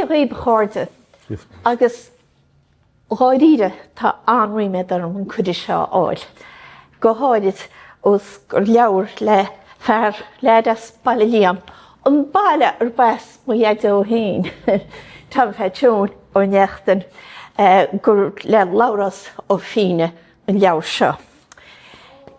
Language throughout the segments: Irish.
Dia dhaoibh a chairde. Agus dháiríre tá an-ríméad orm an cuireadh seo a fháil. Go háirid ós gur leabhar le fear, leaid as Baile Liam, an baile arb as mo dhaideo féin, Tom Pheaits Eoin Ó Neachtain, gur le Labhrás Ó Feinneadha an leabhar seo.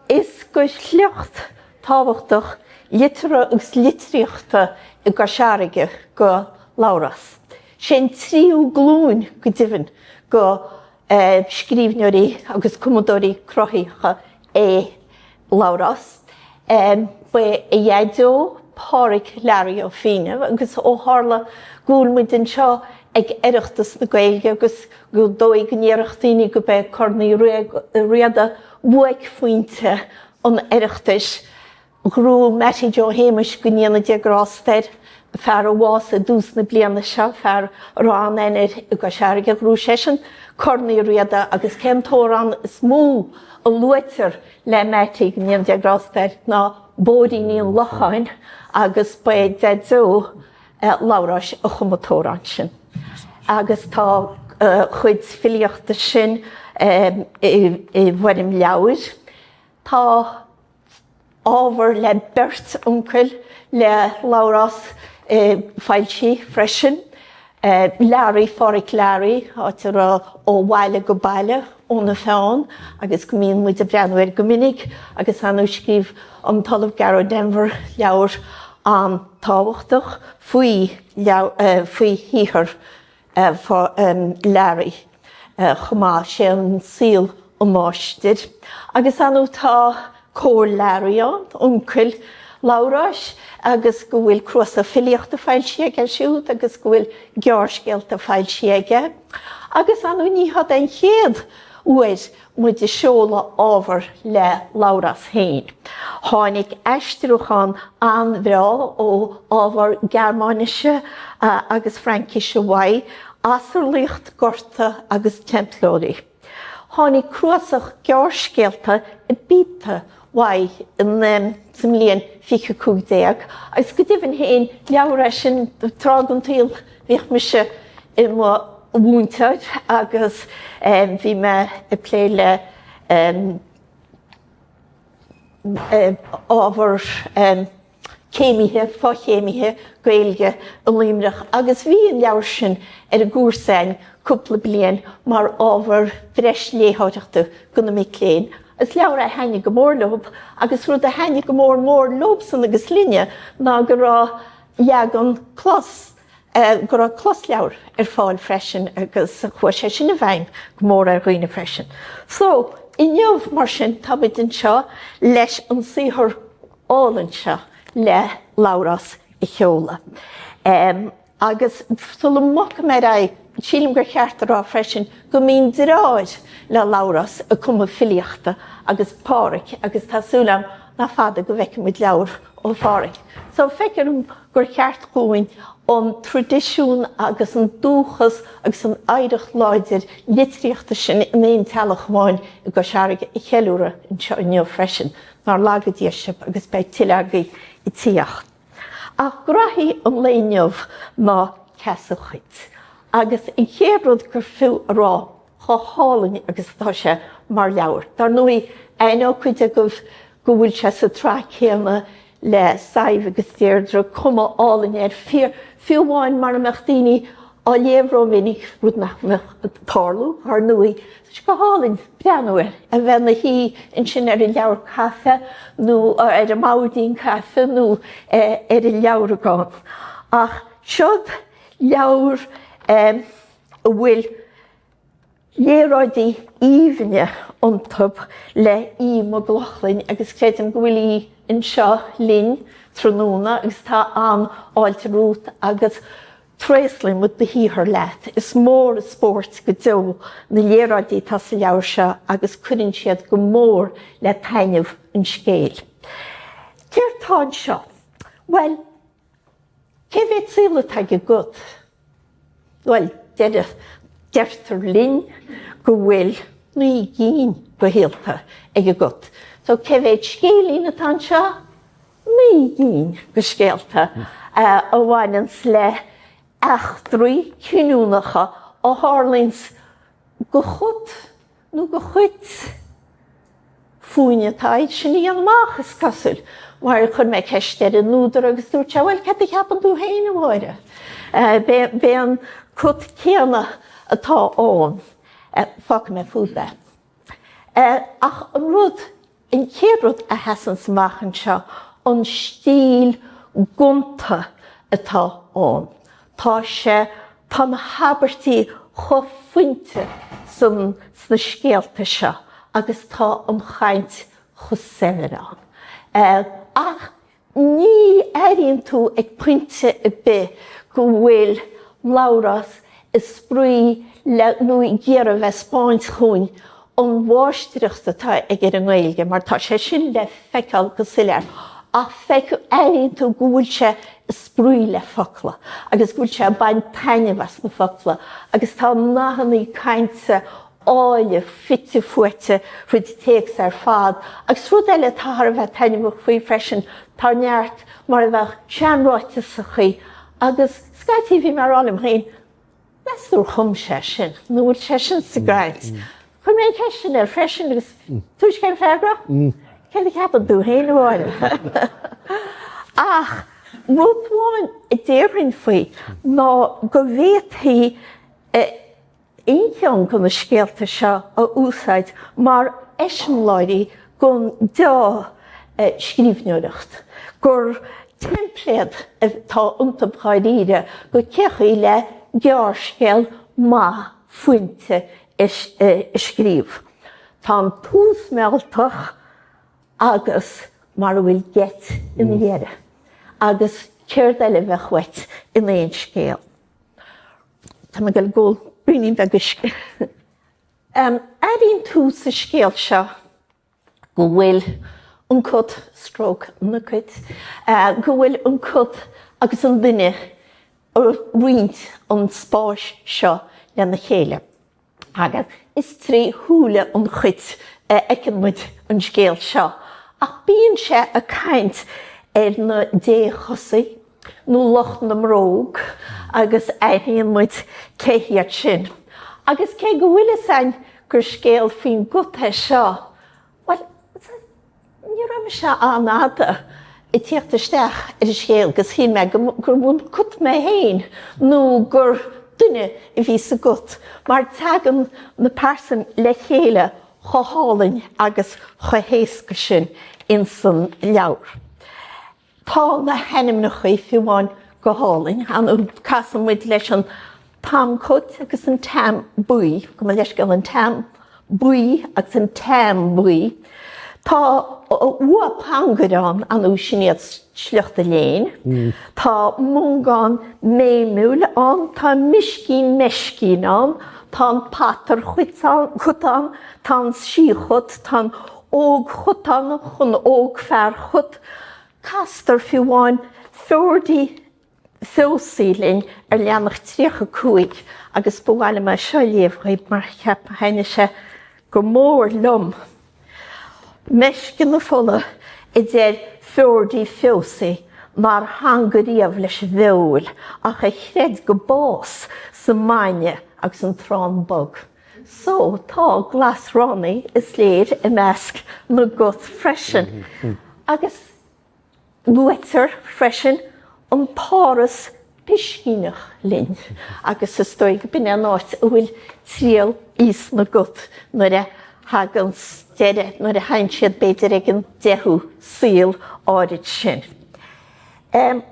Is de shliocht tábhachtach liteartha agus litríochta i gCois Fharraige do Labhrás. Sé an tríú glúin go deimhin de scríbhneoirí agus cumadóirí cruthaitheacha é Labhrás. Ba é a dhaideo Pádhraic Learaí Ó Feinneadha agus ó tharla go bhfuil muid anseo ag Oireachtas na Gaeilge agus gur dóigh go ndéarfadh daoine gurb é Corn Uí Riada buaicphointe an Oireachtais, Ghnóthaigh Mattie Joe Shéamuis, go ndéana Dia grásta air, fear a bhásaigh i dtús na bliana seo, fear a raibh an-aithne air i gCois Fharraige, ghnóthaigh seisean Corn Uí Riada agus cén t-amhrán is mó a luaitear le Mattie, go ndéana Dia grásta air, ná Bóithríní an Locháin agus ba é Daideo Labhráis a chum an t-amhrán sin. Agus tá a chuid filíochta sin i bhfoirm leabhair. Tá ábhar le beirt uncail le Labhrás foilsithe freisin, Learaí, Phádhraic Learaí, áit a raibh Ó Bhaile go Baile óna pheann agus go mbíonn muid ag breathnú air go minic agus ar ndóigh scríobh an tOllamh Gearóid Denvir leabhar an-tábhachtach faoi faoi shaothar Learaí chomh maith, sé an saol an máistir. Agus ar ndóigh tá Cóil Learaí ann, uncail Labhráis, agus go bhfuil cnuasach filíochta foilsithe aige siúd agus go bhfuil gearrscéalta foilsithe aige. Agus ar ndóigh ní hé an chéad uair muid ag seoladh ábhar le Labhrás féin. Tháinig aistriúchán an-bhreá ó ábhar Gearmáinise agus Fraincise uaidh, Asarlaíocht Gorta agus Teamplóirí. Tháinig cnuasach gearrscéalta Ibiza uaidh sa mbliain 2015 agus go deimhin féin, leabhar é sin tráth den tsaol bhíodh mise i mo mhúinteoir agus bhí mé ag plé le ábhar céimithe, fochéimithe Gaeilge i Luimneach agus bhí an leabhar sin ar an gcúrsa againn cúpla bliain mar ábhar breis léitheoireachta do na mic léinn. Is leabhar é a thaitnigh go mór leo agus rud a thaitnigh go mór mór leobsan agus linne ná go raibh leagan clos, go raibh closleabhar ar fáil freisin agus chuaigh sé sin i bhfeidhm go mór ar dhaoine freisin. So, inniu mar sin tá muid anseo leis an saothar álainn seo le Labhrás a sheoladh. Agus sula mbogfaidh mé ar aghaidh, sílim gur cheart a rá freisin go mbíonn deartháir le Labhrás ag cumadh filíochta agus Pádhraic agus tá súil agam nach fada go bhfeicfidh muid leabhar ó Phádhraic. So feictear dom gur cheart dhúinn an traidisiún agus an dúchas agus an oidhreacht láidir litríochta sin in aon teallach amháin i gCois Fharraige a cheiliúradh anseo inniu freisin. Nár laga Dia sibh agus beidh tuilleadh agaibh ag tíocht. Ach graithí an lae inniu ná Ceasa Chait. Agus an chéad rud gur fiú a rá chomh hálainn agus atá sé mar leabhar. Dar ndóigh, aithneoidh cuid agaibh go bhfuil sé sa tsraith céanna le Sadhbh agus Deirdre, cuma álainn air, fiú amháin mara mbeadh daoine á léamh rómhinic, rud nach mbeadh ag tarlú, dar ndóigh. Tá sé go hálainn breathnú air, a bheith ina shuí ansin ar an leabhar caife nó ar an mboirdín caife nó ar an leabhragán. Ach seod leabhar a bhfuil léaráidí aoibhne iontu le Aodh Mac Lochlainn agus creidim go bhfuil Aodh anseo linn tráthnóna agus tá an-fháilte romhat agus tréaslaíonn muid do shaothar leat. Is mór an spórt go deo na léaráidí atá sa leabhar seo agus cuireann siad go mór le taitneamh an scéil. Céard tá anseo? Bhuel, Cé mhéad saol atá ag an gcat? Bhuel, deirtear linn go bhfuil 9 gcinn de shaolta ag an gcat. So cé mhéad scéilín atá anseo? 9 gcinn de scéalta a bhaineanns le. Eachtraí cinniúnacha a tharlaíonns go chut nó go chuit fúinne atá iad sin a dhéanamh amach, is cosúil, mar chuir mé ceist ar an údar agus dúirt sé, bhuel, céard a cheapann tú féin, a Mháire? B'é an cut céanna atá ann. Fágfaidh mé fút é. Ach an rud An chéad rud a sheasanns amach anseo, an stíl ghonta atá ann. Tá sé, tá na habairtí chomh fuinte san sna scéalta seo agus tá an chaint chomh saibhir ann. Ach Ní airíonn tú ag pointe ar bith go bhfuil Labhrás ag spraoi le nó ag iarraidh a bheith ag 'spáint chugainn an mháistreacht atá aige ar an nGaeilge, mar tá sé sin le feiceáil go soiléir, ach feic, airíonn tú go bhfuil sé ag spraoi le focla agus go bhfuil sé ag baint taitneamh as na focla agus tá nathanna cainte áille fite fuaite fríd an téacs ar fad. Agus rud eile atá thar a bheith taitneamhach faoi freisin, tá neart mar a bheadh seanráiteasachaí agus scaití bhí mé ag rá liom féin, meas tú ar chum sé sin nó bhfuil sé sin sa gcaint? Chuir mé an cheist sin air freisin agus tuairisc cén freagra? Céard a cheapann tú féin, a Mháire? Ach rud amháin a déarfainn faoi ná go bhféadfaí aon cheann de na scéalta seo a úsáid mar eiseamláirí don deá-scríbhneoireacht, gur teimpléad atá iontu dháiríre go cé chaoi le gearrscéal maith fuinte a scríobh. Tá an tús mealltach agus mar a bhfuil geit ina dheireadh. Agus céard eile a bheadh uait in aon scéal? Tá mé ag dul ag ól braoinín beag uisce. Airíonn tú sa scéal seo go bhfuil an cut, stroke na cuit, go bhfuil an cut agus an duine ag roinnt an spáis seo lena chéile. Agus is trí shúile an chuit a fheiceann muid an scéal seo, ach bíonn sé ag caint ar na déchosaigh, nó lucht na mbróg, agus aithníonn muid cé hiad sin. Agus cé go bhfuil fhios a'inn gur scéal faoin gcut é seo, bhuel, Ní raibh mise an-fhada ag tíocht isteach ar an scéal agus shíl mé gur an cut mé féin nó gur duine a bhí sa gcut mar tagann na pearsain le chéile chomh hálainn agus chomh héasca sin insan leabhar. Tá na hainmneacha fiú amháin go hálainn. Casann muid leis an Tom Cut agus an Tam Buí, gabh mo leithscéal, an Tam Buí agus an Tam Buí. Tá Ua Pangaire ann, ar ndóigh sin iad sliocht an léinn. Tá Mongán Méimiúil ann, tá Miscín Meiscín ann, tá an Patar Cut ann, tá an Sí-Chut, tá an Óg-Chutánach, an Ógfhear-Chut. Castar fiú amháin Feoirdí Feosaí linn ar leathanach 35 agus ba mhaith liom é seo a léamh dhaoibh mar cheap thaitnigh sé go mór liom. Meisce na fola a deir Feoirdí Feosaí nár theanga riamh leis an bhfeoil ach a chreid go bás sa mbainne agus an t-arán bog. So, tá glasránaigh, is léir, i measc na gcut freisin. Agus luaitear freisin an Páras piscíneach linn, agus is dóigh go b'in é an áit a bhfuil triall aos na gcut nuair a thagann deireadh, nuair a thagann siad b'fhéidir ag an deichiú saol áirid sin.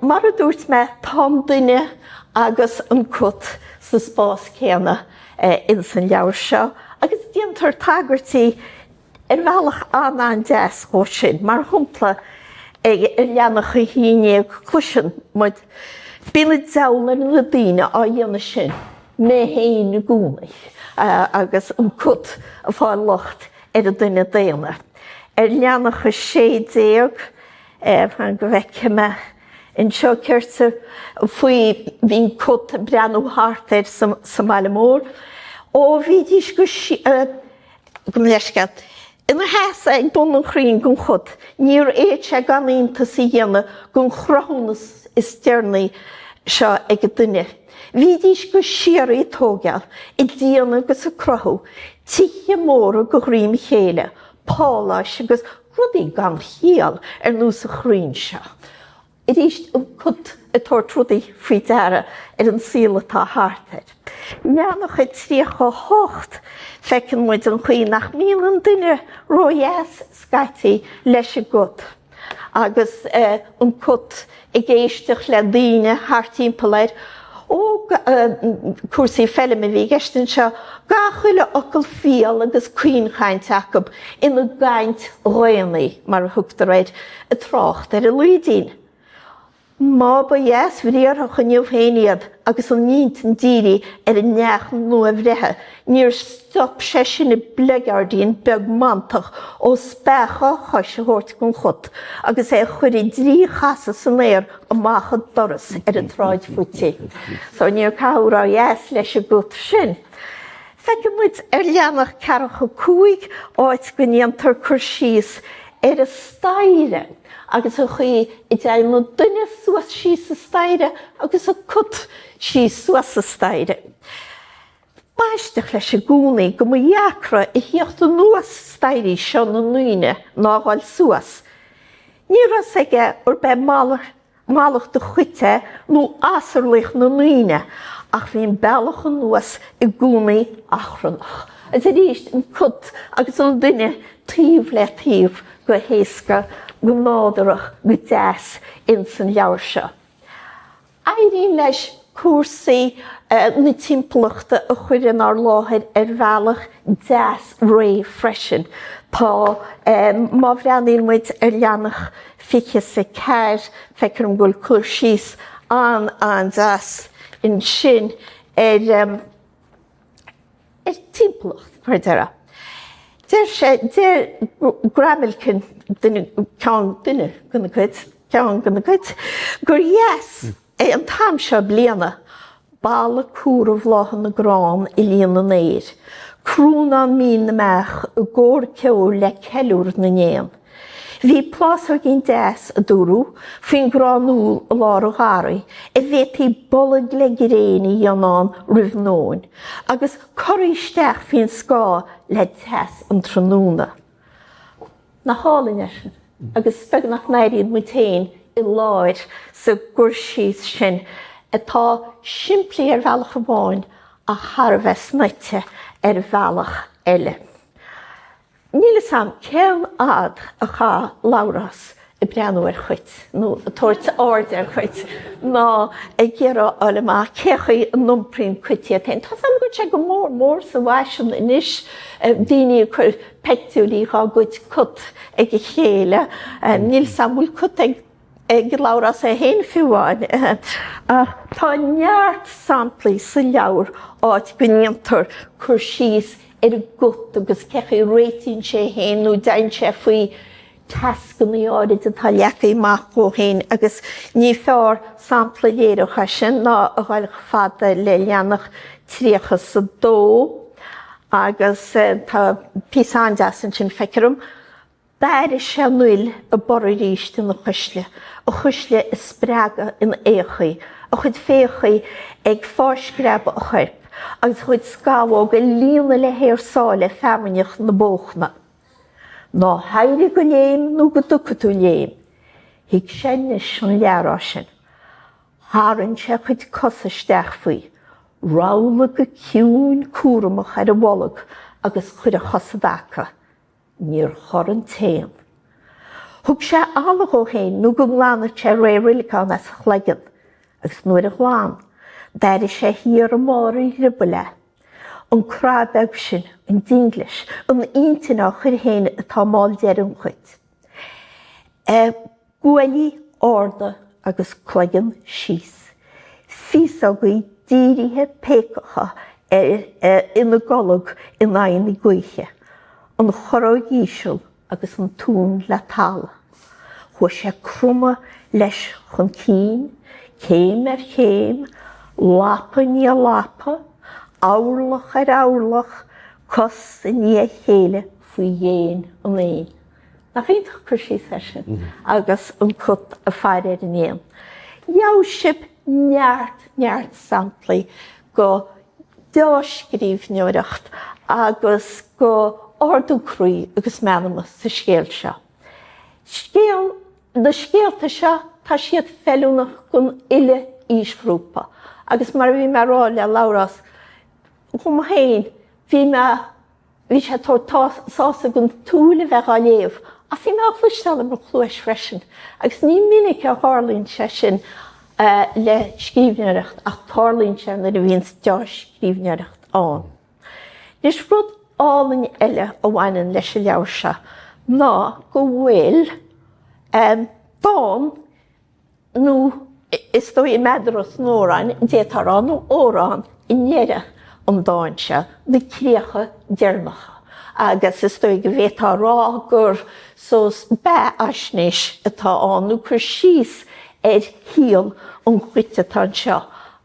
Mar a dúirt mé, tá an duine agus an cut sa spás céanna ins an leabhar seo agus déantar tagairtí ar bhealach an-an-deas dhó sin. Mar shampla, ar leathanach 11 cloiseann muid, Bíonn an deabhal ar na daoine á dhéanamh sin, mé féin i gcónaí, agus an cut ag fáil locht ar an duine daonna. Ar leathanach 16, Fan go bhfeicfidh mé anseo céard faoi bhí an cut ag breathnú thart air sa mbaile mór. Ó bhídís go gabh mo leithscéal. Ina sheasamh ag bun an chrainn don chut, níor fhéad sé gan iontas a dhéanamh den chruthúnas is deireanaí. seo ag an duine. Bhídís go síoraí ag tóigeáil, ag déanamh agus ag cruthú tithe móra de dhroim a chéile, páláis agus rudaí gan chiall ar nós an chrainn seo. Arís, an cut ag tabhairt rudaí faoi deara ar an saol atá thart air. Leathanach 38, feiceann muid an chaoi nach mbíonn an duine ródheas scaití leis an gcut. Agus an cut ag éisteacht le daoine thart timpeall air, ó, cúrsaí feilme a bhí i gceist anseo, gach uile fhocal fial agus caoinchaint acu ina gcaint dhaonnaí, mar a thugtar air, ag trácht ar an Laoidín. Má ba dheasbhriatharthach inniu féin iad agus a n-intinn dírithe ar an neach nua-bhreithe, níor stop sé sin an bleageáirdín beag mantach ó speachadh a chois a thabhairt don chut agus é a chur i dtrí chasadh san aer amach an doras ar an tsráid fúithi. So níor caitheadh ródheas leis an gcut sin. Feiceann muid ar leathanach 45 áit go ndéantar cur síos ar an staighre agus an chaoi a dtéann an duine suas síos an staighre agus an cut síos suas an staighre. B'aisteach leis i gcónaí go mba dheacra a thíocht anuas staighrí seo na ndaoine ná a dhul suas. Ní raibh fhios aige arb é Mallacht an chuit é nó asarlaíocht na ndaoine, ach bhí an bealach anuas i gcónaí achrannach. Agus arís, an cut agus an duine taobh le taobh go héasca, go nádúrach, go deas ins an leabhar seo. Éiríonn leis cúrsaí na timpeallachta a chur inár láthair ar bhealach deas réidh freisin. Tá, má bhreathnaíonn muid ar leathanach 24, feictear dom go bhfuil cur síos an-an-deas ansin ar ar timpeallacht, mar a déarfá. Deir sé, deir Gramailcin, duine, ceann, duine de na cuid, ceann de na cuid, gur dheas é an t-am seo bliana, Boladh cumhra bhlátha na gcrann ag líonadh an aeir, crónán mín na mbeach i gcór ceoil le ceiliúradh na n-éan. Bhí plásóigín deas, a dúradh, faoin gcrann úll i lár an gharraí, a bhféadfaí bolg le gréin a dhéanamh ann roimh nóin, agus corraí isteach faoin scáth le teas an tráthnóna. Nach álainn é sin? Agus is beag nach n-airíonn muid féin i lár sa gcur síos sin atá simplí ar bhealach amháin ach thar a bheith snoite ar bhealach eile. Níl 'fhios a'm cén fhad a chaith Labhrás ag breathnú ar chait nó ag tabhairt airde ar chait ná ag iarraidh a fháil amach cé chaoi a n-iompraíonn cait iad féin. Tá 'fhios a'm go bhfuil sé go mór mór sa bhfaisean anois, daoine ag cur peictiúirí dhá gcuid cut ag a chéile. Níl 'fhios a'm bhfuil cut ag ag Labhrás é féin fiú amháin. Ach tá neart samplaí sa leabhar áit go ndéantar cur síos ar an gcut agus cé chaoi a réitíonn sé féin nó dtéann sé faoi tascanna áirid atá leagtha amach dhó féin agus ní fearr sampla a léireodh é sin ná a dhul chomh fada le leathanach 32 agus tá píosa an-deas ansin, feictear dom. D'airigh sé an fhuil ag borradh arís ina chuisle, a chuisle ag spreagadh ina fhéachaí, a chuid féachaí ag fáthscreabadh a choirp agus a chuid scamhóg ag líonadh le haer sáile feamainneach na bóchna. Ná héirigh go léim nó go dtugfaidh tú léim. Thuig sé anois an leathrá sin. Tharraing sé a chuid cosa isteach faoi, rabhlaigh go ciúin cúramach ar a bholg agus chuir a chos i dtaca. Níor chor an t-éan. Thug sé Allah dhó féin nó go nglanfadh sé ré roileacán as a chloigeann, agus nuair a ghlan, d'airigh sé thiar i mbarr a dhriobaill é. An crá beag sin, an dinglis, an intinn á chur féin atá i mball deiridh an chuit. Guaillí arda agus cloigeann síos. Féasógaí dírithe péacacha ina gcolg in aghaidh na gaoithe. An chorróig íseal agus an tóin le talamh. Chuaigh sé ag cromadh leis chun cinn, céim ar chéim, lapa i ndiaidh lapa, orlach ar orlach, cos i ndiaidh a chéile faoi dhéin an éin. Nach iontach cur síos é sin agus an cut ag faire ar an éan. Gheobhaidh sibh. Neart, neart samplaí go deá-scríbhneoireacht agus go ardú croí agus meanma sa scéal seo. Scéal, na scéalta seo, tá siad feiliúnach don uile aoisghrúpa agus mar a bhí mé a rá le Labhrás, dhom féin, bhí mé, bhí sé ag tabhairt sásamh don tsúil a bheith á léamh ach bhí mé á chloisteáil i mo chluais freisin agus ní minic a tharlaíonn sé sin le scríbhneoireacht ach tarlaíonn sé nuair a bhíonns deá-scríbhneoireacht ann. Anois rud álainn eile a bhaineann leis an leabhar seo ná go bhfuil dán nó is dóigh meadaracht an amhráin, d'fhéadfá a rá, nó amhrán i ndeireadh an dáin seo, na críocha deireanacha. Agus is dóigh go bhféadfá a rá gur saghas beathaisnéis atá ann, nó cur síos ar shaol an chait atá anseo.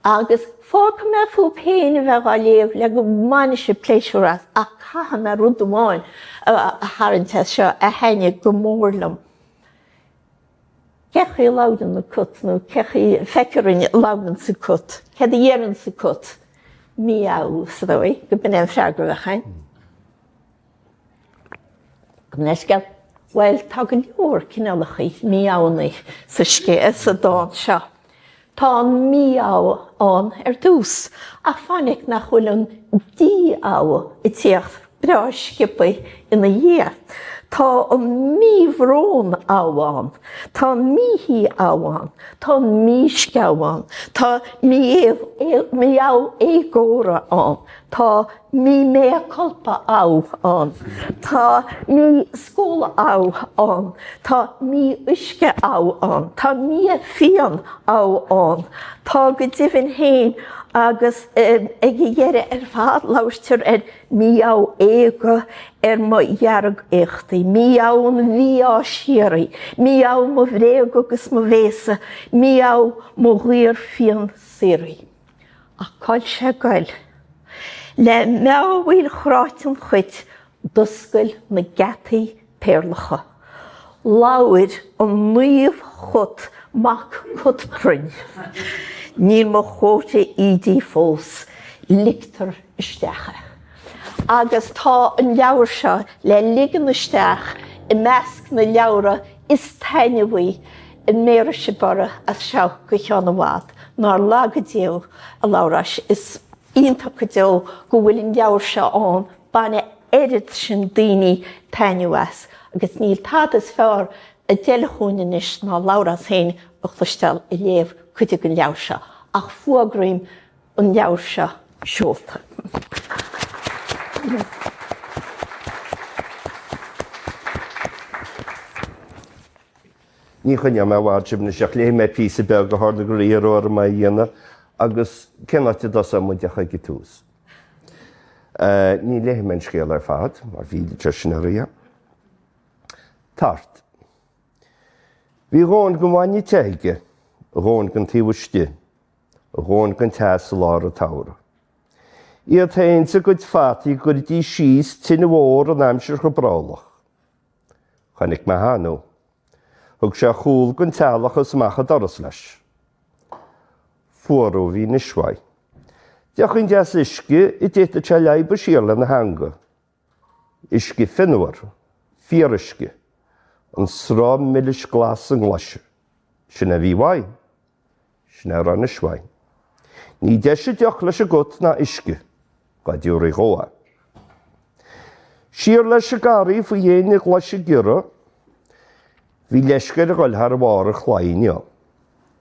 Agus fágfaidh mé fúibh féin a bheith á léamh le go mbainfidh sibh pléisiúr as, ach caithfidh mé rud amháin a tharraingt as seo a thaitnigh go mór liom. Cé chaoi a labhrann an cat nó cé chaoi a feictear dúinn a labhranns an cat? Céard a dheireanns an cat? Meow, is dóigh go b'in é an freagra a bheadh againn. Gabh mo leithscéal. Bhuel, tá go leor cineálacha meowanna sa scéal, sa dán seo. Tá an meow ann ar dtús, ach fainic nach bhfuil an dí-ow ag tíocht breá sciobtha ina dhiaidh. Tá an míbhrón-ow ann, tá an míshuí-ow ann, tá an mísceow ann, tá meow éagóra ann, tá mí-mea culpa-ow ann, tá mí-scóladh-ow ann, tá mí-uisce-ow ann, tá mí-phian-ow ann, tá go deimhin féin agus ag a dheireadh ar fad labhairtear ar meow éaga ar mo dhearg-éachtaí, meow an mhí-ádh síoraí, meow mo bhréag agus mo bhéasa, meow mo dhaor phian síoraí. Ach cá'il sé ag goil? Le meámhaíl chráite an chait d'oscail na geataí péarlacha. Labhair an naomh-chat Mac Cutproinn. Níl mo chóta ídithe fós, ligtear isteach é. Agus tá an leabhar seo le ligean isteach i measc na leabhra is taitneamhaí a mbéarfaidh sibh orthu as seo go ceann i bhfad. Nár laga Dia thú, a Labhráis, is iontach go deo go bhfuil an leabhar seo ann, baineadh oiread sin daoine taitneamh as agus níl tada is fearr a d'fheilfeadh dhúinn anois ná Labhrás féin a chloisteáil ag léamh cuid den leabhar seo. Ach fuagraím an leabhar seo seolta. Ní choinneoidh mé i bhfad sibh anois ach léifidh mé píosa beag a tharla gur iarradh orm é a dhéanamh agus cén áit a dtosóidh muid ach ag an tús. Ní léifidh mé an scéal ar fad mar bhí sé sin ar Tart. Bhí a dhóthain den bhainne te aige, a dhóthain den taobh istigh, a dhóthain den teas i lár an tsamhraidh. Iad féin 's a gcuid fataí a gcuiridís síos tine mhór an aimsir chomh brollach. Chonaic mé cheana thú. Thug sé a chúl don teallach is amach an doras leis. Fuarú a bhí anois uaidh. Deochín deas uisce a d'fhéadfadh sé a leadhbadh siar lena theanga. Uisce fionnuar. Fíoruisce. An sruth milis glas sa nglaise. Sin é a bhí uaidh. Sin é a raibh anois uaidh. Ní deise deoch leis an gcut ná uisce, dá dtabharfaí dhó é. Siar leis an garraí faoi dhéin na glaise giorra, bhí leisce air a dhul thar bharr an chlaí inniu.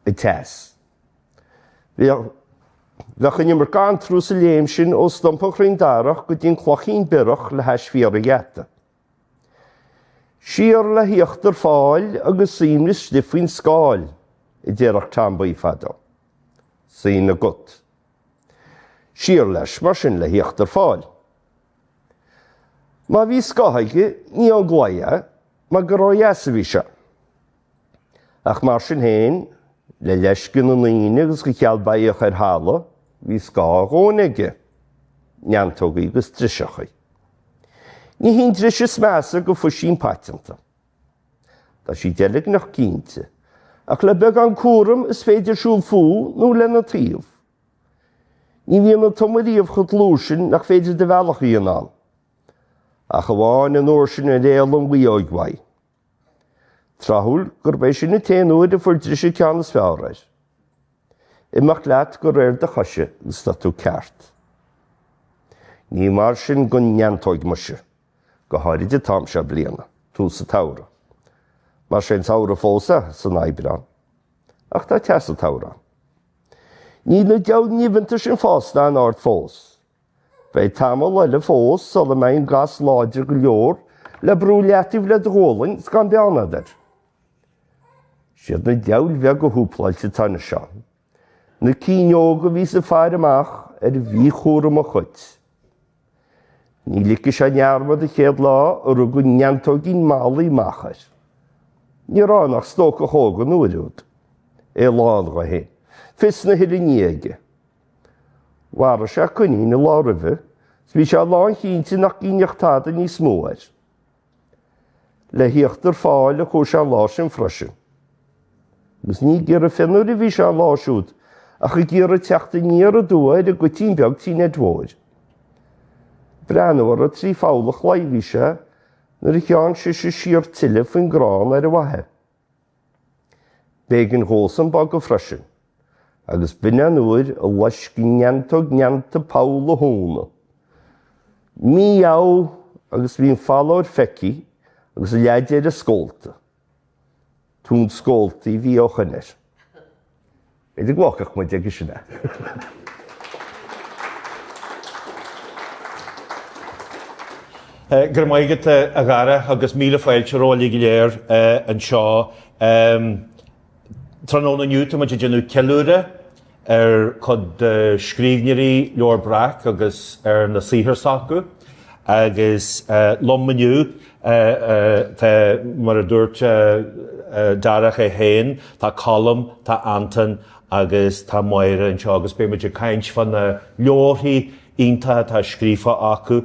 An teas. Bheadh bheadh an iomarca antrú sa léim sin ó stumpa an chrainn darach go dtí an cloichín biorach le hais bhior an gheata. Siar le híochtar fáil agus suím istigh faoin scáil, a déarfadh Tom Buí fadó. Suí na gcut. Siar leis, mar sin, le híochtar fáil. Má bhí scáth aige, ní ón gclaí é, mar gur ó dheas a bhí sé. Ach mar sin féin, le leisce na ndaoine agus de cheal beithíoch ar thalamh, bhí scáth a dhóthain aige, neantógaí agus driseachaí. Ní hí an dris is measa go phuisín paiteanta. Tá sí deilgneach cinnte. Ach le beagán cúraim is féidir siúl fúthu nó lena taobh. Ní bhíonn an tumar riamh chomh dlúth sin nach féidir do bhealach a dhéanamh ann. Ach amháin an uair sin ar éalaigh an bhuíóig uaidh. Tráthúil gurb é sin an t-aon uair a fuair dris an ceann is fearr air. Imeacht leat de réir do choise agus tá tú ceart. Ní mar sin don neantóig muise, go háirid an t-am seo bliana, tús an tsamhraidh. Mar sé an samhradh fós é san Aibreán. Ach tá teas an tsamhraidh ann. Níl na diabhal nimheanta sin fásta an-ard fós. Beidh tamall eile fós sula mbeidh an gas láidir go leor le brú leataobh le do ghualainn is gan beann agat air. Siad na diabhail bheaga shúpláilte atá anois ann. Na cinn óga a bhíos ag faire amach ar mhíchúram an chait. Ní ligfidh sé i ndearmad an chéad lá a rugadh neantóigín Mholly amach air. Ní raibh ann ach stócach óg an uair úd. É lán dho fhéin. Fios na huile ní aige. Mharaigh sé coinín an lá roimhe 's bhí sé lánchinnte nach gcinnfeadh tada níos mó air. Le híochtar fáil a chuaigh sé an lá sin freisin. Agus ní ag iarraidh fionnuaire a bhí sé an lá siúd ach ag iarraidh teacht aniar aduaidh ar an gcuitín beag tí Ned Mhóir. Breathnú orthu trí pholl an chlaí a bhí sé nuair a theann sise siar tuilleadh faoin gcrann ar a bhfaiche. B'éigean dhósan bogadh freisin, agus b'in an uair a loisc an neantóg neanta poll a thóna. Mí-ádh agus bhí an fallóir feicthe agus a leath deiridh scólta. Tóin scóltaí a bhí ó shoin air. B'fhéidir go bhfágfadh muid aige sin é. Go raibh maith agat a Dharach agus míle fáilte romhaibh uilig go léir anseo. Tráthnóna inniu tá muid ag déanamh ceiliúradh ar chuid de scríbhneoirí Leabhar Breac agus ar na saothair s'acu agus liom inniu tá, mar a dúirt Darach é féin, tá Colm, tá Antain agus tá Máire anseo agus beidh muid ag caint fá na leabharthaí iontacha atá scríofa acu,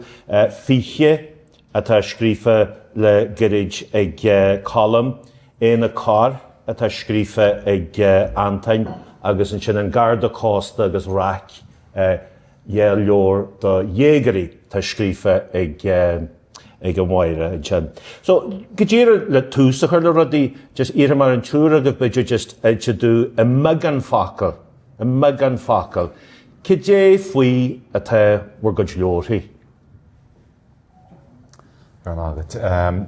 Fiche atá scríofa le gairid ag Colm, Éanna Corr atá scríofa ag Antain agus ansin An Garda Cósta agus Raic, 2 leabhar do dhéagóirí atá scríofa ag ag an Mháire ansin. So, go díreach le tús a chur le rudaí, just iarrfaidh mé ar an triúr agaibh b'fhéidir just inse domh i mbeagán focal, i mbeagán focal, cad é faoi atá bhur gcuid leabharthaí? Go raibh maith agat.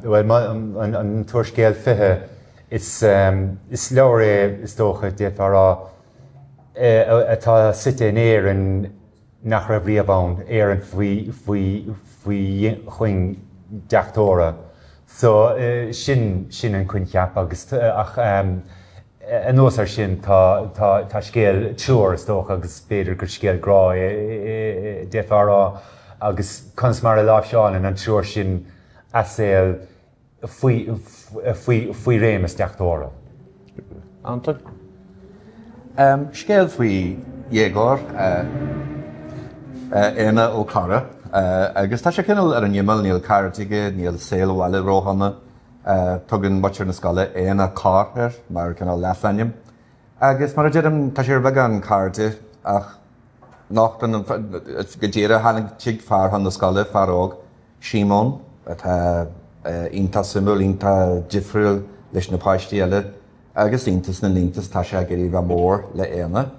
Bhuel, an t-úrscéal 20, is leabhar é, is dócha, d'fhéadfá a rá, atá suite in Éirinn nach raibh riamh ann, Éirinn faoi chuing deachtóra. So, sin, sin an coincheap agus, ach anuas air sin tá, tá, tá scéal triúr, is dócha, agus b'fhéidir gur scéal grá é, d'fhéadfá a rá, agus conas mar a láimhseálann an triúr sin a saol faoi, faoi, faoi réimeas deachtóra. Antain? Scéal faoi dhéagóir, Éanna Ó Corra, agus tá sé cineál ar an imeall, níl cairde aige, níl saol an bhaile róshona. Tugann muintir na scoile Éanna Corr air mar cineál leasainm. Agus mar a deirim, tá sé ar bheagán cairde ach nochtann an, go díreach tháinig, tig fear chun na scoile, fear óg, Síomón, atá iontach suimiúil, iontach difriúil leis na páistí eile agus iontas na n-iontas tá sé ag iarraidh bheith mór le Éanna.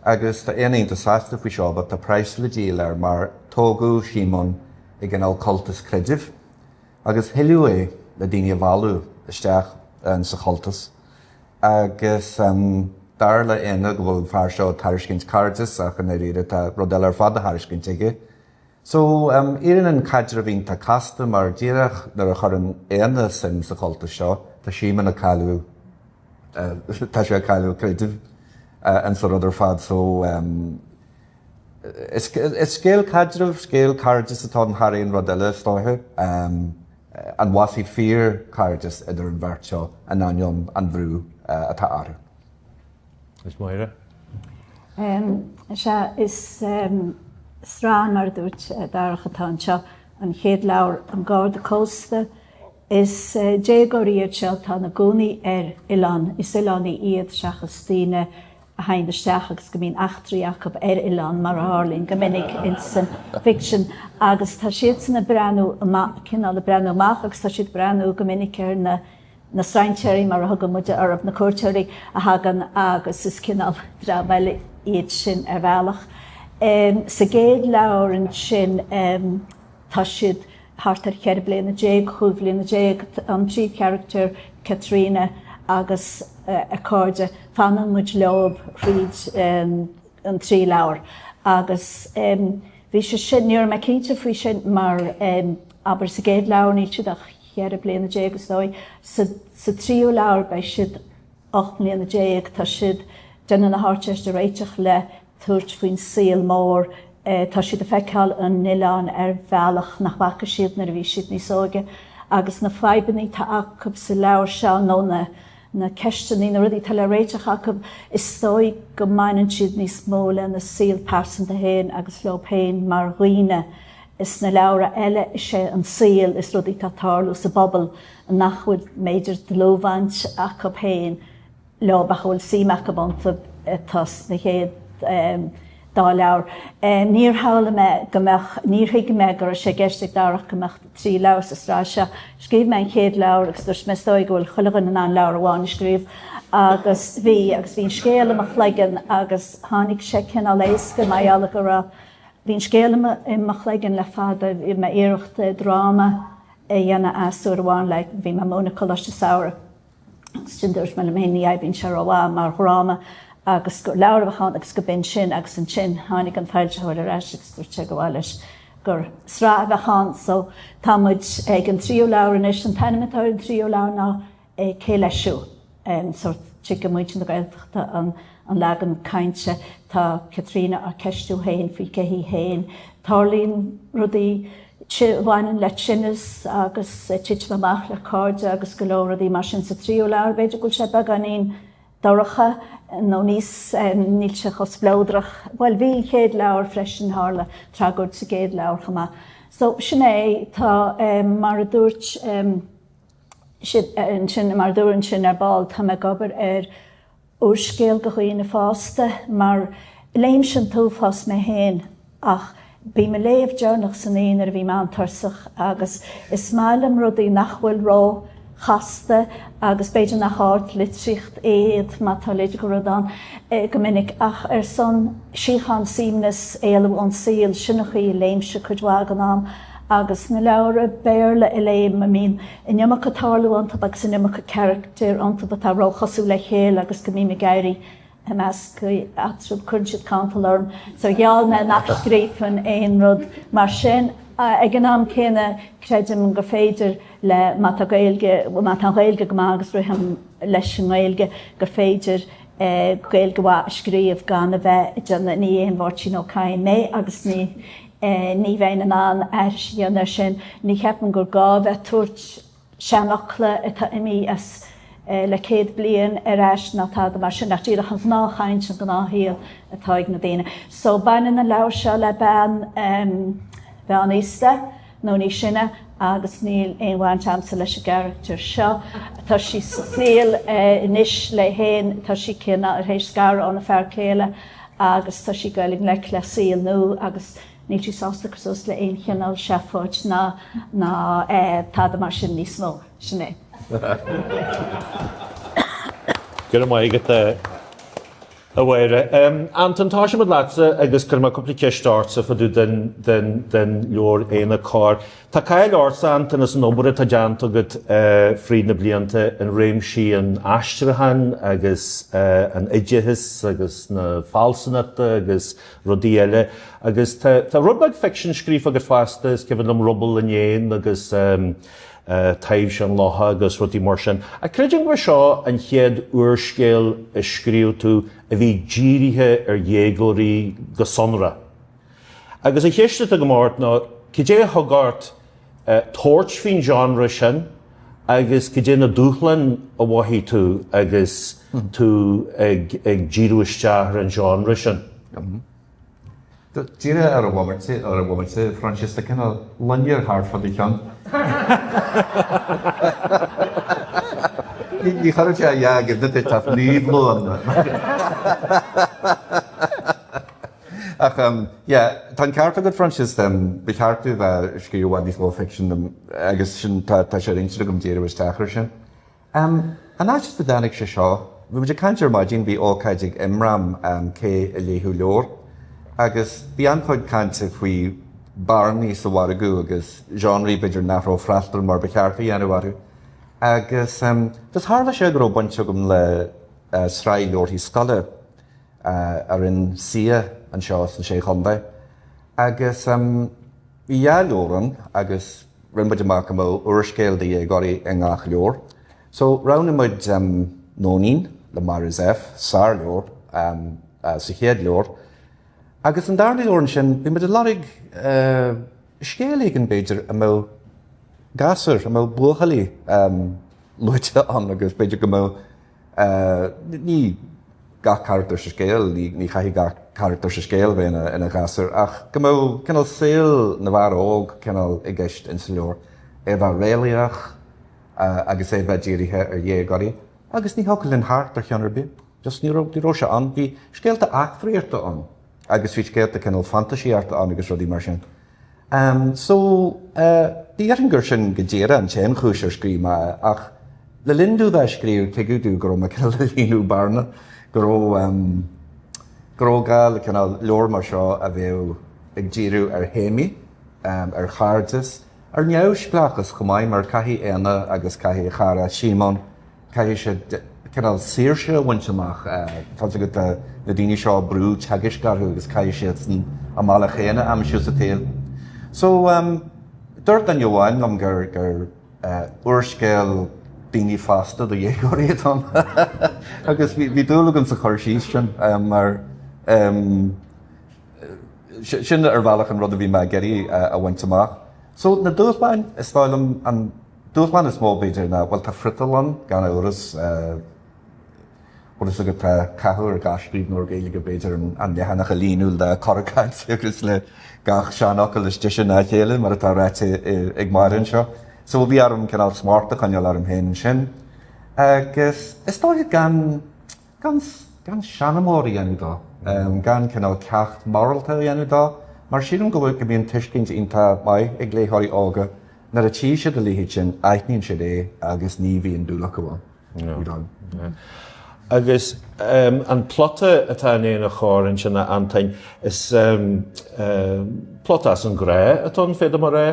Agus tá Éanna iontach sásta faoi seo but tá praghas le díol air mar tógadh Síomón i gcineál cultas creidimh agus hoileadh é le daoine a mhealladh isteach sa chultas agus dar le Éanna go bhfuil an fear seo ag tairiscint cairdeas ach i ndáiríre tá rud eile ar fad á thairiscint aige. So, éiríonn an caidreamh iontach casta mar díreach nuair a chuireann Éanna suim sa chultas seo, tá Síomón ag cailleadh, tá sé ag cailleadh creideamh insa rud ar fad. So, is scéal caidrimh, scéal cairdis atá ann thar aon rud eile is dóiche. An bhfásfaidh fíor-chairdeas idir an bheirt seo in ainneoin an bhrú atá orthu? Is Máire. Sea, is sraith, mar a dúirt Darach, atá anseo. An chéad leabhar, An Garda Cósta. Is déagóirí iad seo atá ina gcónaí ar oileán, is oileánaigh iad seachas daoine a thagann isteach agus go mbíonn eachtraí acu ar oileán, mar a tharlaíonn go minic insan bhficsean. Agus tá siadsan ag breathnú amach, cineál ag breathnú amach agus tá siad ag breathnú go minic ar na na strainséirí mar a thugann muide orthu, na cuairteoirí a thagann agus is cineál dream eile iad sin ar bhealach. Sa gcéad leabhar ansin tá siad thart ar cheithre bliana déag, chúig bhliana déag, an príomhcharachtar Caitríona agus a cairde, fanann muid leob thríd an trí leabhar agus bhí sé sin, ní raibh mé cinnte faoi sin mar abair sa gcéad leabhar níl siad ach cheithre bliana déag is dóigh. Sa sa tríú leabhar beidh siad 18 mbliana. Tá siad déanamh na hArdteiste ag réiteach le tabhairt faoin saol mór. Tá siad ag feiceáil an oileáin ar bhealach nach bhfaca siad nuair a bhí siad níos óige. Agus na fadhbanna atá acu sa leabhar seo nó na na ceisteanna, na rudaí atá le réiteach acu, is dóigh go mbaineann siad níos mó lena saol pearsanta féin agus leo féin mar dhaoine. Sna leabhra eile is é an saol is rudaí atá ag tarlú sa bpobal nach bhfuil b'fhéidir dlúthbhaint acu féin leo ach a bhfuil suim acu iontu atá sna chéad dá leabhar. Níor shamhlaigh mé go mbeadh, níor thuig mé go raibh sé i gceist ag Darach go mbeadh trí leabhar sa tsraith seo. Scríobh mé an chéad leabhar agus dúirt mé is dóigh go bhfuil chuile dhuine in ann leabhar amháin a scríobh agus bhí agus bhí an scéal i mo chloigeann agus tháinig sé cineál éasca mar gheall go raibh Bhí an scéal i mo chloigeann le fada, bhí mé iarracht dráma a dhéanamh as uair amháin like bhí mé ag múineadh coláiste samhraidh agus ansin dúirt mé liom féin ní oibríonn sé rómhaith mar dhráma agus gur leabhar a bheadh ann agus go b'in sin agus ansin tháinig an foilsitheoir ar ais agus dúirt sé gur mhaith leis gur sraith a bheadh ann so tá muid ag an tríú leabhar anois, an t-ainm atá ar an tríú leabhar ná Cé leis thú? Sórt tuigfidh muintir na Gaeltachta an leagan cainte. Tá Caitríona á ceistiú féin faoi cé hí féin. Tarlaíonn rudaí a bhaineann le tinneas agus titim amach le cairde agus go leor rudaí mar sin sa tríú leabhar. B'fhéidir go bhfuil sé beagáinín dorcha nó níos, níl sé chomh spleodrach. Bhuel, bhí an chéad leabhar freisin, tharla tragóid sa gcéad leabhar chomh maith. So, sin é, tá, mar a dúirt, Ansin, mar a dúradh ansin ar ball, tá mé ag obair ar úrscéal do dhaoine fásta mar léimse an t-uafás mé féin ach bím ag léamh deireanach san oíche nuair a bhím an-tuirseach agus is maith liom rudaí nach bhfuil ró-chasta agus b'fhéidir nach ardlitríocht iad má tá leithéid de rud ann go minic ach ar son síocháin, suaimhneas, éalú ón saol, sin an chaoi a léimse cuid mhaith den am. Agus na leabhra Béarla a léim, a mbíonn an iomarca ag tarlú iontu agus an iomarca carachtair iontu atá róchosúil le chéile agus go mbím ag éirí imeasctha eatarthu, cuireann siad cantal orm. So gheall mé nach scríobhfainn aon rud mar sin. Ag an am céanna, creidim gur féidir le, má tá Gaeilge, má tá an Ghaeilge go maith agus rithim leis an nGaeilge, gur féidir Gaeilge mhaith a scríobh gan a bheith ag déanamh, ní aon Mháirtín Ó Cadhain mé agus ní Ní bheinn in ann aithris a dhéanamh air sin. Ní cheapaim gur gá a bheith ag tabhairt seanfhocla atá imithe as le 100 bliain ar ais ná tada mar sin ach díreach an ghnáthchaint, an gnáthshaol atá ag na daoine. So baineann an leabhar seo le bean mheánaosta nó níos sine agus níl aon bhaint a'msa leis an gcarachtar seo. Tá sí sa saol anois léi féin, tá sí cineál tar éis scaradh óna fear céile agus tá sí ag dul i ngleic le saol nua agus níl sí sásta cur suas le aon chineál seafóid ná ná tada mar sin níos mó. Sin é. Go raibh maith agat a Mháire. Antain, tosóidh muid leatsa agus cuirfidh mé cúpla ceist ortsa fá dtaobh den den den leabhar Aonach Corr. Tá cáil ortsa, Antain, as an obair atá déanta agat fríd na blianta in réimsí an aistriúcháin agus an oideachais agus na fealsúnachta agus rudaí eile. Agus tá tá rud beag ficsin scríofa agat fosta, is cuimhin liom Ruball na nÉan agus Taibhse an Locha agus rudaí mar sin. Ach creidim gur seo an chéad úrscéal a scríobh tú a bhí dírithe ar dhéagóirí go sonrach. Agus an cheist atá agam ort ná, cad é a thug ort tabhairt faoin genre sin agus cad é na dúshláin a mhothaigh tú agus tú ag díriú isteach ar an genre sin? Díreach ar an bhomaite, ar an bhomaite, Phroinsias, tá cineál loinnir thart fá do cheann. Ní chuirfeadh sé a dhath i gcuimhne duit ach Naomh Luan. Ach, yeah, tá an ceart agat, Phroinsias, ba cheart domh bheith ag scríobh i bhfad níos mó ficsin agus sin, tá sé ar intinn agam díriú isteach air sin. An áit as a dtáinig sé seo? Bhí muid ag caint ar maidin, bhí ócáid ag Imram cé a léifeadh leabhar agus bhí an-chuid cainte faoi bearnaí sa mhargadh agus genres b'fhéidir nach raibh freastal mar ba cheart a dhéanamh orthu. Agus just tharla sé go raibh baint agam le sraith leabharthaí scoile a rinne CIAA anseo sna Sé Chontae agus bhí dhá leabhar ann agus rinne muid amach go mbeadh úrscéal do dhéagóirí i ngach leabhar. So roghnaigh muid Nóinín le Máire Zepf, sárleabhar, sa chéad leabhar. Agus an darna leabhar ansin, bhí muid ag lorg scéal éigin b'fhéidir a mbeadh gasúir, a mbeadh buachaillí luaite ann agus b'fhéidir go mbeadh Ní gach carachtar sa scéal, ní chaithfidh gach carachtar sa scéal bheith ina ghasúr, ach go mbeadh cineál saol na bhfear óg cineál i gceist insa leabhar. É a bheith réalaíoch agus é a bheith dírithe ar dhéagóirí. Agus ní thiocfadh linn theacht ar cheann ar bith. Just ní raibh, ní raibh sé ann. Bhí scéalta eachtraíochta ann agus bhí scéalta cineál fantaisíochta ann agus rudaí mar sin. So, ní déarfainn gur sin go díreach an t-aon chúis ar scríobh mé é, ach le linn domh bheith ag scríobh, tuigeadh domh go raibh mé cineál ag líonadh bearna, go raibh, go raibh gá le cineál leabhar mar seo a bheadh ag díriú ar théamaí, ar chairdeas, ar neamhspleáchas chomh maith, mar caithfidh Éanna agus caithfidh a chara Síomón, Caithfidh siad cineál saoirse a bhaint amach. Tá fhios agat, tá na daoine seo ag brú teagaisc orthu agus caithfidh siadsan a mbealach féin a aimsiú sa tsaol. So, dúirt duine amháin liom gur gur úrscéal daoine fásta do dhéagóirí atá ann. Agus bhí dúil agam sa chur síos sin mar sin ar bhealach an rud a bhí mé ag iarraidh a bhaint amach. So, na dúshláin, is dóigh liom, an dúshlán is mó, b'fhéidir, ná, bhuel, tá friotal ann, gan amhras. Bhfuil fhios agat, tá cathú ar gach scríbhneoir Gaeilge, b'fhéidir, an leathanach a líonadh le cora cainte agus le gach seanfhocal is deise ná a chéile, mar atá ráite ag Máire anseo. So bhí orm cineál smacht a choinneáil orm féin ansin. Agus is dóigh gan, gan, gan seanamóir a dhéanamh dó, gan cineál ceacht morálta a dhéanamh dó, mar sílim go bhfuil, go mbíonn tuiscint iontach maith ag léitheoirí óga Nuair a tchí siad a leithéid sin, aithníonn siad é agus ní bhíonn dúil acu ann. Ní dóigh. Agus an plota atá in Éanna Chorr ansin, a Antain, is plota as an ghnáth atá ann, féadaim a rá.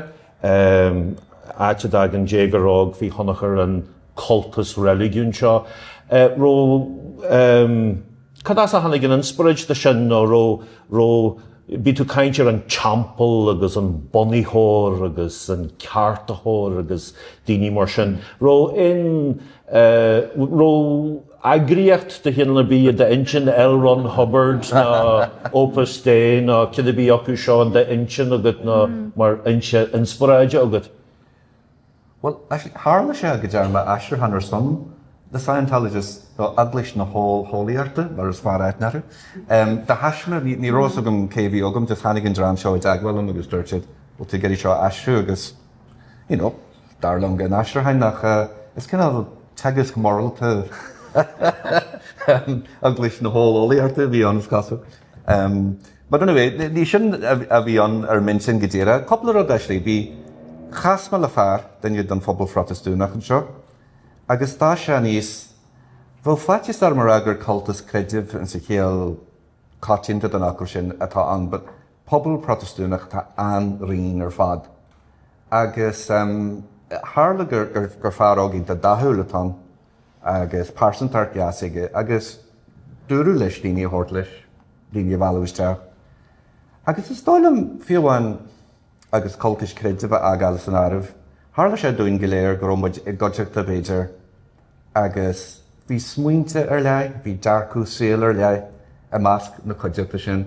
Áit a dtagann déagóir óg faoi thionchar an cultas reiligiúin seo. Raibh. Cad as a tháinig an inspioráid do sin nó raibh, raibh, bhí tú ag caint ar an teampall agus an bunaitheoir agus an ceartaitheoir agus daoine mar sin. Raibh aon, raibh eagraíocht de chineál ar bith i d'intinn, L. Ron Hubbard nó Opus Dei nó cad a bhí acu seo in d'intinn agat nó mar fhoinse inspioráide agat? Bhuel, actually, tharla sé go dtearn mé aistriúchán ar son The Scientologists, nó Eaglais na hEolaíochta, mar is fearr aithne orthu. De thaisme, ní raibh fhios agam cé a bhí agam, just tháinig an dream seo i dteagmháil liom agus dúirt siad, bhfuil tú ag iarraidh seo a aistriú agus, you know, dar liom go n-aistreochainn ach is cineál teagasc morálta Eaglais na hEolaíochta a bhí ann, is cosúil. But anyway, ní sin a bhí ann ar m'intinn go díreach. Cúpla rud actually, bhí, chas mé le fear, duine den phobal Phrotastúnach anseo, agus d'fhás sé aníos, bheadh faitíos orm a rá gur cultas creidimh insa chiall coitianta den fhocal sin atá ann, but pobal Protastúnach atá an-righin ar fad. Agus tharla gur, gur, gur fear óg iontach dathúil atá ann. agus pearsantacht dheas aige agus dúradh leis daoine a thabhairt leis, daoine a mhealladh isteach. Agus is dóigh liom, fiú amháin agus cultais creidimh a fhágáil san áireamh, tharla sé dúinn go léir go raibh muid i gcuideachta, b'fhéidir, agus bhí smaointe ar leith, bhí dearcadh saoil ar leith i measc na cuideachta sin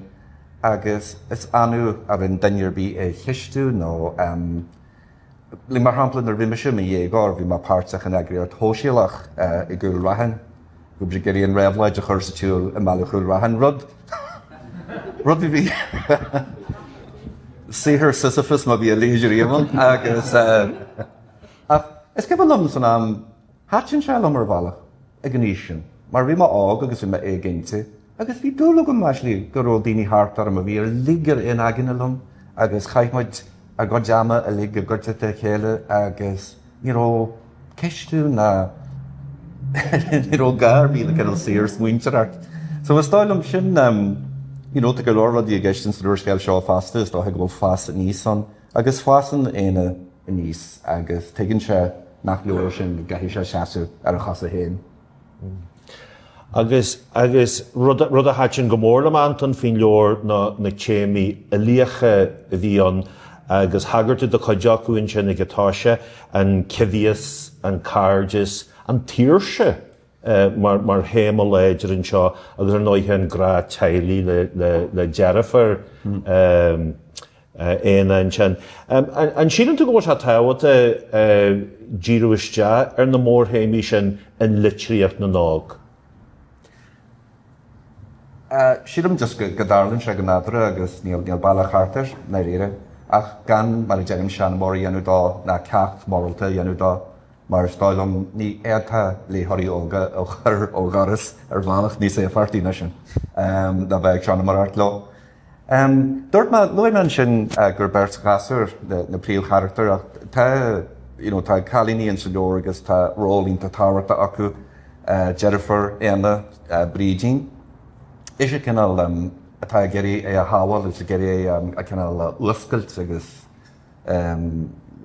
agus is annamh a rinne duine ar bith é a cheistiú nó Mar shampla, nuair a bhí mise i mo dhéagóir, bhí mé páirteach in eagraíocht shóisialach i gCúil Raithin. Bhí muid ag iarraidh an réabhlóid a chur sa tsiúl i mbaile Chúil Raithin, rud. Rud a bhí saothar Sisyphus má bhí a leithéid riamh ann agus ach is cuimhin liom san am, thaitin sé liom ar bhealach ag an aois sin mar bhí mé óg agus bhí mé éiginnte agus bhí dúil agam actually go raibh daoine thart orm a bhí uilig ar aon aigne liom agus chaith muid ár gcuid ama uilig i gcuideachta a chéile agus ní raibh ceistiú ná ní raibh gá ar bith le cineál saorsmaointeoireacht. So is dóigh liom sin you know tá go leor rudaí i gceist ins an úrscéal seo fosta, is dócha go bhfuil fás aníos ann agus fásann Éanna aníos agus tuigeann sé nach leor sin, go gcaithfidh sé seasamh ar a chosa féin. Agus, agus rud, rud a thaitin go mór liom, Anton, faoin leabhar ná na téamaí uilíocha a bhí ann agus thagair tú do chuid acu ansin ag an toiseach, an coimhthíos, an cairdeas, an tsaoirse mar, mar théama láidir anseo agus ar ndóighe an grá teaghlaigh le, le, le deirfiúr. Éanna ansin. An síleann tú go bhfuil sé tábhachtach díriú isteach ar na mórthéamaí sin i litríocht na n-óg? Sílim just go dtarlaíonn sé go nádúrtha agus níl bealach thart air, i ndáiríre. Ach gan, mar a deirim, seanmóir a dhéanamh dó ná ceacht morálta a dhéanamh dó, mar is dóigh liom ní fhéadfá léitheoirí óga a chur ó dhoras ar bhealach níos éifeachtaí ná sin, ná bheith ag seanmóireacht leo. Dúirt mé, luaigh mé ansin gur beirt ghasúr na príomhcharachtair ach tá, you know, tá cailíní insa leabhar agus tá ról iontach tábhachtach acu, deirfiúr Éanna, Brídín. Ise cineál atá ag iarraidh é a shábháil agus ag iarraidh é a cineál a fhuascailt agus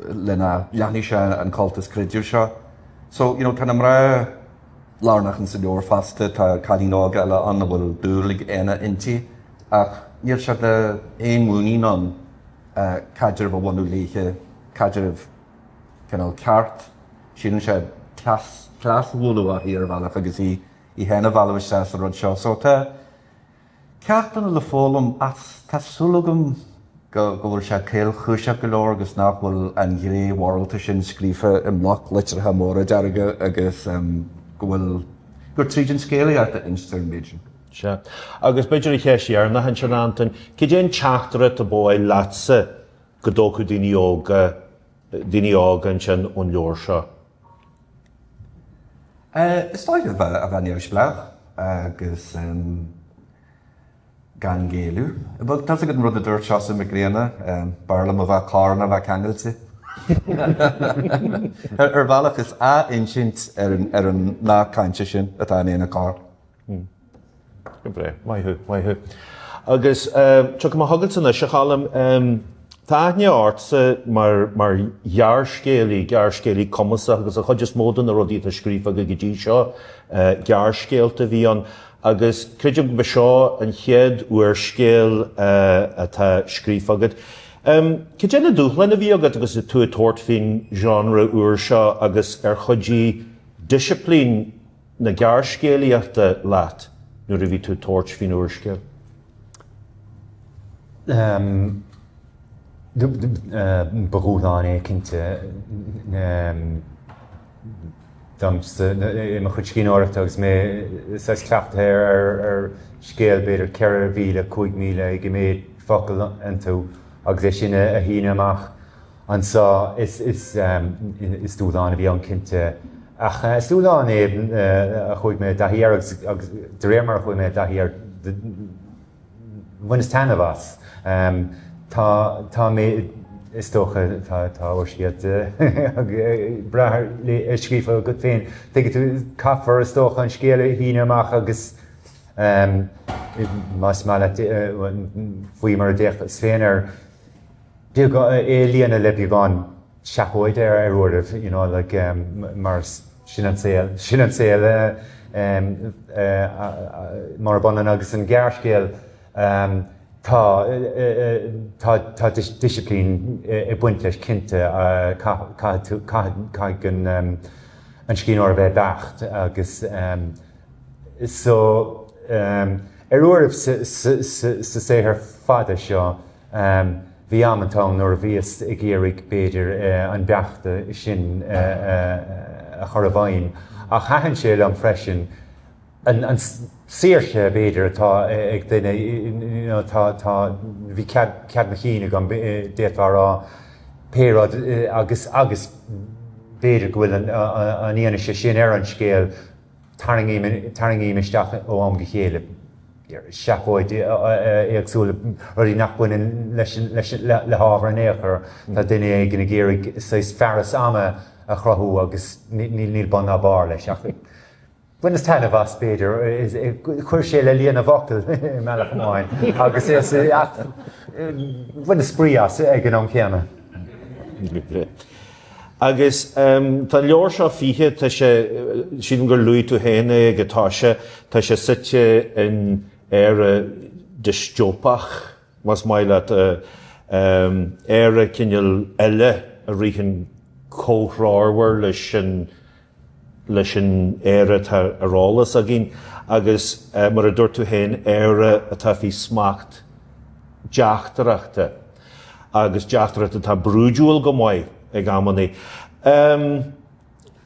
lena leanfaidh sé an cultas creidimh seo. So, you know, tá na mná lárnach insa leabhar fosta, tá cailín óg eile ann a bhfuil dúil ag Éanna inti ach níl sé d'aon mhuinín ann caidreamh a bhunú léithe, caidreamh cineál ceart. Síleann sé cleas, cleas a bhualadh uirthi ar bhealach agus í í féin a mhealladh isteach sa rud seo. So tá. Ceachtanna le foghlaim ach tá súil agam go bhfuil sé caolchúiseach go leor agus nach bhfuil an ghné mhorálta sin scríofa i mbloc litreacha móra dearga agus go bhfuil, gur tríd an scéalaíocht a instear an méid sin. Sea. Agus b'fhéidir an cheist dheireanach ansin, a Antain, cad é an teachtaireacht a ba mhaith leatsa go dtógfadh daoine óga, daoine óga ansin ón leabhar seo? Is dóigh a bheith neamhspleách agus gan géilleadh. Bhuel, tá's agat an rud a dúirt Seosamh Mac Grianna, b'fhearr liom a bheith corr ná a bheith ceangailte. Ar bhealach, is ath-insint ar an nath cainte sin atá in Éanna Corr. Go breá. Maith thú, maith thú. Agus tiocfaidh mé chugatsa anois, a Choilm. Tá aithne ortsa mar, mar ghearrscéalaí, gearrscéalaí cumasach agus an chuid is mó de na rudaí atá scríofa agat go dtí seo, gearrscéalta a bhí ann. Agus creidim go mba seo an chéad úrscéal atá scríofa agat. Cad é na dúshláin a bhí agat agus tú ag tabhairt faoin genre úr seo agus ar chuidigh disciplín na gearrscéalaíochta leat nuair a bhí tú ag tabhairt faoin úrscéal? Ba dhúshlán é cinnte domsa i mo chuid scríbhneoireachta agus mé saghas cleachtaithe ar scéal b'fhéidir 4,000, 5,000 ag an méid focal iontu agus é sin a shíneadh amach. Anseo is is dúshlán a bhí ann cinnte. Ach is dúshlán é a chuaigh mé i dtaithí air agus agus de réir mar a chuaigh mé i dtaithí air bhaineas taitneamh as. Tá tá mé is dócha tá tá úrscéalta breátha scríofa agat féin. Tuigeann tú caithfear is dócha an scéal a shíneadh amach agus más maith leat faoi mar a d'fhéachas féin air. é a líonadh le beagán seafóide ar uairibh, you know, like, mar sin an saol, sin an saol murab ionann agus an gearrscéal, tá, tá, tá disciplín ag baint leis cinnte, caithfidh tú, caithfidh, caithfidh an, an scríbhneoir a bheith beacht agus so, ar uairibh sa, sa, sa saothar fada seo, Bhí amanta ann nuair a bhíos ag iarraidh, b'fhéidir, an beaichte sin a chur i bhfeidhm, ach thaitin sé liom freisin. An saoirse, b'fhéidir, atá ag duine, you know, tá, tá, bhí cead, cead mo chinn agam, d'fhéadfá a rá, pé rud, agus, agus b'fhéidir go bhfuil an, an fhianaise sin ar an scéal, tarraingím, tarraingím isteach ó am go chéile seafóidí éagsúla, rudaí nach mbaineann leis an, leis an, le hábhar in aon chor. Tá duine éigin ag iarraidh saghas fearas ama a chruthú agus níl, níl bun ná barr leis ach. Bhaineas taitneamh as, b'fhéidir. Chuir sé le líon na bhfocal i mbealach amháin agus is ach bhaineas spraoi as ag an am céanna. Agus tá an leabhar seo Fiche, tá sé, sílim gur luaigh tú féin é ag an toiseach, tá sé suite in Éire diostóipeach, más maith leat, Éire cineál eile a ritheann comhthreomhar leis an leis an Éire atá ar eolas againn agus, mar a dúirt tú féin, Éire atá faoi smacht deachtaireachta agus deachtaireacht atá brúidiúil go maith ag amannaí.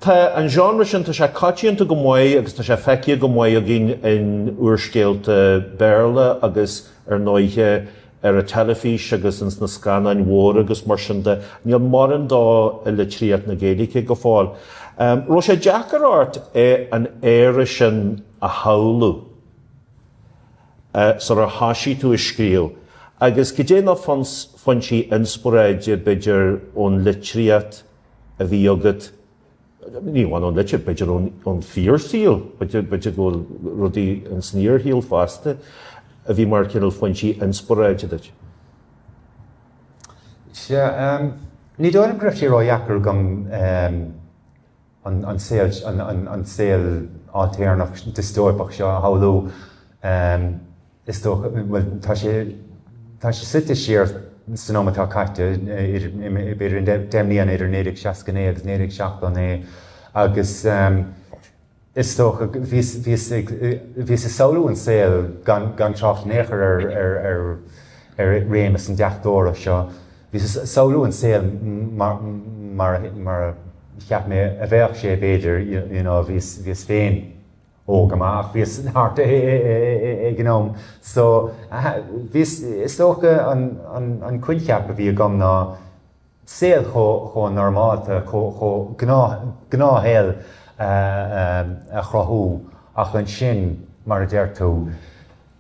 Tá an genre sin, tá sé coitianta go maith agus tá sé feicthe go maith againn in úrscéalta Béarla agus, ar ndóighe, ar an teilifís agus ins na scannáin mhóra agus mar sin de. Níl mórán dó i litríocht na Gaeilge go fóill. Raibh sé deacair ort an Éire sin a shamhlú sular thoisigh tú ag scríobh? Agus goidé na foinsí inspioráide, b'fhéidir, ón litríocht a bhí agat Ní amháin ón litríocht, b'fhéidir ón fíorshaol, b'fhéidir go bhfuil rudaí ins an fhíorshaol fosta a bhí mar cineál foinsí inspioráide duit. Sea, ní dóigh liom go raibh sé ródheacair agam an saol, an saol ailtéarnach diostóipeach seo a shamhlú. Is dócha, bhuel, tá sé, tá sé suite siar san am atá caite, idir, b'fhéidir 10 mbliana idir 1969 agus 1979 agus is dócha, bhíos, bhíos ag, bhíos ag samhlú an saol gan, gan trácht in aon chor ar, ar, ar, ar réimeas an deachtóra seo. Bhíos ag samhlú an saol mar, mar a, mar a cheap mé a bheadh sé b'fhéidir, you know, bhíos, bhíos féin. óg go maith ach bhíos thart ag an am so bhíos, is dócha an an coincheap a bhí agam ná saol chomh chomh normálta, chomh chomh gnáth gnáthshaol a chruthú ach ansin mar a deir tú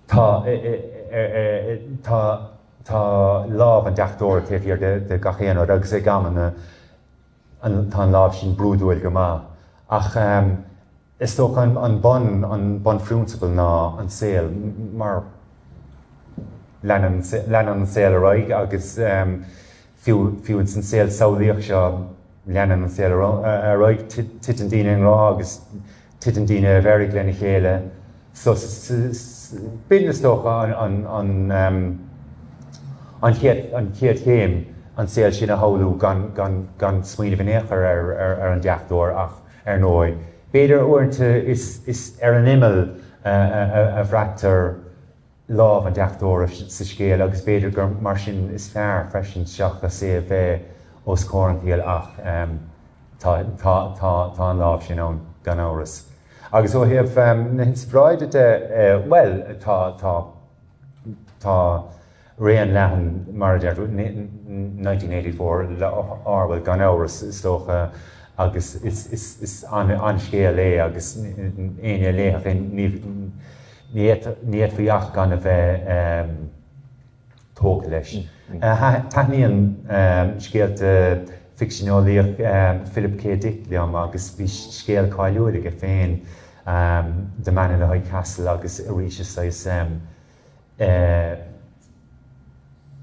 tá tá tá lámh an deachtóra taobh thiar de de gach aon rud agus ag amanna tá an lámh sin brúidiúil go maith ach Is dócha an bun, an bunphrionsabal ná an saol mar leanann, leanann an saol ar aghaidh agus fiú, fiú ins an saol samhlaíoch seo leanann an saol ar aghaidh, titeann daoine i ngrá agus titeann daoine i bhfeirg lena chéile. So b'in is dócha an, an, an chéad, an chéad chéim, an saol sin a shamhlú gan, gan, gan smaoineamh in aon chor ar, ar an deachtóir ach Ar ndóigh, b'fhéidir uaireanta is ar an imeall a bhraitear lámh an deachtóra sa scéal agus b'fhéidir gur mar sin is fearr freisin seachas é a bheith os comhair an tsaoil ach tá, tá, tá, tá an lámh sin ann gan amhras. Agus ó thaobh na hinspioráide de, bhuel, tá, tá, tá. raon leathan, mar a deir tú, 1984 le Orwell gan amhras, is dócha, agus is an-scéal é agus éinne a léifeadh é ní fhéadfaí ach gan a bheith tógtha leis. Taitníonn scéalta ficsean eolaíoch Philip K. Dick liom agus bhí scéal cáiliúil aige féin, The Man in the High Castle agus arís is saghas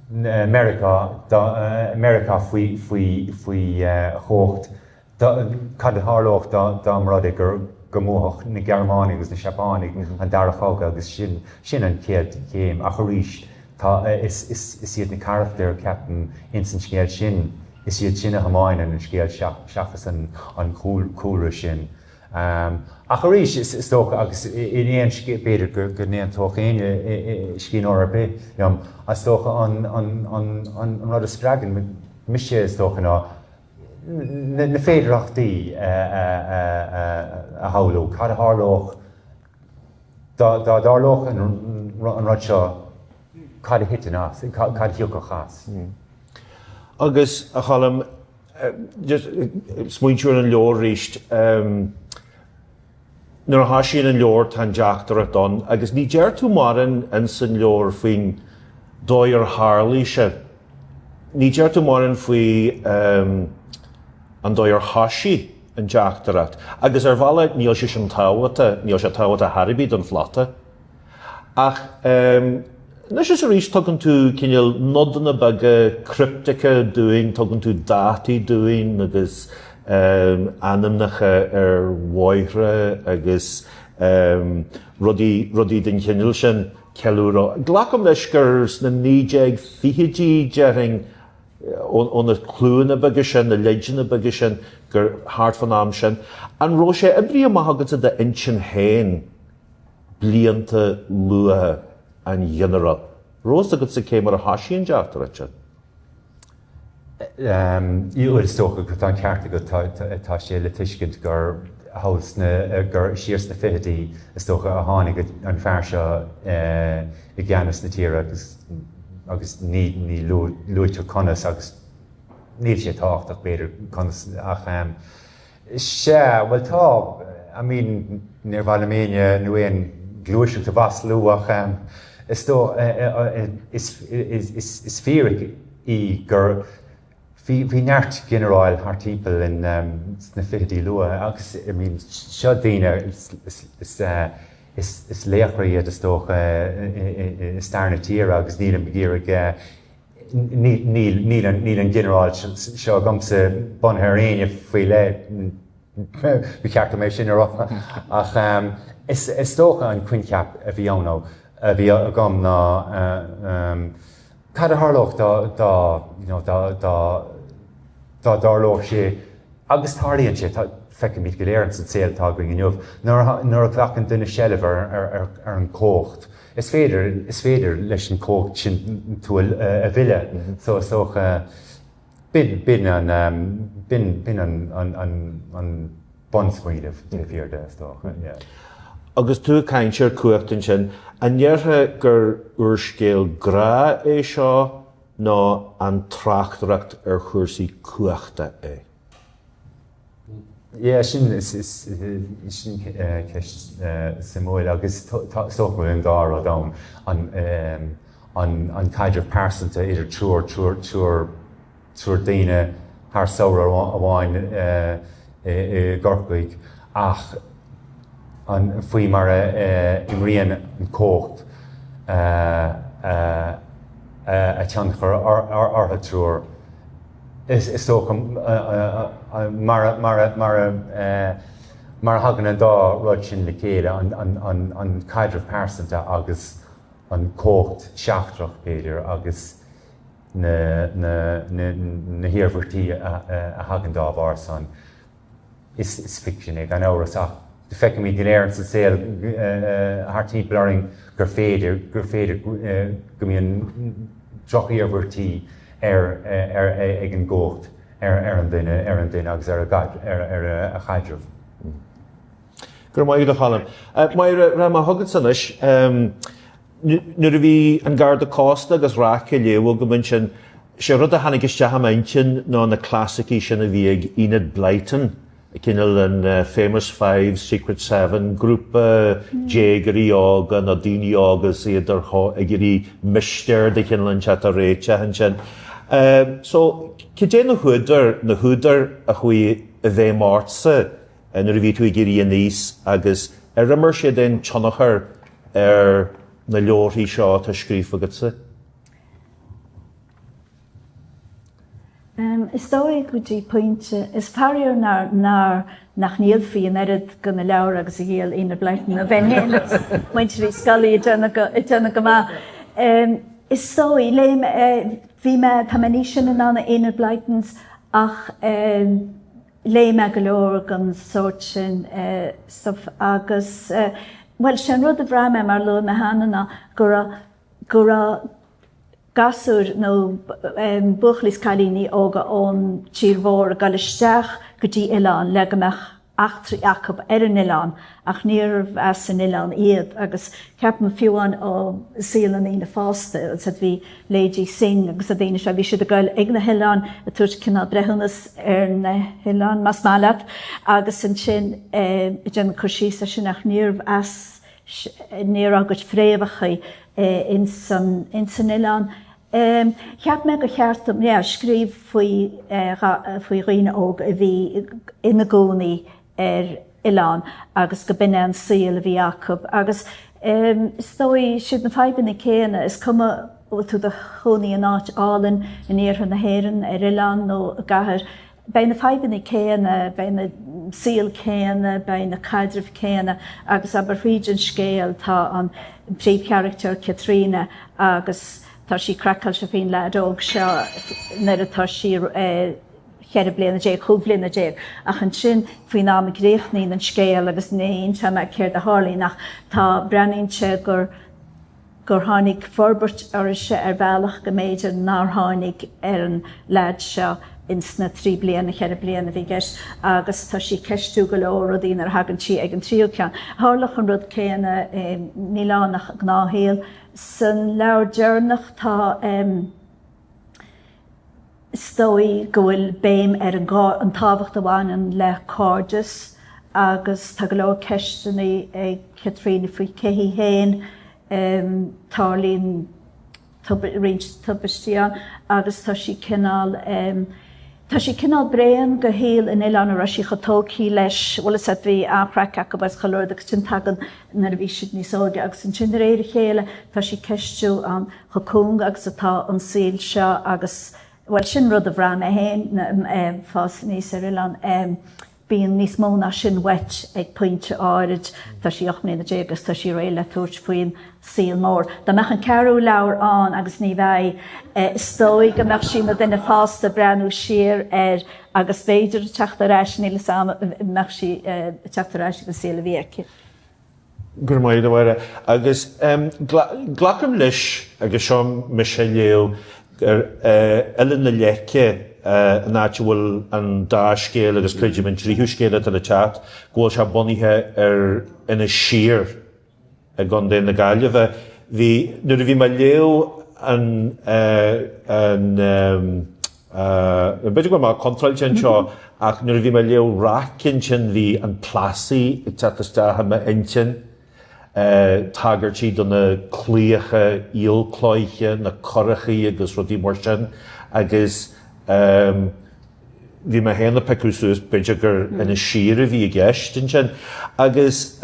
Meiriceá, Meiriceá faoi, faoi, faoi chumhacht, cad a tharlódh dá, dá mba rud é gur, go mbuafadh na Gearmánaigh agus na Seapánaigh an dara chogadh agus sin, sin an chéad chéim ach arís tá, is, is, is iad na carachtair, ceapaim, ins an scéal sin, is iad sin a thiomáineann an scéal seachas an, an cúlra sin. Ach arís, is dócha, agus in aon scéal, b'fhéidir go n-aontódh éinne, scríbhneoir ar bith liom, is dócha an rud a spreagann mise, is dócha, ná na féidearthachtaí a shamhlú. Cad a tharlódh? Dá dtarlódh an rud seo, cad a thiteann as, cad a thiocfadh as? Agus, a Choilm, just smaointiú ar an leabhar arís, nuair a thoisíonn an leabhar tá an deachtaireacht ann agus ní deir tú mórán ins an leabhar faoin dóigh ar tharlaigh sé. Ní deir tú mórán faoi an dóigh ar thoisigh an deachtaireacht agus ar bhealach níl sé sin tábhachtach, níl sé tábhachtach ar bith don phlota. Ach anois is arís tugann tú cineál nodanna beaga cripteacha dúinn, tugann tú dátaí dúinn agus ainmneacha ar bhóithre agus rudaí, rudaí den chineál sin, ceiliúradh. Glacaim leis gur sna 1920idí, déarfainn, ó na cliúanna beaga sin, na leideanna beaga sin, gur thart fán am sin. An raibh sé oibrithe amach agatsa i d'intinn féin blianta luatha an ghinearáil? Raibh fhios agatsa cé mar a thoisigh an deachtaireacht sin? Bhuel, is dócha go tá an ceart agat, tá sé le tuiscint gur thall sna, gur siar sna fichidí is dócha a tháinig an fear seo i gceannas na tíre agus agus ní ní luaitear conas agus níl sé tábhachtach b'fhéidir conas ach sea, bhuel tá, I mean níor mhaith liom éinne nó aon ghluaiseacht a mhaslú ach is dóigh is is is fíric í gur bhí bhí neart ginearáil thart timpeall in sna fichidí luatha agus I mean seo daoine is is is is laochra iad is dócha i stair na tíre agus nílim ag iarraidh níl an ginearál seo agamsa bunaithe ar éinne faoi leith, ba cheart dom é sin a rá, ach is dócha an coincheap a bhí ann nó a bhí agam ná cad a tharlódh dá dá you know dá dá dá dtarlódh sé Agus tarlaíonn sé, feicimid go léir ins an saol atá againn inniu, nuair a ghlacann duine seilbh ar an chumhacht, is féidir, is féidir leis an chumhacht sin tú a mhilleadh. So is dócha, b'in, b'in an, b'in, b'in an, an, an bunsmaoineamh taobh thiar de, is dócha, yeah. Agus tú ag caint ar cumhacht ansin, an ndéarfá gur úrscéal grá é seo nó an tráchtaireacht ar chúrsaí cumhachta é? Yeah, sin, sin ceist suimiúil agus is dócha go bhfuil an dá rud ann, an caidreamh pearsanta idir triúr, triúr, triúr, triúr daoine thar samhradh amháin i gCorcaigh ach an, faoi mar a imríonn an chumhacht a tionchar orthu triúr. Is dócha mar a thagann an dá rud sin le chéile, an caidreamh pearsanta agus an chumhacht sheachtrach, b'fhéidir, agus na hiarmhairtí a thagann dá bharr san. Is ficsean é, gan amhras, ach feicimid go léir sa saol thart timpeall orainn gur féidir, gur féidir go mbíonn droch-iarmhairtí ar, ar, ag an gcumhacht ar an duine, ar an duine agus ar a, ar a chaidreamh. Go raibh maith agat, a Choilm. Máire, rachaidh mé chugatsa anois. Nuair a bhí An Garda Cósta agus Raic á léamh agam ansin, sé rud a tháinig isteach i m'intinn ná na clasaicí sin a bhí ag Enid Blyton, cineál an Famous Five, Secret Seven, grúpa déagóirí óga nó daoine óga is iad ar ag iarraidh mistéir de chineál inteacht a réiteach ansin. So, cad é na húdair, na húdair a chuaigh i bhfeidhm ortsa nuair a bhí tú ag éirí aníos agus ar imir siad aon tionchar ar na leabharthaí seo atá scríofa agatsa? Is dóigh go dtí pointe. Is faraor nár, nár, nach ndíolfaí an oiread de na leabhair agus a dhíol Enid Blyton nó bheinn féin agus muintir Uí Scolaí ag déanamh go, ag déanamh go maith. Is dóigh, léigh mé, bhí mé, tá mé níos sine ná na Enid Blytons ach Léigh mé go leor den sórt sin stuif agus, bhuel, sé an rud a bhraith mé, mar a luaigh mé cheana, ná go raibh, go raibh gasúir nó buachaillí is cailíní óga ón tír mhór ag dul isteach go dtí oileán le go mbeadh. eachtraí acu ar an oileán ach níorbh as an oileán iad agus ceapaim fiú amháin ó saol na ndaoine fásta, agus bhí Lady Synge agus na daoine seo, bhí siad ag goil ag na hoileáin ag tabhairt cineál breithiúnas ar na hoileáin más maith leat agus ansin ag déanamh cur síos ar sin ach níorbh as, ní raibh a gcuid fréamhacha ins an oileán. Cheap mé gur cheart dom, yeah, scríobh faoi, faoi dhaoine óga a bhí ina gcónaí ar oileán agus go b'in é an saol a bhí acu agus is dóigh, siad na fadhbanna céanna, is cuma bhfuil tú i do chónaí in áit álainn in iarthar na hÉireann, ar oileán nó i gcathair, Beidh na fadhbanna céanna, beidh an saol céanna, beidh na caidrimh céanna agus abair thríd an scéal tá an príomhcharachtar Caitríona agus tá sí craiceáilte faoin leaid óg seo nuair atá sí 14 bliana, 15 bliana ach ansin faoin am a gcríochnaíonn an scéal agus ní inseoidh mé céard a tharlaíonn ach tá, breathnaíonn sé gur. gur tháinig forbairt uirthise ar bhealach go mb'fhéidir nár tháinig ar an leaid seo ins na 3 bliana, 4 bliana a bhí i gceist agus tá sí ag ceistiú go leor rudaí nuair a thagann sí ag an tríú ceann. Tharlódh an rud céanna, níl ann ach gnáthshaol. San leabhar deireanach tá. Is dóigh go bhfuil béim ar an an tábhacht a bhaineann le cairdeas agus tá go leor ceisteanna ag Caitríona faoi cé hí féin, tarlaíonn roinnt tubaistí ann agus tá sí cineál, tá sí cineál bréan de shaol an oileáin a raibh sí chomh tógtha leis, bhfuil fhios a't bhí an-chraic acu agus chuile rud agus ansin tagann nuair a bhí siad níos óige agus ansin de réir a chéile tá sí ag ceistiú an chomh cúng agus atá an saol seo agus, bhuel, sin rud a bhraith mé féin ag fás aníos ar oileán, bíonn níos mó ná sin uait ag pointe áirid, tá sí 18 mbliana agus tá sí réidh le tabhairt faoin saol mór. Dá mbeadh an ceathrú leabhar ann, agus ní bheidh, is dóigh go mbeadh sí ina duine fásta ag breathnú siar air agus b'fhéidir ag teacht ar ais, níl 'fhios a'm, mbeadh sí ag teacht ar ais ag an saol a bhí aici. Go raibh maith agat, a Mháire. Agus glacaim leis, agus seo mise ag léamh, gur Oileán na Leice an áit a bhfuil an dá scéal agus creidim an tríú scéal atá le teacht, go bhfuil sé bunaithe ar Inis Oírr i gContae na Gaillimhe. Bhí, nuair a bhí mé ag léamh an, an, B'fhéidir go bhfuil mé contráilte anseo ach nuair a bhí mé ag léamh Raic ansin bhí an Plassey ag teacht isteach i m'intinn, tagairtí do na claíocha aolchloiche, na curachaí agus rudaí mar sin agus bhí mé féin ag piocadh suas b'fhéidir gur Inis Oírr a bhí i gceist ansin agus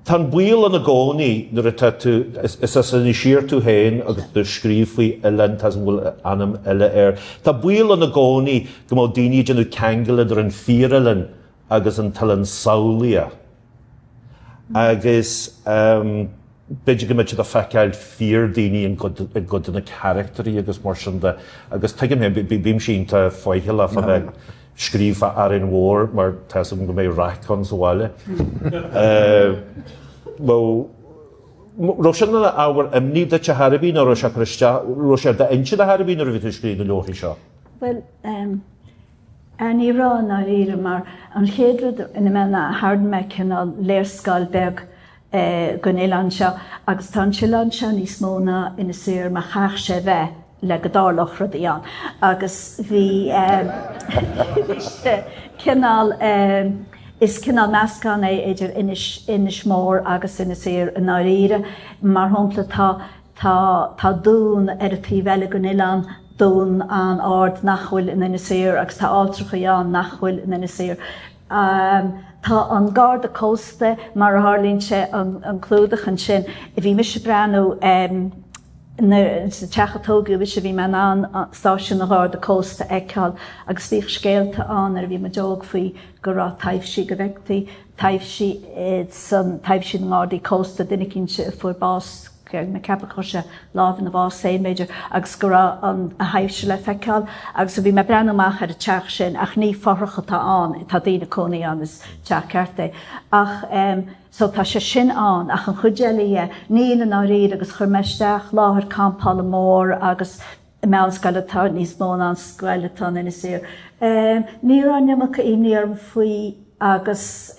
Tá an baol ann i gcónaí nuair atá tú, is as Inis Oírr tú féin agus tú ag scríobh faoi oileán, tá 'fhios a'm go bhfuil ainm eile air, tá baol ann i gcónaí go mbeadh daoine ag déanamh ceangal idir an fíor-oileán agus an t-oileán samhlaíoch. Agus b'fhéidir go mbeadh siad ag feiceáil fíor-daoine i gcuid de na caractairí agus mar sin de. Agus tuigim féin, bímse iontach faichilleach fá bheith scríobh fá Árainn Mhór mar tá 'fhios agam go mbeidh raic ann sa bhaile. Bhuel, raibh sin ina ábhar imní duit ar chor ar bith nó raibh sé ag cur isteach, raibh sé ar d'intinn ar chor ar bith nuair a bhí tú ag scríobh na leabharthaí seo? Bhuel, ní raibh i ndáiríre mar an chéad rud a rinne mé ná tharraing mé cineál léarscáil beag den oileán seo agus tá an t-oileán seo níos mó ná Inis Oírr mar chaithfeadh sé bheith le go dtarlódh rudaí ann agus bhí bhí sé cineál is cineál meascán é idir Inis Inis Mór agus Inis Oírr i ndáiríre. Mar shampla tá tá tá dún ar an taobh eile den oileán, dún an-ard nach bhfuil in Inis Oírr agus tá áitreachaí ann nach bhfuil in Inis Oírr. Tá an Garda Cósta, mar a tharlaíonn sé, an clúdach ansin. Bhí mise ag breathnú sa teach a tógadh mise, bhí mé in ann stáisiún an Gharda Cósta a fheiceáil agus bhíodh scéalta ann nuair a bhí muid óg faoi go raibh taibhsí, go bhfeictí taibhsí san, taibhsí na nGardaí Cósta, duine eicínt a fuair bás, mé ag ceapadh chuir sé lámh ina bhás féin, b'fhéidir, agus go raibh an a thaibhse le feiceáil. Agus bhí mé ag breathnú amach ar an teach sin, ach ní fothrach atá ann, tá daoine ag cónaí ann, is teach ceart é. Ach em so tá sé sin ann, ach an chuid eile dhe, níl i ndáiríre agus chuir mé isteach láthair campála mór agus. Meánscoil atá níos mó ná an scoil atá in Inis Oírr. Ní raibh an iomarca imní orm faoi agus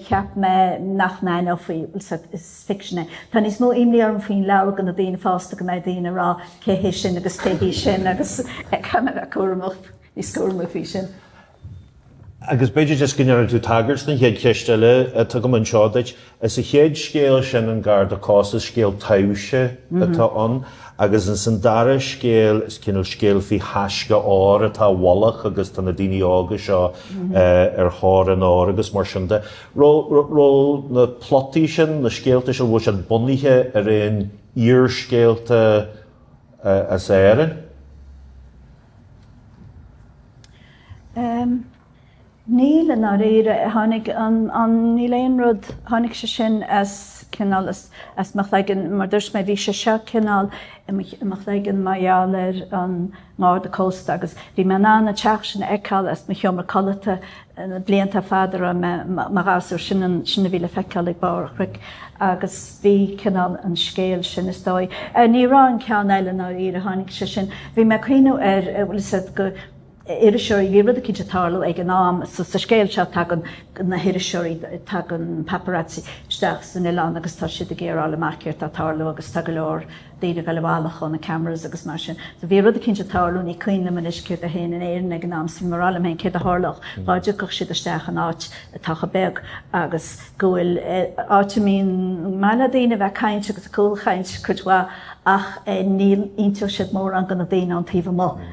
cheap mé nach n-aithneofaí, is ficsean é. Tá níos mó imní orm faoin leabhar do na daoine fásta go mbeidh daoine ag rá cé hé sin agus cé hí sin agus caithfidh mé a bheith cúramach, níos cúramaí faoi sin. Agus b'fhéidir just go ndéanfaidh tú tagairt don chéad cheist eile atá agam anseo duit. Sa chéad scéal sin, An Garda Cósta, is scéal taibhse atá ann agus ins an dara scéal is cineál scéal faoi thaisce óir atá i bhfolach agus tá na daoine óga seo ar thóir an óir agus mar sin de. Raibh na plotaí sin, na scéalta sin, bhfuil siad bunaithe ar aon fhíorscéalta as Éirinn? Níl, i ndáiríre. Tháinig an, an, níl aon rud, tháinig sé sin as cineál, as, as mo chloigeann, mar dúirt mé, bhí sé seo cineál i mo, i mo chloigeann mar gheall ar an nGarda Cósta agus bhí mé in ann an teach sin a fheiceáil as mo sheomra codlata na blianta fada a raibh mé i mo ghasúr, sin an, sin a bhí le feiceáil ag barr an chnoic agus bhí cineál an scéal sin is dóigh. Ní raibh an ceann eile i ndáiríre, tháinig sé sin, bhí mé ag cuimhniú ar, bhfuil a fhios agat, go, iriseoirí, bhí rud eicínt ag tarlú ag an am, so sa scéal seo tagann na hiriseoirí, tagann paparazzi isteach san oileán agus tá siad ag iarraidh fháil amach céard tá ag tarlú agus tá go leor daoine ag dul i bhfalach ó na cameras agus mar sin. So bhí rud eicínt ag tarlú, ní cuimhin liom anois céard é féin in Éirinn ag an am, so bhí mé ag rá liom féin céard a tharlódh dá dtiocfadh siad isteach in áit atá chomh beag agus go bhfuil áit a mbíonn maith le daoine a bheith ag caint agus ag cúlchaint cuid mhaith ach ní inseodh siad mórán do na daoine ón taobh amuigh,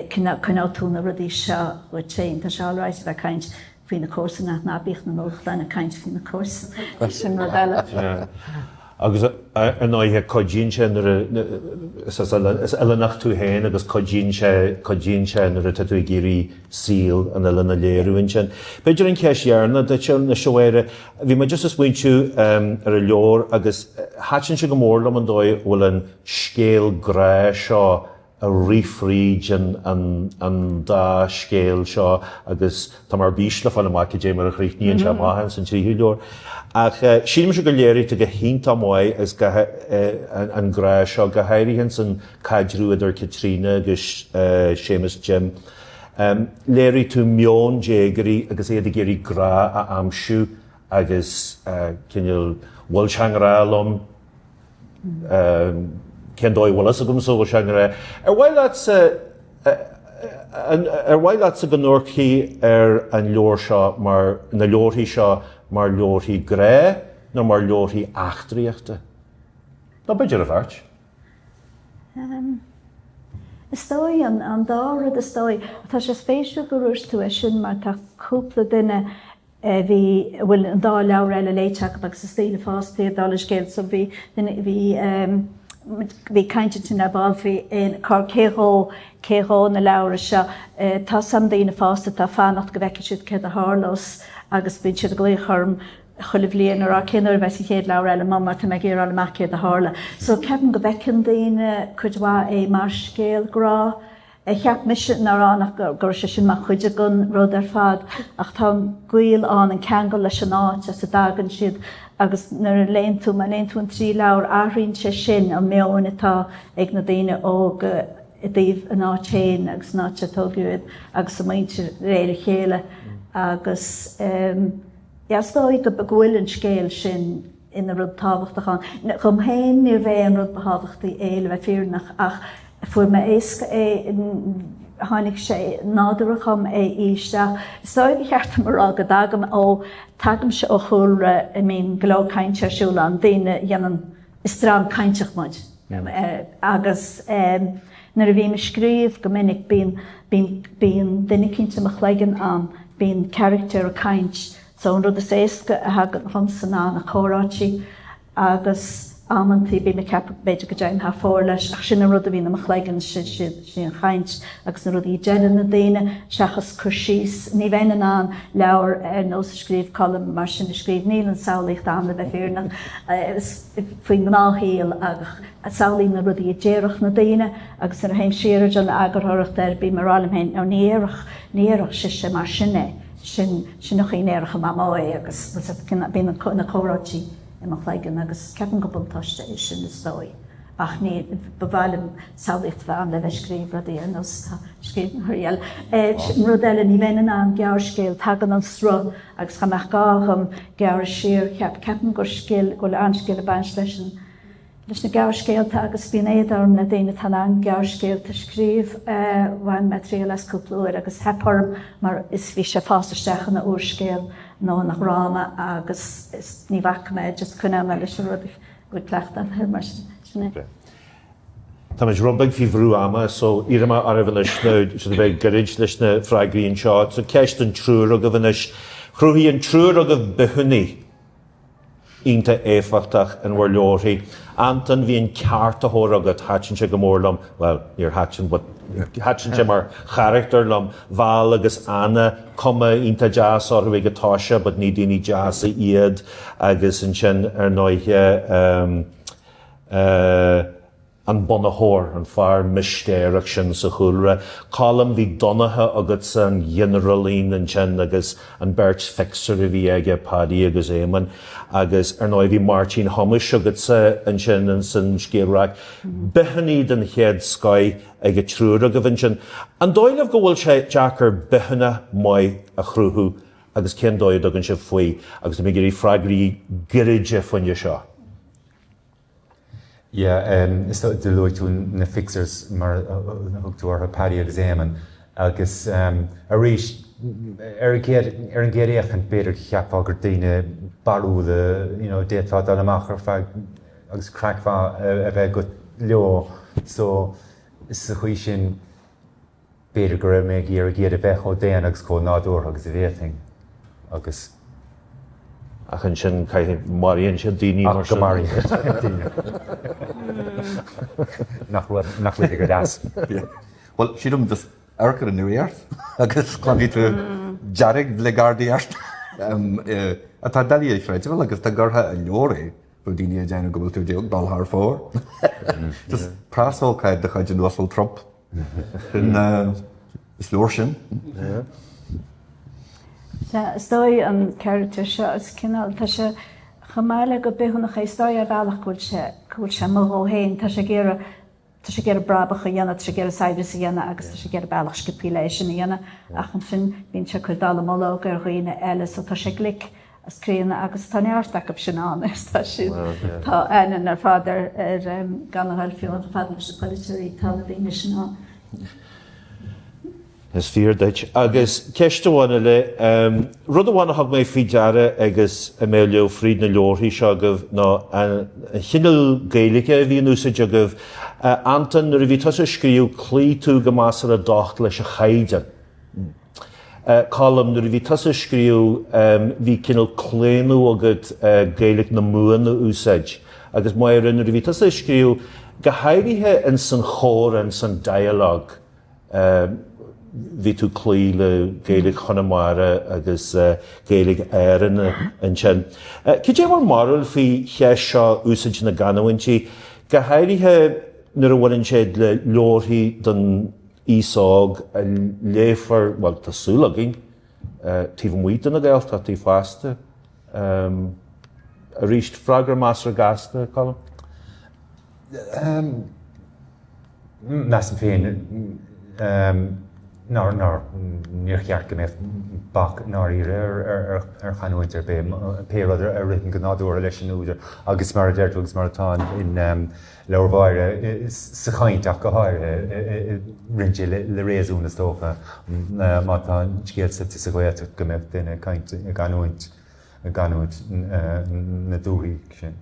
coinneoidh tú na rudaí seo dhuit féin. Tá sé alright a bheith ag caint faoi na comharsana ach ná bíodh na nuachtáin ag caint faoi na comharsana, sin rud eile. Agus ar ndóighe cuidíonn sé nuair a, is oileánach tú féin agus cuidíonn sé, cuidíonn sé nuair atá tú ag iarraidh saol an oileáin a léiriú ansin. B'fhéidir an cheist dheireanach duit anois a Mháire, bhí mé just ag smaointiú ar an leabhar agus thaitin sé go mór liom an dóigh a bhfuil an scéal grá seo ag rith fríd an dá scéal seo agus tá mé ar bís le fáil amach cad é mar a chríochnaíonn sé amach ins an tríú leabhar. Ach sílimse go léiríonn tú go hiontach maith agus go an grá seo, go háirithe ins an caidreamh idir Caitríona agus Séamus Jim. Léirigh tú meon déagóirí agus iad ag iarraidh grá a aimsiú agus cineál bhfuil sé i ngrá liom? Cén dóigh a bhfuil fhios agamsa bhfuil sé i ngrá? Ar mhaith leatsa ar mhaith leatsa go n-amharcfaí ar an leabhar seo mar, na leabharthaí seo mar leabharthaí grá nó mar leabharthaí eachtraíochta? Nó b'fhéidir an bheirt? Is dóigh, an dá rud is dóigh. Tá sé spéisiúil go ndúirt tú é sin mar tá cúpla duine a bhí, a bhfuil an dá leabhar eile léite acu agus is daoine fásta iad dála an scéil so bhí duine, bhí bhí caint ansin le ball faoi aon, cé dhó, cé dhó na leabhra seo. Tá some daoine fásta atá ag fanacht go bhfeicfidh siad céard a tharlós agus bíonn siad ag glaoch orm chuile bhliain ag rá cén uair a bheas an chéad leabhar eile amuigh mar tá mé ag iarraidh fháil amach céard a tharla. So ceapaim go bhfeiceann daoine cuid mhaith é mar scéal grá. Cheap mise nár fhan ach go raibh sé sin mar chuid den rud ar fad ach tá an gaol ann, an ceangal leis an áit as a dtagann siad agus nuair a léann tú, má léann tú an trí leabhar, athraíonn sé sin an meon atá ag na daoine óga i dtaobh a n-áit féin agus an áit ar tógadh iad agus a muintir de réir a chéile agus yeah, is dóigh go bhfuil an scéal sin ina rud tábhachtach ann. Dhom féin níorbh é an rud ba thábhachtaí é le bheith fírinneach ach fuair mé éasca é, tháinig sé nádúrtha chugam é a isteach. Is dóigh gur cheart dom a rá go dtagaim ó, tagaimse ó chúlra a mbíonn go leor cainte ar siúl ann, daoine a dhéanann, is dream cainteach muid agus nuair a bhím ag scríobh go minic bíonn, bíonn, bíonn duine eicínt i mo chloigeann ann, bíonn carachtar ag caint So an rud is éasca a thagann chugam ná na comhráití agus amantaí bím ag ceapadh b'fhéidir go dtéim thar fóir leis ach sin an rud a bhíonn i mo chloigeann, sin an chaint agus na rudaí a deireann na daoine seachas cur síos. Ní bheinn in ann leabhar ar nós a scríobh Colm mar sin a scríobh, níl an samhlaíocht ann le bheith fírinneach faoin ngnáthshaol ach samhlaím na rudaí a déarfadh na daoine agus nuair a théim siar ag déanamh eagarthóireacht air bím ag rá liom féin, ní dhéarfadh, ní dhéarfadh sise mar sin é. Sin, sin an chaoi a ndéarfadh a Mamó é agus bíonn na comhráití i mo chloigeann agus ceapaim gur buntáiste é sin is dóigh. Ach ní, ba mhaith liom samhlaíocht a bheith ann le bheith ag scríobh rudaí ar nós tá scríbhneoirí eile. An rud eile, ní bheinn in ann gearrscéal, tagann an sruth agus dá mbeadh gá dhom gearradh siar, cheap, ceapaim gur scil, go bhfuil an-scil ag baint leis an, leis na gearrscéalta agus bíonn éad orm le daoine atá in ann gearrscéalta a scríobh. Bhain mé triail as cúpla uair agus theip orm mar is bhí sé ag fás isteach ina úrscéal nó ina dhráma agus is ní bhaca mé, just coinneoidh mé leis an rud. go bhfuil cleachtadh air mar sin é. Táimid rud beag faoi bhrú ama so iarrfaidh mé oraibh anois nó sort of bheith gairid leis na freagraí anseo. So ceist don triúr agaibh anois. Chruthaigh an triúr agaibh bithiúnaigh iontach éifeachtach in bhur leabharthaí. Antain, bhí an ceartaitheoir agat, thaitin sé go mór liom, bhuel, níor thaitin but thaitin sé mar charachtar liom. Val agus Anna, cuma iontach deas orthu ag an toiseach but ní daoine deasa iad agus ansin ar ndóighe an bunaitheoir, an fear mistéireach sin sa chúlra. Colm, bhí Donncha agatsa, an ghinearáilín ansin agus an beirt fixer a bhí aige, Paddy agus Éamonn agus ar ndóigh bhí Máirtín Thomáis agatsa ansin insan scéal raic. Bithiúnaigh den chéad scoith ag an triúr agaibh ansin. An dóigh libh go bhfuil sé deacair bithiúnach maith a chruthú agus cén dóigh a dtugann sibh faoi? Agus tá mé ag iarraidh freagraí gairide fá choinne seo. Yeah, is dóigh, do luaigh tú na fixers mar a thug tú orthu, Paddy agus Éamonn, agus arís, ar an gcéad, ar an gcéad fhéachaint b'fhéidir cheapfá gur daoine barrúla, you know, d'fhéadfá dul amach ar feadh agus craic mhaith a bheith agat leo so sa chaoi sin b'fhéidir go raibh mé ag iarraidh iad a bheith chomh daonna agus chomh nádúrtha agus a bhféadfainn agus. Ach ansin caithfidh, maraíonn siad daoine mar sin. Ach go maraíonn siad daoine. Nach rud, nach rud go deas. Bhuel, sílim just amharc ar an nuacht agus cluinfidh tú dearg-bhliogáidí ort atá doiligh a chreidbheáil agus dá gcuirfeá i leabhar é, Bheadh daoine ag déanamh go bhfuil tú ag dul thar fóir. Just preasócáid de chuid an Uasail Trump. Sin, is leor sin. Sea, is dóigh an charachtar seo, is cineál, tá sé chomh maith le gur bithiúnach é, is dóigh ar bhealach go bhfuil sé, go bhfuil sé amuigh dhó féin, tá sé ag iarraidh Tá sé ag iarraidh brabach a dhéanamh, tá sé ag iarraidh saibhreas a dhéanamh agus tá sé ag iarraidh bealach sciobthaí le é sin a dhéanamh ach ansin bíonn sé ag cur dallamullóg ar dhaoine eile so tá sé glic is críonna agus tá neart acu sin ann agus tá siad, tá aithne ar fad ar, ar gan a dhul fiú chomh fada leis na polaiteoirí, tá na daoine sin ann. Is fíor duit. Agus ceist amháin eile, rud amháin a thug mé faoi deara agus mé ag léamh fríd na leabharthaí seo agaibh ná an chineál Gaeilge a bhí in úsáid agaibh. Antain, nuair a bhí tusa ag scríobh, chloígh tú go measartha docht leis an chaighdeán. Colm, nuair a bhí tusa ag scríobh, bhí cineál claonadh agat Gaeilge na Mumhan a úsáid. Agus Máire, nuair a bhí tusa ag scríobh, go háirithe ins an chomhrá, ins an dialogue, Bhí tú ag cloí le Gaeilge Chonamara agus Gaeilge Árann ansin. Cad é bhur mbarúil faoi cheist seo úsáid na gcanúintí, go háirithe nuair a bhaineann sé le leabharthaí don aos óg a léifear, bhuel, tá súil againn, taobh amuigh de na Gaeltachtaí fosta? Arís, freagra measartha gasta, Colm? Measaim féin nár, nár, níor cheart go mbeadh bac i ndáiríre ar chanúint ar bith, pé rud a ritheann go nádúrtha leis an údar agus mar a deir tú agus mar atá in leabhar Mháire, sa chaint ach go háirithe, ritheann sé le réasún is dócha má tá an scéal suite sa Ghaeltacht go mbeadh duine ag caint i gcanúint, i gcanúint na dúthaí sin.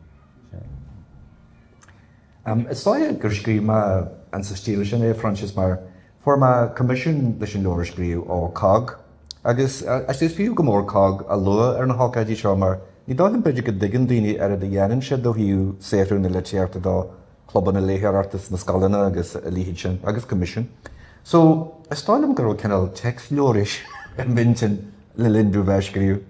Is dóigh gur scríobh mé in sa stíl sin é, a Phroinsias, mar fuair mé coimisiún leis an leabhar a scríobh ó COGG. Agus is fiú go mór COGG a lua ar na hócáidí seo mar ní dóigh liom b'fhéidir go dtuigeann daoine oiread a dhéanann siad ó thaobh saothrú na litríochta do chlubanna léitheoireachta sna scoileanna agus a leithéid sin, agus coimisiún. So, is dóigh liom go raibh cineál téacsleabhar i m'intinn le linn domh bheith ag scríobh.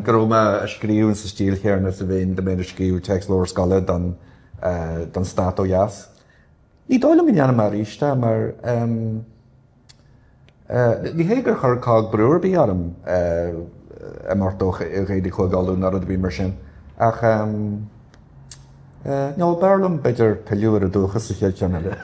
Go raibh mé ag scríobh in sa stíl chéanna is a bheinn dá mbeinn ag scríobh téacsleabhar scoile don don stát ó dheas. Ní dóigh liom go ndéanfaidh mé arís é mar ní hé gur chuir COGG brú ar bith orm imeacht ó Ghaeilge Chúige Uladh nó rud ar bith mar sin ach. Nó b'fhearr liom, b'fhéidir, pilleadh ar an dúchas sa chéad cheann eile.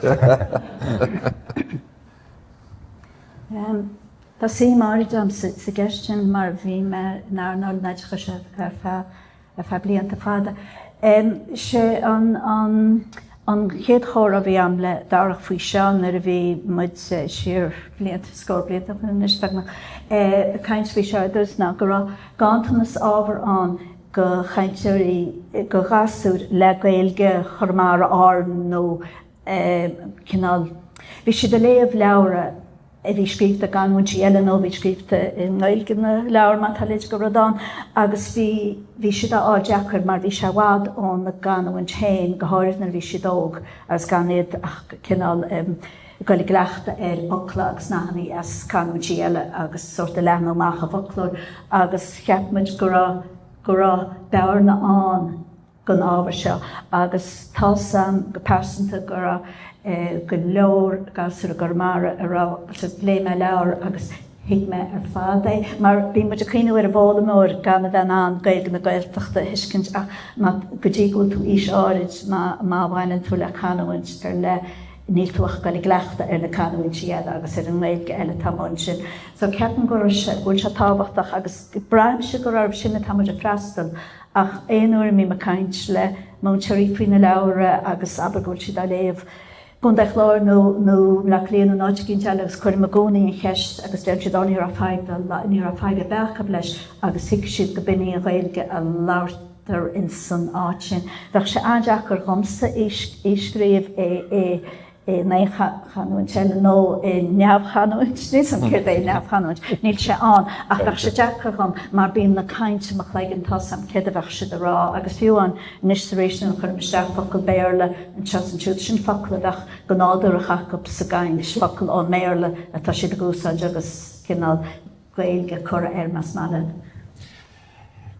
Tá suim áirid agam sa gceist sin mar bhí mé in earnáil an oideachais ar feadh ar feadh blianta fada. Sé an an chéad chomhrá a bhí agam le Darach faoi seo nuair a bhí muid siar blianta, scór blianta ó shin anois beagnach, ag caint faoi seo ar dtús ná go raibh ganntanas ábhar ann go chainteoirí, go ghasúir le Gaeilge Chonamara, Árann nó cineál, bhí siad ag léamh leabhra a bhí scríobhta i gcanúintí eile nó a bhí scríobhta i nGaeilge na leabhar má tá leid de rud ann agus bhí bhí siad á fháil deacair mar bhí sé i bhfad óna gcanúint féin, go háirithe nuair a bhí siad óg agus gan iad ach cineál ag dul i gcleachtadh ar fhocla agus nathanna as canúintí eile agus sórt ag leathnú amach a bhfoclóir agus cheap muid go raibh go raibh bearna ann don ábhar seo agus tá's a'm go pearsanta go raibh go leor gasúir i gConamara a raibh, léigh mé leabhar agus thuig mé ar fad é mar bhí muid ag cuimhniú ar an bhfoghlaimeoir gan a bheith in ann Gaeilge na Gaeltachta a thuiscint ach má, go dtí go bhfuil tú aois áirid má, má bhaineann tú le canúint ar leith níl tú ach ag dul i gcleachtadh ar na canúintí eile agus ar an nGaeilge eile atá amuigh ansin. So ceapaim go raibh sé, go bhfuil sé tábhachtach agus braithimse gur orthu sin atá muid ag freastal Ach aon uair a mbím ag caint le múinteoirí faoi na leabhra agus abair go bhfuil siad á léamh i gContae Chláir nó nó i mBleá Cliath nó in áit eicínt eile agus cuirim i gcónaí an cheist agus deireann siad, Á ní raibh fadhb dá ní raibh fadhb ar bith acu leis agus thuig siad go b'in í an Ghaeilge a labhartar ins an áit sin. Bheadh sé an-deacair dhomsa í scríobh i i in aon chanúint eile nó i neamhchanúint, níl 's a'm céard é neamhchanúint, níl sé ann, ach bheadh sé deacair dhom mar bíonn na caint i mo chloigeann, tá's a'm céard a bheadh siad a rá agus fiú amháin anois is arís nuair a chuirim isteach focal Béarla anseo is ansiúd, sin focal a bheadh go nádúrach acu sa gcaint, focal ón mBéarla atá siad ag úsáid agus cineál Gaeilge curtha air más maith leat.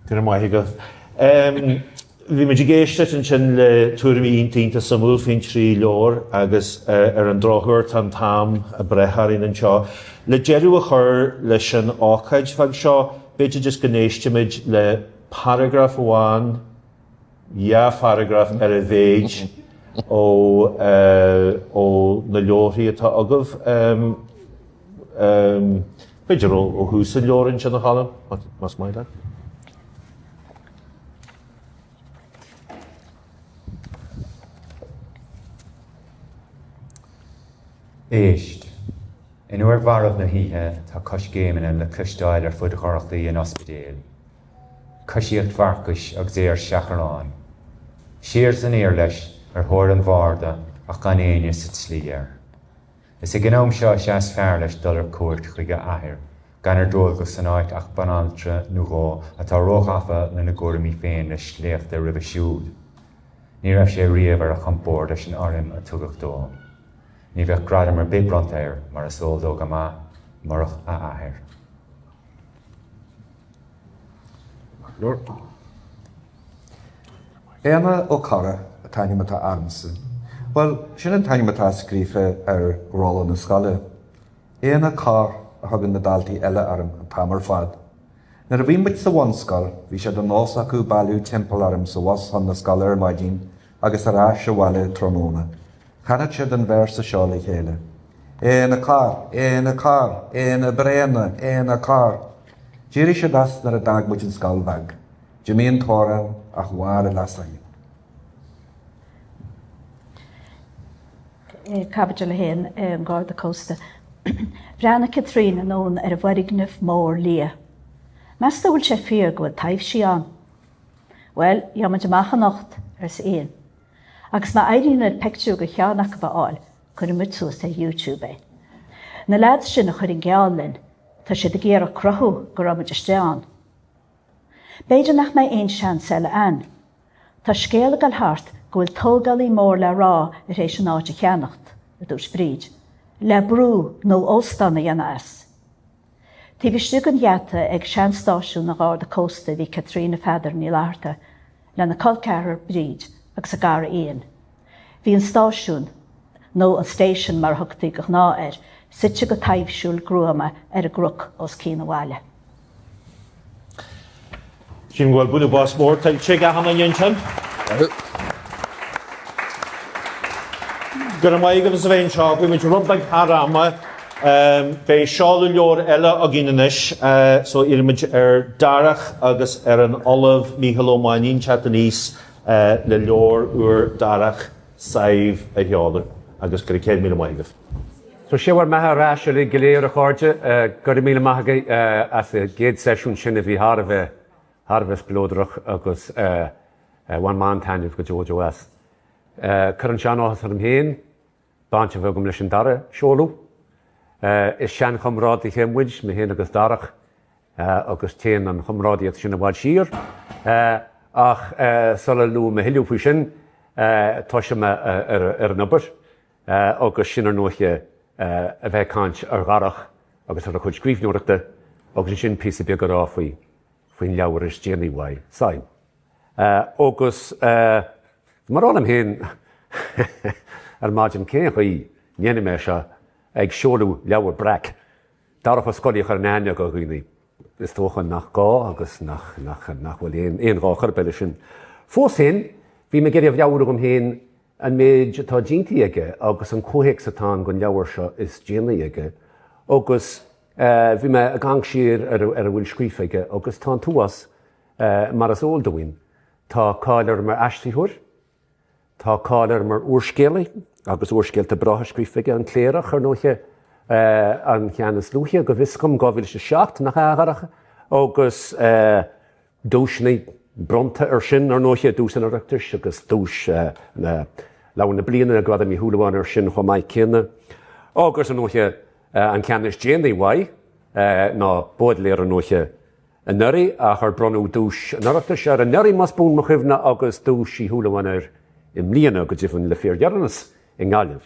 Go raibh maith agat. Bhí muid ag éisteacht ansin le tuairimí iontach iontach suimiúil faoin trí leabhar agus ar an drochuair tá an t-am ag breith orainn anseo. Le deireadh a chur leis an ócáid bheag seo, b'fhéidir just go n-éistfimid le paragraf amháin, dhá pharagraf ar a mhéid ó ó na leabharthaí atá agaibh. B'fhéidir ó thús an leabhair ansin, a Cholm, más maith leat. Éist. In uair mharbh na hoíche tá coiscéimeanna le cloisteáil ar fud dhorchlaí an ospidéil. Coisíocht Mharcais agus é ar seachrán. Siar is aniar leis ar thóir an bharda ach gan éinne sa tslí air. Is ag an am seo is ea is fearr leis dul ar cuairt chuig a athair, gan ar dualgas san áit ach banaltra nó dhó atá róghafa lena gcúraimí féin le sléachtadh roimhe siúd. Ní raibh sé riamh ar a chompord leis an urraim a tugadh dó. Ní bheadh gradam ar bith bronnta air, mar is eol dó go maith, murach a athair. Éanna Ó Corra an t-ainm atá agamsa. Bhuel, sin an t-ainm atá scríofa ar rolla na scoile. Éanna Corr a thugann na daltaí eile orm an t-am ar fad. Nuair a bhí muid sa bhunscoil, bhí sé de nós acu bailiú timpeall orm sa bhus chun na scoile ar maidin agus ar ais abhaile tráthnóna. Chanadh siad an véarsa seo le chéile. Éanna Corr, Éanna Corr, Éanna Bréanna, Éanna Corr. D'éirigh siad as nuair a d'fhág muid an scoil bheag. D'imigh an t-amhrán ach mhair a leasainm. Caibidil 1, An Garda Cósta. Bhreathnaigh Caitríona anonn ar an bhfoirgneamh mór liath. Meas tú an bhfuil sé fíor go bhfuil taibhsí ann? Bhuel, gheobhaidh muid amach anocht, arsa Ian. Agus má éiríonn linn pictiúr de cheann acu a fháil, cuirfidh muid suas ar YouTube é. Na leaids sin a chuir an geall linn, tá siad ag iarraidh cruthú go raibh muid istigh ann. B'fhéidir nach mbeidh aon seans eile a'inn. Tá scéal ag dul thart go bhfuil tógálaí mór le rá tar éis an áit a cheannacht, a dúirt Bríd, le brú nó óstán a dhéanamh as. Taobh istigh den gheata ag seanstáisiún an Gharda Cósta a bhí Caitríona Pheadair Ní Fhlatharta lena col ceathrar Bríd agus a gcara Ian. Bhí an stáisiún, nó an station mar a thugtaí de ghnáth air, suite go taibhsiúil gruama ar an gcnoc os cionn an bhaile. Sílim go bhfuil bualadh bos mór tuillte ag achan duine ansin. Go raibh maith agaibh as a bheith anseo. Bhí muid rud beag thar ama. Beidh seoladh leabhar eile againn anois so iarraimid ar Darach agus ar an Ollamh Mícheál Ó Mainnín teacht aníos le leabhar úr Darach, Sadhbh, a sheoladh. Agus go raibh 100,000 maith agaibh. So sé bhur mbeatha ar ais uilig go léir a chairde. Go raibh míle maith agaibh as an gcéad seisiún sin a bhí thar a bheith thar a bheith spleodrach agus bhain mé an-taitneamh go deo deo as. Cuireann sé an-áthas orm féin baint a bheith agam leis an dara seoladh. Is seanchomrádaithe muid, mé féin agus Darach, agus téann an chomrádaíocht sin i bhfad siar. Ach sula luaim a thuilleadh faoi sin, tosóidh mé ar an obair, agus sin ar ndóiche a bheith ag caint ar Dharach agus ar a chuid scríbhneoireachta, agus ansin píosa beag a rá faoi faoin leabhar is déanaí uaidh, Sadhbh. Agus bhí mé ag rá liom féin ar maidin cén chaoi ndéanfaidh mé seo ag seoladh leabhar breac, Darach Ó Scolaí a chuireann aithne do dhaoine. Is dócha nach gá agus nach bhfuil aon ghá chor ar bith leis sin. Fós féin, bhí mé ag iarraidh a mheabhrú dhom féin an méid atá déanta aige agus an comhthéacs atá ann don leabhar seo is déanaí aige agus bhí mé ag amharc siar ar a bhfuil scríofa aige agus tá an t-uafás mar is eol dúinn. Tá cáil air mar aistritheoir, tá cáil air mar úrscéalaí agus úrscéalta breátha scríofa aige, An Cléireach, ar ndóiche, an ceann is luaithe, go bhfios dom, 2007, nach ea, a Dharach? Agus. Duaiseanna bronnta air sin, ar ndóiche, Duais an Oireachtais agus Duais Leabhar na Bliana, Gradam Uí Shúilleabháin air sin chomh maith céanna. Agus, ar ndóiche, an ceann is déanaí uaidh ná Bódléar, ar ndóiche, anuraidh, ach ar bronnadh Duais an Oireachtais air anuraidh, más buan mo chuimhne, agus Duais Uí Shúilleabháin air i mbliana, go deimhin, le fíordheireanas i nGaillimh.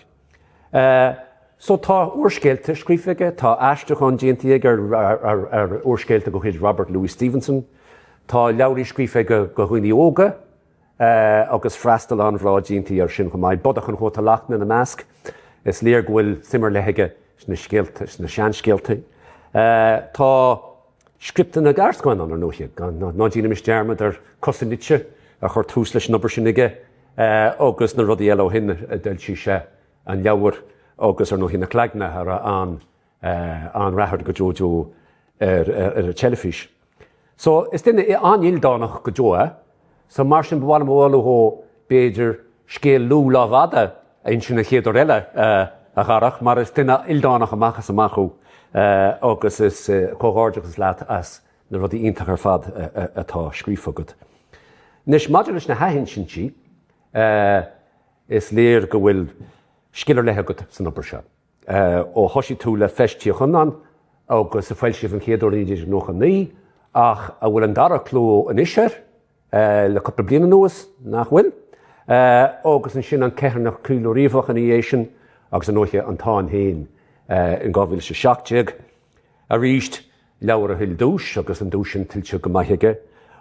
So tá úrscéalta scríofa aige, tá aistriúchán déanta aige ar úrscéalta de chuid Robert Louis Stevenson, tá leabhraí scríofa aige do dhaoine óga agus freastal an-bhreá déanta air sin chomh maith, Bodach an Chóta Lachtna ina measc. Is léir go bhfuil suim ar leith aige sna scéalta, sna seanscéalta. Tá scripteanna gearrscannán, ar ndóiche, ná déanaimis dearmad ar Cosa Nite a chuir tús leis an obair sin aige agus na rudaí eile ó shin a d'fhoilsigh sé, an leabhar agus ar ndóiche Na Cloigne a raibh an-rath air go deo deo ar an teilifís. So, is duine an-ildánach go deo é. So, mar sin, ba mhaith liom a mholadh dhó, b'fhéidir, scéal Lugh Lámhfhada a insint an chéad uair eile, a Dharach, mar is duine ildánach amach is amach thú agus is comhghairdeachas leat as na rudaí iontacha ar fad atá scríofa agat. Anois, maidir leis na hathinsintí, is léir go bhfuil scil ar leith agat san obair seo. Ó thosaigh tú le Feis Tír Chonláin agus a foilsíodh an chéad uair i 1999, ach a bhfuil an dara cló anois air le cúpla bliain anuas, nach bhfuil? Agus ansin An Ceithearnach Caoilriabhach ina dhiaidh sin, agus ar ndóiche An Táin féin in 2017. Arís, leabhar a thuill duais, agus an duais sin tuillte go maith aige,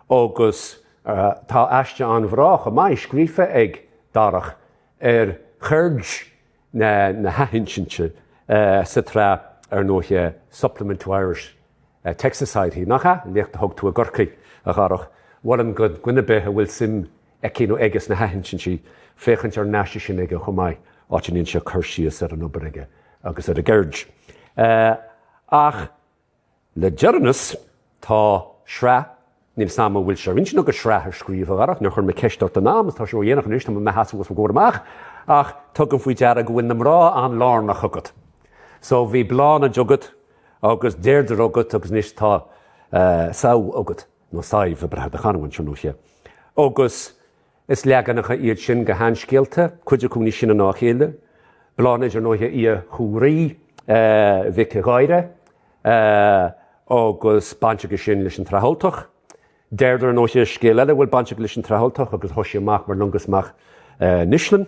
agus tá aiste an-bhreá chomh maith scríofa ag Darach ar cheird na hathinsinte sa tsraith, ar ndóiche, Supplement to Irish Text Society, nach ea? Léacht a thug tú i gCorcaigh, a Dharach. Mholfainn do dhuine ar bith a bhfuil suim aici nó aige sna hathinsintí féachaint ar an aiste sin aige chomh maith, áit a ndéanann sé cur síos ar an obair aige agus ar an gceird. Ach le deireanas, tá sraith, níl 'fhios a'm an bhfuil sé ar intinn agat sraith a scríobh, a Dharach, níor chuir mé ceist ort in am, is tá sé ródhéanach anois, tá mé i mo sheasamh os bhur gcomhair amach, ach tugaim faoi deara go bhfuil na mná an-lárnach agat. So bhí Bláthnaid agat agus Deirdre agat agus anois tá Sadhbh agat, nó Sadhbh ag brath ar do chanúint, ar ndóiche. Agus Is leaganacha iad sin de sheanscéalta, cuid acu níos sine ná a chéile. Bláthnaid, ar ndóighe, oidhre Chú Raoi Mhic Gáire, agus baint aige sin leis an tSraith Ultach. Deirdre, ar ndóighe, scéal eile a bhfuil baint aige leis an tSraith Ultach agus a thosaigh amach mar Longus Mac nUislenn.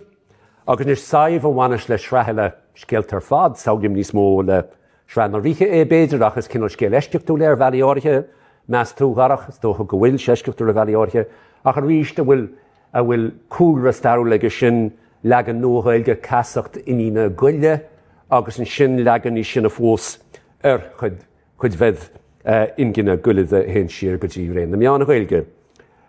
Agus anois Sadhbh a bhaineas le sraith eile scéalta ar fad, samhlaím níos mó le Sraith na Ríthe é, b'fhéidir, ach is cineál scéal eisceachtúil é ar bhealaí áirithe, meas tú, a Dharach? Is dócha go bhfuil sé eisceachtúil ar bhealaí áirithe, ach arís, a bhfuil, a bhfuil cúlra stairiúil aige sin, leagan Nua-Ghaeilge, Ceasacht Iníne Goile, agus ansin leagan níos sine fós ar chuid, cuid Mhedb Ingine Goile a théann siar go dtí ré na Meán-Ghaeilge.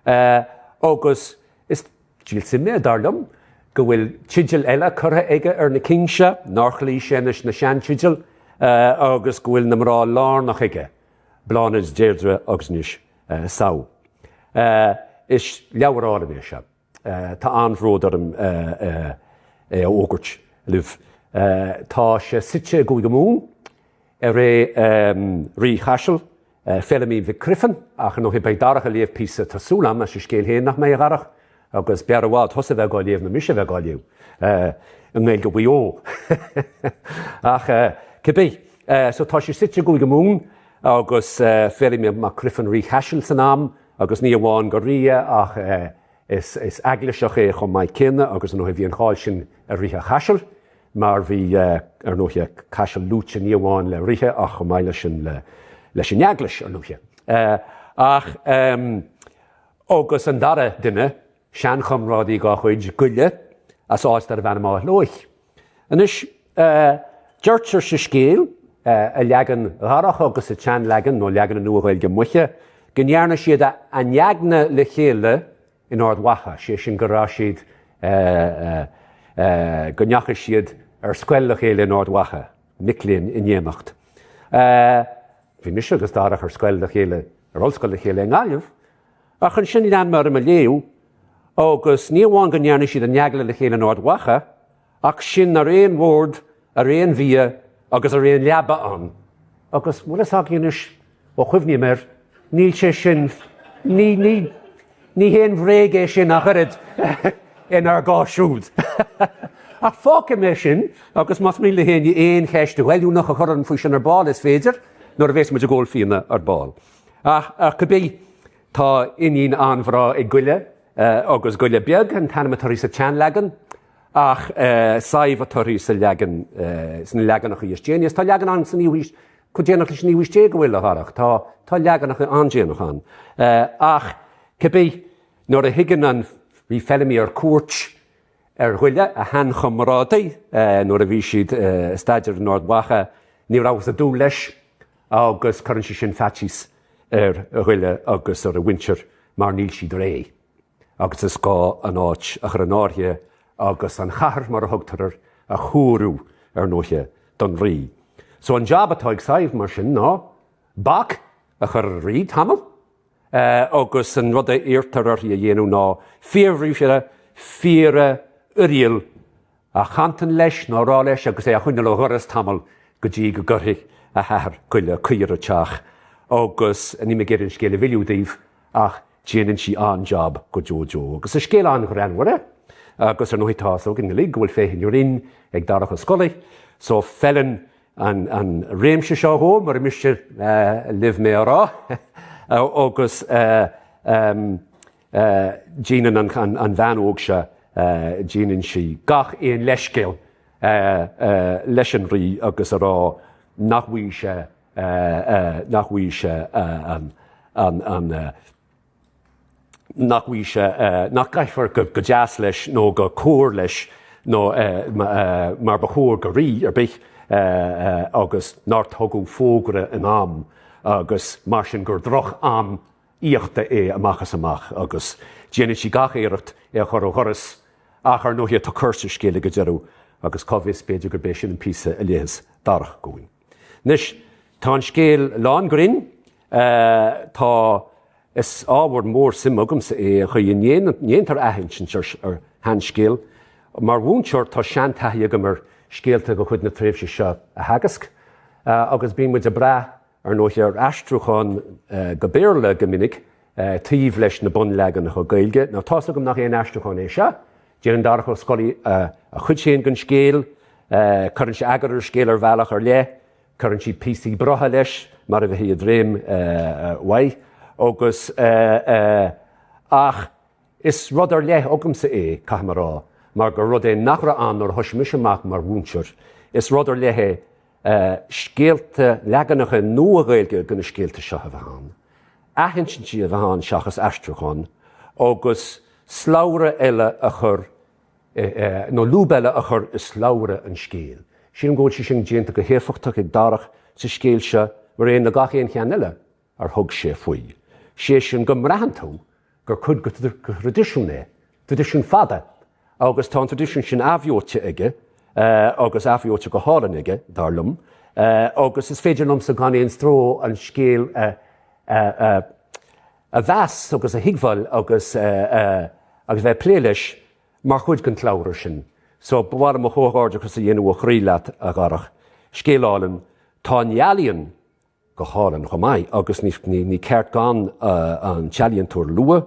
Agus is. Díol suime, dar liom. go bhfuil teideal eile curtha aige ar na cinn seo, nár chloígh sé leis na seanteidil, agus go bhfuil na mná lárnach aige, Bláthnaid, Deirdre agus anois Sadhbh. Is leabhar álainn é seo. Tá an-bhród orm é a fhógairt libh. Tá sé suite i gCúige Mumhan i ré Rí Chaisil, Feilimí Mhic Criomhthain, ach ar ndóigh beidh Darach ag léamh píosa, tá súil agam, as an scéal féin, nach mbeidh, a Dharach? Agus b'fhearr i bhfad thusa a bheith dhá léamh ná mise a bheith dhá léamh i nGaeilge Mhaigh Eo. Ach cibé, so tá sé suite i gCúige Mumhan agus Feilimí Mac Criomhthain Rí Chaisil san am, Agus ní amháin gur rí é ach is eaglaiseach é chomh maith céanna agus ar ndóigh bhí an cháil sin ar ríthe Chaisil mar bhí ar ndóigh Caiseal luaite ní amháin le ríthe ach chomh maith leis sin leis an eaglais ar ndóigh. Ach agus an dara duine seanchomrádaí dá chuid, Goille, as áit darbh ainm Áth Lóich. Anois, deirtear sa scéal, i leagan Dharach agus sa tseanleagan, nó leagan na Nua-Ghaeilge Moiche, go ndearna siad a n-eagna le chéile in Ard Mhacha, sé sin go raibh siad, go ndeachaigh siad ar scoil le chéile in Ard Mhacha, mic léinn in éineacht. Bhí mise agus Darach ar scoil le chéile, ar ollscoil le chéile i nGaillimh, Ach ansin lean mé orm ag léamh, agus ní amháin go ndearna siad a n-eagla le chéile in Ard Mhacha, ach sin ar aon bhord, ar aon bhia agus ar aon leaba ann. Agus bhfuil fhios agaibh anois, ó chuimhním air, níl sé sin, ní, ní, ní haon bhréag é sin ach oiread inár gcás siúd. Ach fágfaidh mé sin, agus más mian le héinne aon cheist ghoilliúnach a chur orm faoi sin ar ball, is féidir, nuair a bhéas muid ag ól fíona ar ball. Ach cibé, tá iníon an-bhreá ag Goille, agus Goille Beag an t-ainm atá uirthi sa tseanleagan, ach Sadhbh atá uirthi sa leagan, sna leaganacha is déanaí. Is tá leagan ann sa naoú haois, chomh déanach leis an naoú haois déag a bhfuil, a Dharach, tá, tá leaganacha an-déanach ann. Ach cibé, nuair a thigeann an Rí Feilimí ar cuairt ar Ghoille, a sheanchomrádaí, nuair a bhí siad ag staidéar in Ard Mhacha, ní rabhthas ag dúil leis. agus cuireann sé sin faitíos ar Ghoille agus ar a mhuintir mar níl siad réidh agus is gá an áit a chur in áirithe agus an chathair, mar a thugtar air, a chóiriú, ar ndóighe, don rí. So an jab atá ag Sadhbh mar sin ná bac a chur ar an rí tamall agus an rud a iarrtar uirthi a dhéanamh ná fíorbhriathra fíora uiríll a chantain leis nó a rá leis agus é a choinneáil ó dhoras tamall go dtí go gcuirfidh a hathair Goille caoi ar an teach agus níl mé ag iarraidh an scéal a mhilleadh daoibh ach déanann sí an-jab go deo deo. Agus is scéal an-ghreannmhar é agus ar ndóigh tá fhios againn uilig go bhfuil féith an ghrinn ag Darach Ó Scolaí so feileann an an réimse seo dhó mura miste libh mé a rá agus Déanann an bhean óg seo, déanann sí gach aon leithscéal leis an rí agus a rá nach bhfaighidh sé, nach bhfaighidh sé an, an, nach bhfaighidh sé, nach gcaithfear go deas leis nó go cóir leis nó mar ba chóir go rí ar bith agus nár tugadh fógra in am agus mar sin gur droch-am aíochta é amach is amach agus déanann sí gach iarracht é a chur ó dhoras ach ar ndóighe tá cor sa scéal ag an deireadh agus cá bhfios b'fhéidir gurb é sin an píosa a léifeas Darach dhúinn. Anois tá an scéal lán grinn, tá, is ábhar mór suime agamsa é an chaoi a ndéantar athinsint ar sheanscéal. Mar mhúinteoir tá seantaithí agam ar scéalta de chuid na tréimhse seo a theagasc agus bíonn muid ag brath ar ndóighe, ar aistriúchán go Béarla go minic, taobh leis na bunleaganacha Gaeilge. Now, tá's agam nach aon aistriúchán é seo. Déanann Darach Ó Scolaí a chuid féin den scéal, cuireann sé eagar ar an scéal ar bhealach ar leith, cuireann sé píosaí breátha leis, mar a bheifí ag dréim mhaith, agus ach is rud ar leith agamsa é, caithfidh mé a rá, mar gur rud é nach raibh ann nuair a thoisigh mise amach mar mhúinteoir. Is rud ar leith é scéalta, leaganacha nua-Ghaeilge de na scéalta seo a bheith ann, athinsintí a bheith ann seachas aistriúchán, agus slabhra eile a chur, nó lúb eile a chur i slabhra an scéil. Sílim go bhfuil sé sin déanta go héifeachtach ag Darach sa scéal seo, mar aon le gach aon cheann eile ar thug sé faoi. Sé sin go mbraitheann tú gur cuid de thraidisiún é, traidisiún fada. Agus tá an traidisiún sin athbheoite aige, agus athbheoite go hálainn aige, dar liom, agus is féidir liomsa gan aon stró an scéal a mheas agus a thuigbheáil agus agus bheith ag plé leis mar chuid den tslabhra sin. So, ba mhaith liom mo chomhghairdeachas a dhéanamh ó chroí leat, a Dharach. Scéal álainn. Tá an ealaíon go hálainn chomh maith agus ní ceart gan an t-ealaíontóir a lua.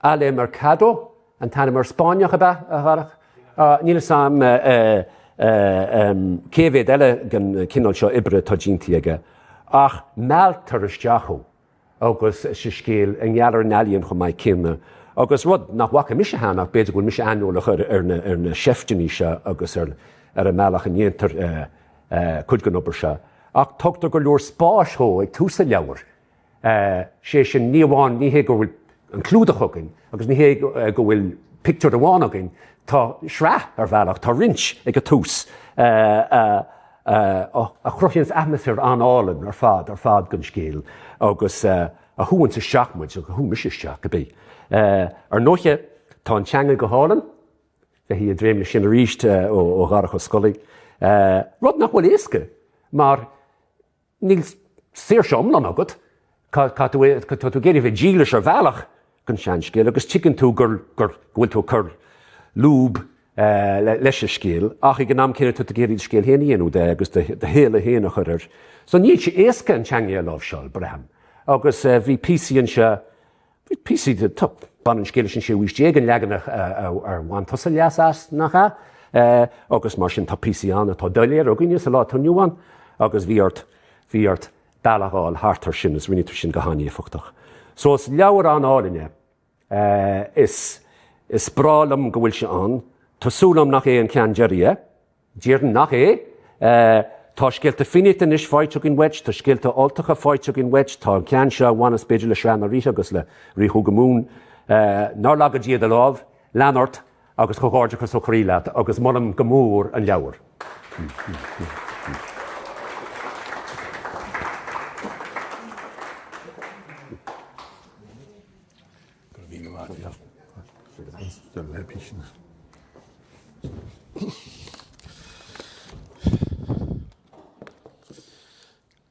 Ale Mercado an t-ainm ar Spáinneach ab ea, a Dharach? Níl fhios a'm cé mhéad eile den chineál seo oibre atá déanta aige ach mealltar isteach thú. agus sa scéal i ngeall ar an ealaíon chomh maith céanna. Agus rud nach bhfaca mise cheana ach b'fhéidir go bhfuil mise aineolach ar na seifteanna seo agus ar an mbealach a ndéantar cuid den obair seo. Ach tugtar go leor spáis dhó ag tús an leabhair. Sé sin, ní amháin, ní hé go bhfuil an clúdach againn agus ní hé go bhfuil pictiúr amháin againn, tá sraith ar bhealach, tá roinnt ag an tús. a chruthaíonns atmaisféar an-álainn ar fad, ar fad den scéal agus a shúanns isteach muid, a shú mise isteach, cibé. Ar ndóiche, tá an teanga go hálainn, bheifí ag dréim leis sin arís ó Dharach Ó Scolaí, rud nach bhfuil éasca mar Níl saoirse iomlán agat. Tá tú ag iarraidh bheith dílis ar bhealach don seanscéal agus tuigeann tú gur go bhfuil tú ag cur lúb leis an scéal ach ag an am céanna tá tú ag iarraidh do scéal féin a dhéanamh de agus do shéala féin a chur air. So níl sé éasca an teanga a láimhseáil, braithim. Agus bhí píosaí anseo Bhí píosaí de, tá, baineann an scéal leis an séú haois déag, an leagan ar bhain tusa leas as, nach ea? Agus mar sin tá píosaí ann atá doiléir againne sa lá atá inniu ann agus bhí ort, bhí ort bealach a fháil thart air sin is rinne tú sin go han-éifeachtach. So is leabhar an-álainn é. Is, is breá liom go bhfuil sé ann. Tá súil agam nach é an ceann deiridh é. Déarfainn nach é. Tá scéalta Fiannaíochta anois faighte againn uait, tá scéalta Ultacha faighte againn uait, tá an ceann seo a bhaineas b'fhéidir le Sraith na Ríthe agus le Rí Chúige Mumhan. Nár laga Dia do lámh, lean ort agus comhghairdeachas ó chroí leat agus molaim go mór an leabhar.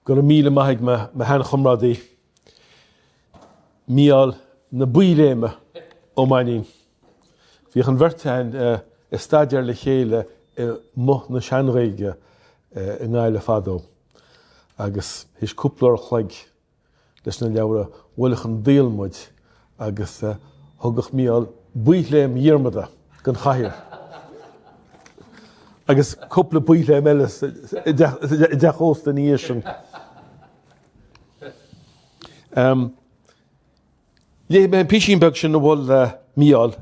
Go raibh míle maith ag mo sheanchomrádaí, Mícheál na Baothléime Ó Mainnín. Bhíodh an bheirt againn ag staidéar le chéile i mBoth na Sean-Ghaeilge i nGaillimh fadó agus théis cúpla uair a chloig leis na leabhra, bhuaileadh an diabhal muid agus thugadh Mícheál baothléim Dhiarmada den chathaoir agus cúpla baothléim eile sa dteach ósta ina dhiaidh sin. Léifidh mé an písín beag sin a mhol Mícheál.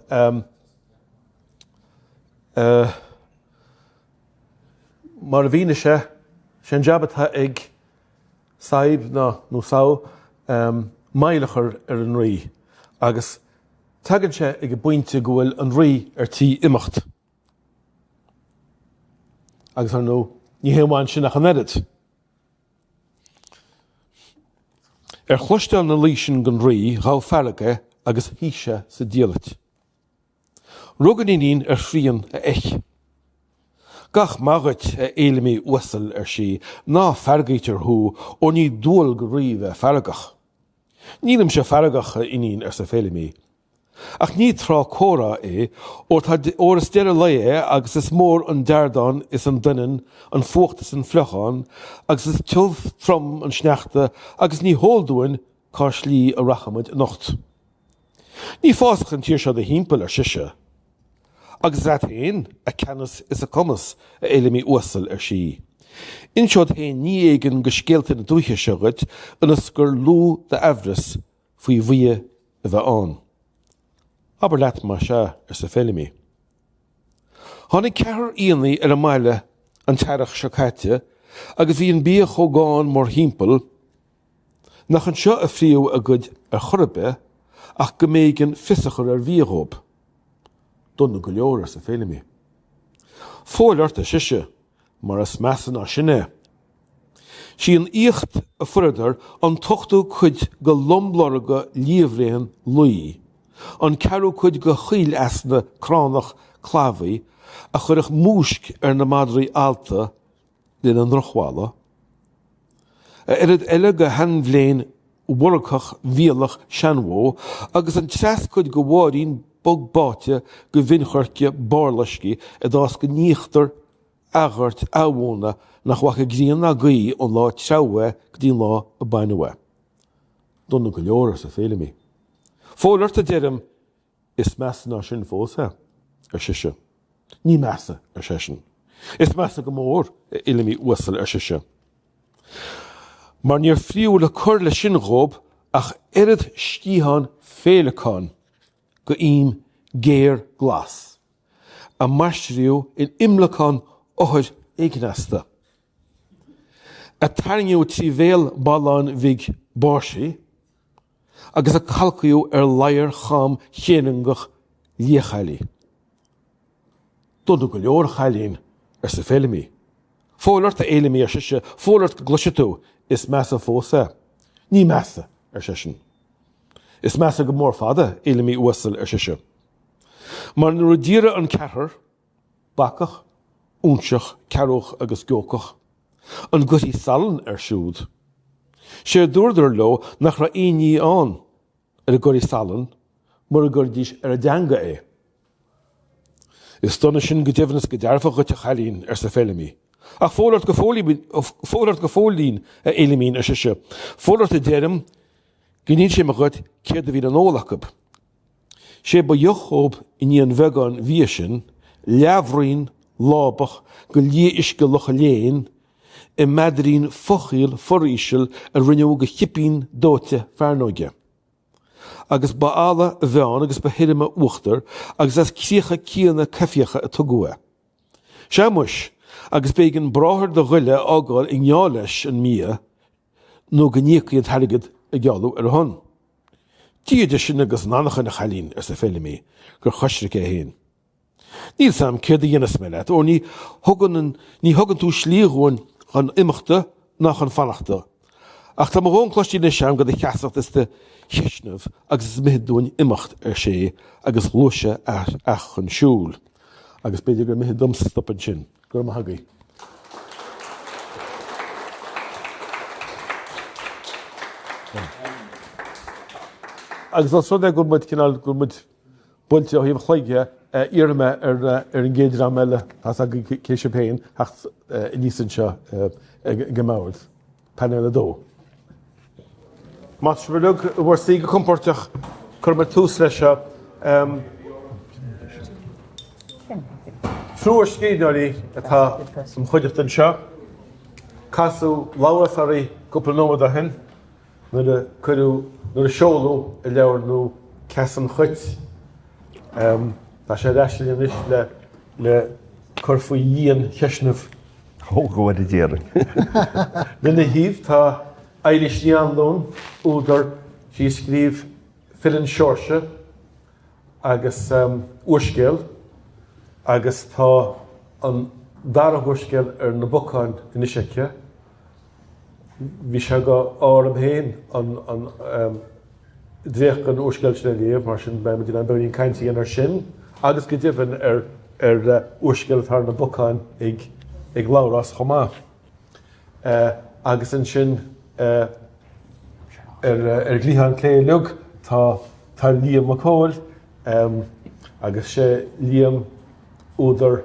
Mar a mhínigh sé, sé an jab atá ag Sadhbh ná, nó Sadhbh, moill a chur ar an rí agus tagann sé ag an bpointe go bhfuil an rí ar tí imeacht. Agus ar ndóigh, ní hé amháin sin ach an oiread. Ar chloisteáil na laoi sin gon rí, ghabh fearg é agus shuigh sé sa diallait. Rug an iníon ar shrian a eich. Gach maith dhuit, a Fhéilimí uasail, ar sí, ná feargaítear thú, óir ní dual go rí bheith feargach. Nílimse feargach, a iníon, arsa Féilimí. Ach ní tráth comhrá é, óir tá, óir is deireadh lae é agus is mór an deardán is an doineann, an fuacht is an fliuchán, agus is tiubh trom an sneachta agus ní heol dúinn cá slí a rachaimid anocht. Ní fásach an tír seo do thimpeall, ar sise. Agus is leat féin a ceannas is a cumas, a Fhéilimí uasail, ar sí. Inseod féin ní éigin go scéalta na dúiche seo dhuit ionas gur lú d'aimhreas faoi bhuille a bheith ann. Abair leat más ea, arsa Féilimí. Tháinig ceathrar aíonna ar an mbaile an t-earrach seo caite agus bhí an bia chomh gann mórthimpeall, Nach anseo a phríomhadh a gcuid ar chor ar bith ach go mb'éigean fios a chur ar bhia dhób. Dona go leor, arsa Féilimí. Fóill ort, ar sise, mar is measa ná sin é. Sí an aíocht a fuaireadar an t-ochtú cuid go lomlorga liamhréan luí, an ceathrú cuid go choill easna cránach. clamhaí a chuirfeadh múisc ar na madraí allta lena ndrochbholadh, a oiread eile de sheanbhléin bhorgthach mhíolach seanbhó agus an treas cuid de bháirín bog báite de mhin choirce barrloiscthe a d'fhás go n-íochtar adhairt eathmhóna nach bhfaca grian ná gaoth ón lá a treabhadh é go dtí an lá a baineadh é. Dona go leor, arsa Féilimí. Fóill ort, a deirim, is measa ná sin fós é, ar sise. Ní measa, ar seisean. Is measa go mór, a Fheilimí uasail, ar sise. Mar níor fríothadh le cur leis sin dhób ach oiread sciathán féileacáin go ím géar glas, a maistríodh in imleacán othair éigneasta, a tarraingíodh trí bhéal balláin bhig báirsí agus a calcaíodh ar ladhar cham chéileangach liathchaillí. Dona go leor, a chailín, arsa Feilimí. Fóill ort, a Fheilimí, ar sise, fóill ort go gcloise tú, is measa fós é. Ní measa, ar seisean. Is measa go mór fada, a Fheilimí uasail, ar sise. Mar nuair a d'iarradh an ceathrar, bacach, óinseach, cearrbhach agus geocach, an gcuirfí salann air siúd, sé a dúradar leo nach raibh aon ní ann ar a gcuirfí salann mura gcuirfidís ar a dteanga é. Is dona sin go deimhin is go dearfa dhuit, a chailín, arsa Feilimí. Ach fóill ort go fóillín, fóill ort go fóillín, a Fheilimín, ar sise. Fóill ort a deirim go n-inseoidh mé dhuit céard a bhí le n-ól acu. Sé ba dheoch dhób i ndiaidh an bheagáin bhia sin, leathbhraon lábach de liath-uisce Locha Léin i meadairín fochaoil foraoiseal a rinneadh de chipín dóite fearnóige. Agus ba fhalla a mheán agus ba thirime a uachtar agus as críocha ciana coimhthíocha a tugadh é. Sea muis, agus b'éigean bráthair do ghoile a fhágáil i ngeall leis an mbia nó go n-íocfaí an t-airgead a gealladh ar a shon. Dia idir sinn agus an anachain, a chailín, arsa Feilimí, gur choisric é féin. Níl 's a'm céard a dhéanfas mé leat, óir ní thugann, ní thugann tú slí dhúinn chun imeachta ná chun fanachta. Ach tá mo dhóthain cloiste anois a'm de do cheasacht is do cheisneamh agus is mithid dúinn imeacht, ar sé, agus ghluais sé chun siúil. Agus b'fhéidir gur mithid domsa stop ansin. Go raibh maith agaibh. Agus os rud é go bhfuil muid cineál, go bhfuil muid buailte ó thaobh an chloig dhe, iarrfaidh mé ar an gcéad dream eile, tá's agaibh cé sibh féin, theacht aníos anseo ag an mbord. Painéal 2. Má tá sibh uilig i bhur suí go compordach, cuirfidh muid tús leis seo. Triúr scríbhneoirí atá im chuideachta anseo. Casadh Labhrás oraibh cúpla nóiméad ó shin. Nuair a cuireadh, nuair a seoladh a leabhar nua Ceas an Chait, tá sé ar ais linn anois le, le cur faoi dhíon cheisneamh. Ó, go bhfóire Dia orainn. Lena thaobh tá Eilís Ní Anluain, údar, sí a scríobh Filleann Seoirse agus úrscéal agus tá an dara húrscéal ar na bacáin anois aici. Bhí sé de ádh orm féin an dréacht den úrscéal sin a léamh, mar sin beidh muid in ann beagáinín cainte a dhéanamh air sin agus go deimhin ar úrscéal atá ar na bacáin ag ag Labhrás chomh maith. Agus ansin ar an gcliathán clé uilig tá tá Liam Mac Cóil agus sé Liam údar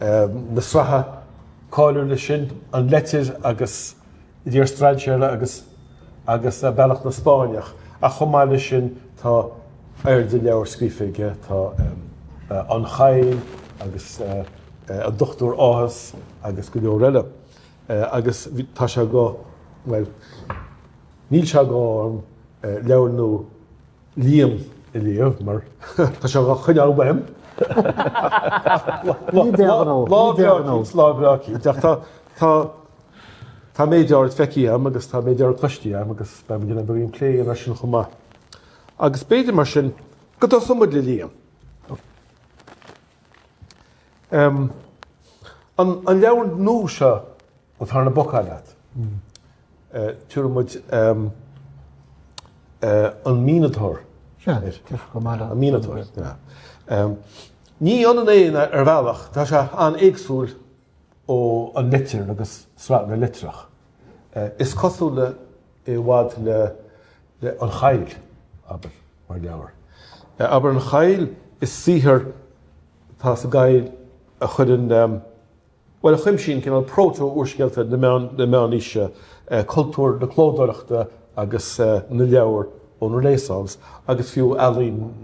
na sraithe cáiliúla sin, An Leitir agus I dTír Strainséartha agus agus Bealach na Spáinneach. Ach chomh maith leis sin tá oird de leabhair scríofa aige, tá An Choill agus An Dochtúir Áthas agus go leor eile. Agus tá sé go, bhuel, níl sé de ádh orm leabhar nua Liam a léamh mar tá sé á choinneáil uaim. Lá breá cinnte, lá breá cinnte. Ach tá, tá, tá méid áirid feicthe agam agus tá méid áirid cloiste agam agus beidh muid in ann beagáinín plé a dhéanamh air sin chomh maith. Agus b'fhéidir mar sin go dtosóidh muid le Liam. An leabhar nua seo atá ar na bacáin agat, tabharfaidh muid An Míonatóir air. An Míonatóir. Ní ionann é ar bhealach, tá sé an-éagsúil ó An Leitir agus Sraith na Litreach. Is cosúla i bhfad le An Choill, abair, mar leabhar. Abair, An Choill, is saothar atá sa gCoill a chuireann, bhuel, a chuimsíonn cineál proto-úrscéalta na meánaoise, cultúr na clódóireachta agus na leabhar ón Renaissance agus fiú ealaín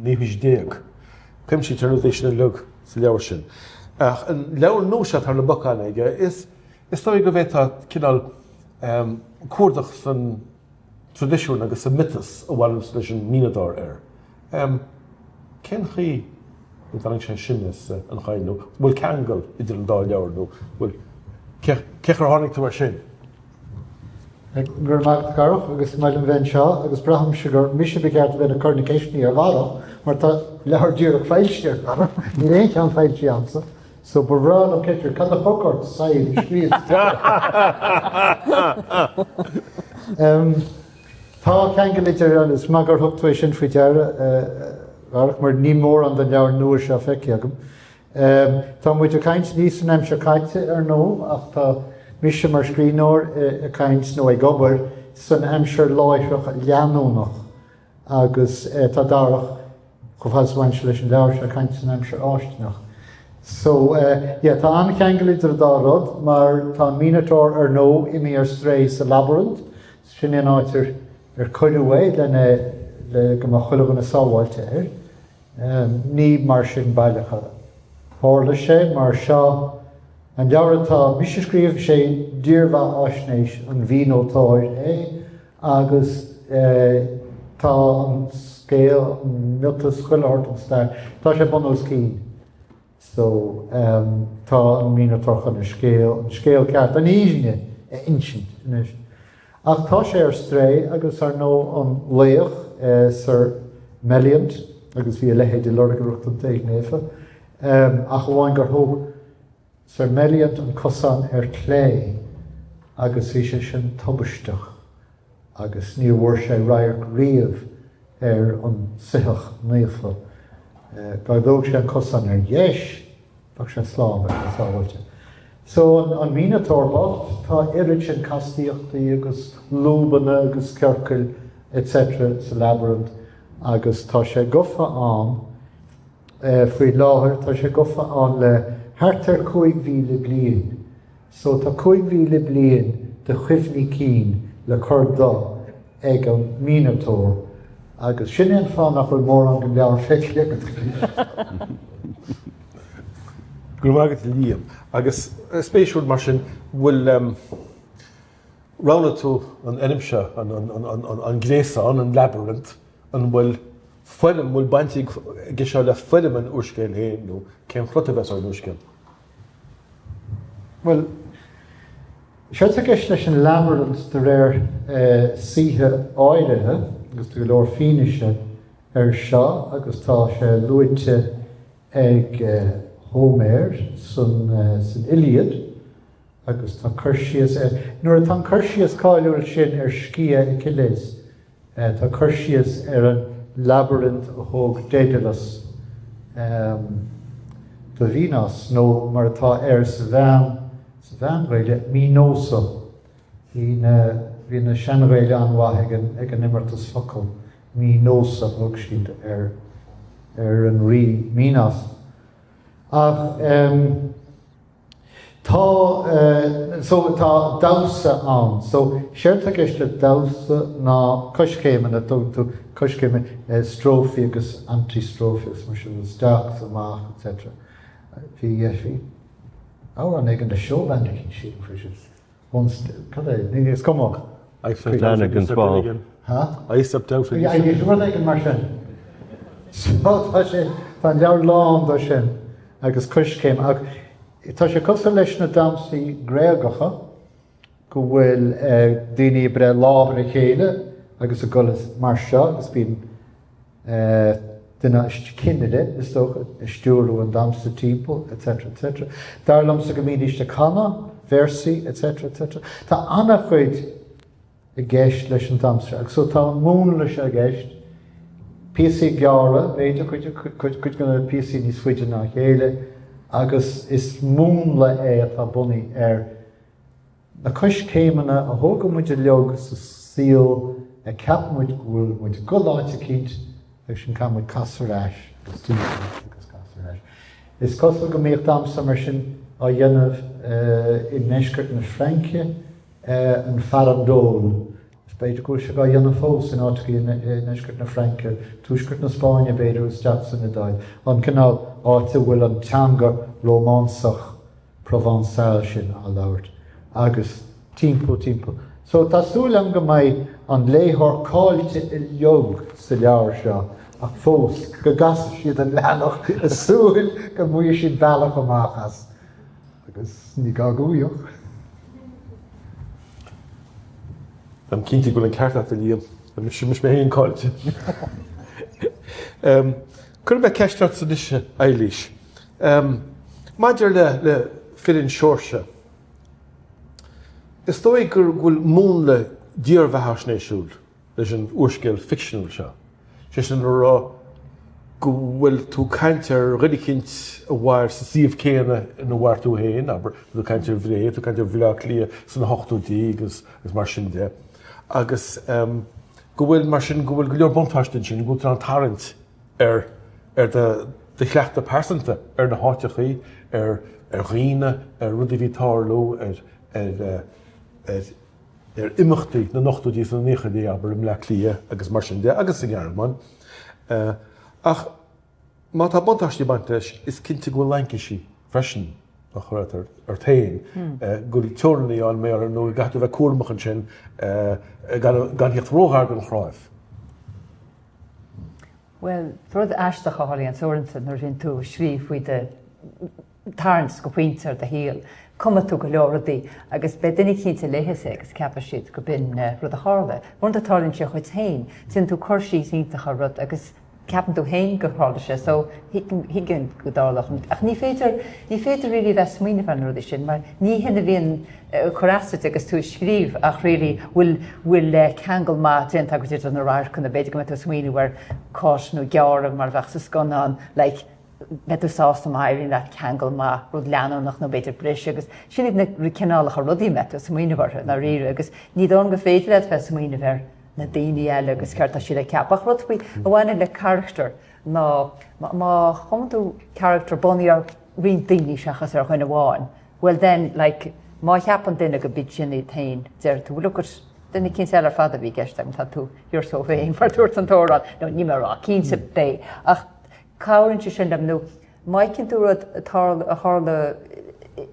naoú haois déag. Cuimsítear na rudaí sin uilig sa leabhar sin. Ach an leabhar nua seo atá ar na bacáin aige, is dóigh go bhféadfá cineál cuardach san traidisiún agus sa miotas a bhaineanns leis an Míonatóir air. Cén chaoi a dtarraing sé sin as An Choill nó bhfuil ceangal idir an dá leabhar nó bhfuil, cé chaoi ar tháinig tú air sin? Go raibh maith agat Darach agus is maith liom bheith anseo agus braithimse gur mise ba cheart a bheith ag cur na ceisteanna ar Dharach mar tá leabhar díreach foilsithe ag Darach, níl aon cheann foilsithe agamsa so ba bhreá liom ceistiú cad a thug ort Sadhbh a scríobh? Tá ceangal idir an, is maith gur thug tú é sin faoi deara a Dharach mar níl mórán den leabhar nua seo feicthe agam. Tá muid ag caint ní san aimsir caite, ar ndóigh, ach tá mise mar scríbhneoir ag caint, nó ag obair, san aimsir láithreach leanúnach agus tá Darach, chomh fada is a bhaineann sé leis an leabhar seo, ag caint san aimsir fháistineach. So, yeah, tá an-cheangal idir an dá rud mar tá an Minotaur, ar ndóigh, imithe ar strae sa labyrinth, sin é an áit ar ar cuireadh é lena le go mbeadh chuile dhuine sábháilte air. Ní mar sin baileach a tharla sé, mar seo an leabhar atá mise a scríobh, is é dírbheathaisnéis an Mhíonótáir é agus tá an scéal, an miotas, chuile shórt, an stair, tá sé bun os cionn. So, tá an Mionator chun a scéal, an scéal ceart, an fhírinne a insint anois. Ach tá sé ar strae agus ar ndóigh an laoch, Sir Meliant, agus bhí a leithéid i lorgaireacht an Taoille Naofa, ach amháin gur thóg Sir Meliant an cosán ar clé agus bhí sé sin tubaisteach agus níor bhfuair sé radharc riamh ar an soitheach naofa. Dá dtóg sé an cosán ar dheis, bheadh sé slán, bheadh sé sábháilte. So, an Mionator bocht, tá oiread sin castaíochtaí agus lúbanna agus ciorcail etc. sa labyrinth agus tá sé gafa ann faoi láthair, tá sé gafa ann le thart ar 5,000 bliain. So tá 5,000 bliain de chuimhní cinn le cur de ag an Mionator agus sin é an fáth nach bhfuil mórán den leabhar feicthe agat go dtí seo. Go raibh maith agat Liam. Agus spéisiúil mar sin, bhfuil, roghnaigh tú an fhoirm seo, an gréasán, an labyrinth, an bhfuil foirm, an bhfuil baint aige seo le foirm an úrscéil féin nó cén chrut a bheas ar an úrscéal? Bhuel, séard atá i gceist leis an labyrinth de réir saoithe áirithe, agus tá go leor fianaise air seo agus tá sé luaite ag Hóiméar san Iliad agus tá cur síos air, nuair atá an cur síos cáiliúil sin ar sciath Achilles, Tá cur síos ar an labyrinth a thóg Daedalus do Mhíonás, nó mar atá air sa mheán, sa Mheán-Ghaeilge, Mínosa. Bhí na, bhí na Sean-Ghaeil an-mhaith ag an, ag an imeartas focal, Mínosa a thug siad ar, ar an rí Mínos. Ach. Tá, so tá damhsa ann. So séard atá i gceist le damhsa ná coiscéimeanna, tugann tú coiscéimeanna, strófaí agus antistrófaí agus mar sin, isteach is amach etc. Bhí, bhí amhrán éigin le showband éicint sílim faoi sin. One step, cad é, ní, is cuma. I stepped out against wall. Huh? I stepped out against wall. Yeah, rud éigin mar sin. So tá sé, tá an leabhar lán de sin agus coiscéim ach tá sé cosúil leis na damhsaí Gréagacha go bhfuil daoine ag breith lámh ar a chéile agus ag dul mar seo agus bíonn duine cinnire, is dócha, ag stiúradh an damhsa timpeall, etc. etc. Dar liomsa go mbídís ag canadh véarsaí, etc. etc. Tá an-chuid i gceist leis an damhsa agus so tá an múnla seo i gceist. Píosaí gearra, b'fhéidir, cuid cuid de na píosaí níos faide ná a chéile, agus is múnla é atá bunaithe ar na coiscéimeanna a thógann muid uilig sa saol a ceapann muid go bhfuil muid ag dul áit eicínt agus ansin caithfidh muid casadh ar ais agus timpeall agus casadh ar ais. Is cosúil go mbíodh damhsa mar sin á dhéanamh i ndeisceart na Fraince, an farandole. Is b'fhéidir go bhfuil sé á dhéanamh fós in áiteacha i ndeisceart na Fraince, tuaisceart na Spáinne b'fhéidir agus isteach san Iodáil, an cineál áit a bhfuil an teanga Rómánsach Provençal sin á labhairt agus timpeall timpeall. So tá súil agam go mbeidh an léitheoir caillte uilig sa leabhar seo ach fós go gcasfaidh siad an leathanach ag súil go bhfaighidh siad bealach amach as. Agus ní gá go bhfaigheadh. Táim cinnte go bhfuil an ceart agat, a Liam. Tá mise mé féin caillte. Cuirfidh mé ceist ortsa anois, a Eilís. Maidir le le Fireann Seoirse, is dóigh go bhfuil múnla dírbheathaisnéisiúil leis an úrscéal ficseanúil seo, sé sin le rá go bhfuil tú ag caint ar dhuine eicínt a mhair sa suíomh céanna ina mhair tú féin, abair, tá tú ag caint ar Bhré, tá tú ag caint ar Bhaile Átha Cliath sna hochtóidí agus mar sin de, agus go bhfuil, mar sin, go bhfuil go leor buntáiste ansin, go bhfuil tú in ann tarraingt ar ar do do chleachtadh pearsanta ar na háiteachaí, ar ar dhaoine, ar rudaí a bhí ag tarlú, ar ar ar ar imeachtaí na n-ochtóidí is na naochaidí, abair, i mBleá Cliath agus mar sin de, agus sa Ghearmáin. Ach má tá buntáistí ag baint leis, is cinnte go bhfuil laincisí freisin á chur ort ort féin, go bhfuil teorainneacha ann mar nó go gcaithfidh tú a bheith cúramach ansin gan gan theacht róghar don chráif. Bhuel, rud aisteach a tharlaíonn uaireanta nuair a bhíonn tú ag scríobh faoi do tarraingt go pointe ar do shaol, cumann tú go leor rudaí agus beidh duine eicínt a léifeas é agus ceapfaidh siad go b'in rud a tharla. Uaireanta tarlaíonn sé dhuit féin, déanann tú cur síos iontach ar rud agus ceapann tú féin gur tharla sé so thuigfinn go dtarlódh. Ach ní féidir, ní féidir really bheith ag smaoineamh ar na rudaí sin mar ní hin a bhíonn ag cur as duit agus tú ag scríobh ach really bhfuil, bhfuil ceangal maith déanta agat idir na radharcanna, b'fhéidir go mbeidh tú ag smaoineamh ar cut nó gearradh mar a bheadh sa scannán like beidh tú sásta má éiríonn leat ceangal maith, rud leanúnach nó b'fhéidir briseadh agus sin iad na cineálacha rudaí a mbeidh tú ag smaoineamh orthu i ndáiríre agus ní dóigh liom gur féidir leat bheith ag smaoineamh ar na daoine eile agus céard tá siad ag ceapadh. Ach rud faoi a bhaineann le carachtar ná má chumann tú carachtar bunaithe ar roinnt daoine seachas ar dhuine amháin, well then like má cheapann duine go b'iad sin iad féin, deir tú well look at duine eicínt eile ar fad a bhí i gceist agam, tá tú you're so vain mar dúirt an t-amhrán. No níl mé ag rá cinnte b'é ach cabhraíonn sé sin liom nó Má fheiceann tú rud a tharla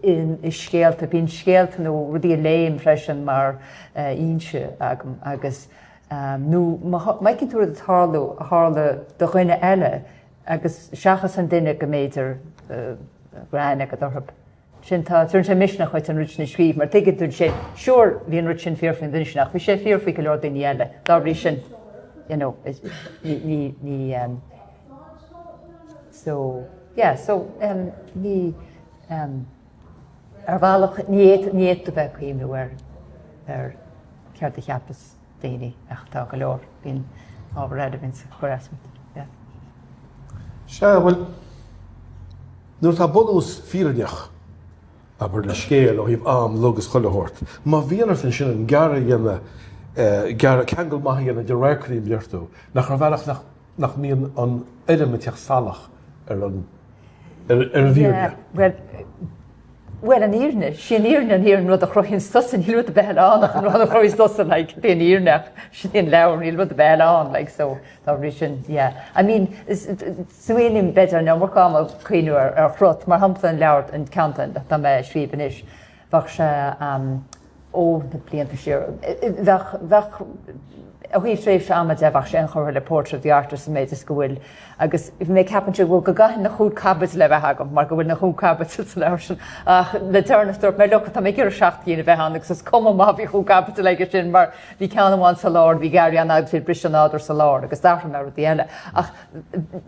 i scéalta, bíonn scéalta nó rudaí a léim freisin mar fhoinse agam agus nó má fheiceann tú rud ag tarlú a tharla do dhuine eile agus seachas an duine go mb'fhéidir raibh aithne agat orthu. Sin tá, tugann sé misneach dhuit an rud sin a scríobh mar tuigeann tú ansin, sure bhí an rud sin fíor faoin duine sin ach bhí sé fíor faoi go leor daoine eile, dá bhrí sin, you know, ní, ní, um, so, yeah, so, um, ní, um, ar bhealach ní fhéadfadh, ní fhéadfadh tú bheith ag cuimhniú ar, ar céard a cheapas daoine ach tá go leor, bíonn ábhar eile a bhíonns ag cur as duit, yeah. Sea, bhuel, nuair atá bunús fírinneach, abair, le scéal ó thaobh am, log is chuile shórt, má bhíonn ort ansin an gearradh a dhéanamh, gearradh, ceangal maith a dhéanamh idir radharcanna, deir tú, nach ar bhealach nach, nach mbíonn an fhoirm ag teacht salach ar an, ar an bhfírinne? Yeah, bhuel, Bhuel, an fhírinne, sí an fhírinne an fhírinne rud a chruthaíonn tusa, níl rud ar bith eile ann ach an rud a chruthaíonn tusa, like, b'é an fhírinne ach sin é an leabhar, níl rud ar bith eile ann, like, so, dá bhrí sin, yeah. I mean, smaoiním, b'fhéidir an iomarca ama ag cuimhniú ar, ar chrut, mar shampla an leabhar, an ceann atá mé ag scríobh anois, bheadh sé, um, ó na blianta siar. Bheadh, bheadh, ó thaobh tréimhse ama de, bheadh sé inchurtha le Portrait of the Artist sa méid is go bhfuil, agus bhí mé ag ceapadh ansin, bhuel, go gcaithfidh na chúig caibidil a bheith agam mar go bhfuil na chúig caibidil sa leabhar sin. Ach le deireanas dúirt mé, look, tá mé ag iarraidh 7 gcinn a bheith ann agus is cuma má bhí chúig caibidil aige sin mar bhí ceann amháin sa lár, bhí Gary ann agus bhí briseadh nádúir sa lár agus d'athraigh mé rudaí eile. Ach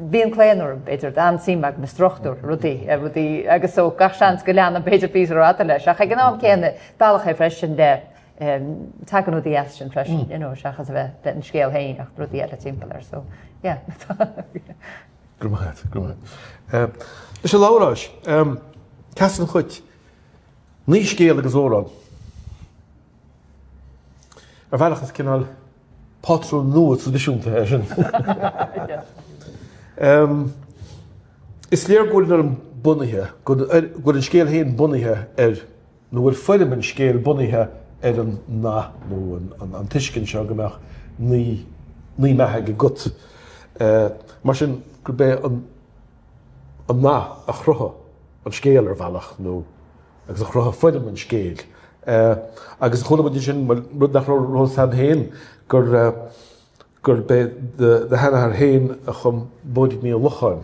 bíonn claonadh orm, b'fhéidir, tá an-suim agam i struchtúr rudaí, rudaí agus so gach seans go leanann b'fhéidir píosa rófhada leis. Ach ag an am céanna, bealach é freisin le. Tagann rudaí as sin freisin, you know, seachas a bheith an scéal féin ach rudaí eile timpeall air, so yeah. Go raibh maith agat, go raibh maith agat. Leis an Labhráis, Ceas an Chait, 9 scéal agus amhrán. Ar bhealach is cineál pátrún nua traidisiúnta é sin. Is léir go bhfuil an fhoirm bunaithe, go bhfuil an scéal féin bunaithe ar, nó bhfuil foirm an scéil bunaithe ar an nath nó an tuiscint seo go mbeadh 9 mbeatha ag an gcat. Mar sin, gurb é an nath a chruthaigh an scéal ar bhealach nó agus a chruthaigh foirm an scéil. Agus chuala muid ansin, bhuel, rud nach raibh ar eolas agam féin, gur gurb é do sheanathair féin a chum Bóithríní an Locháin,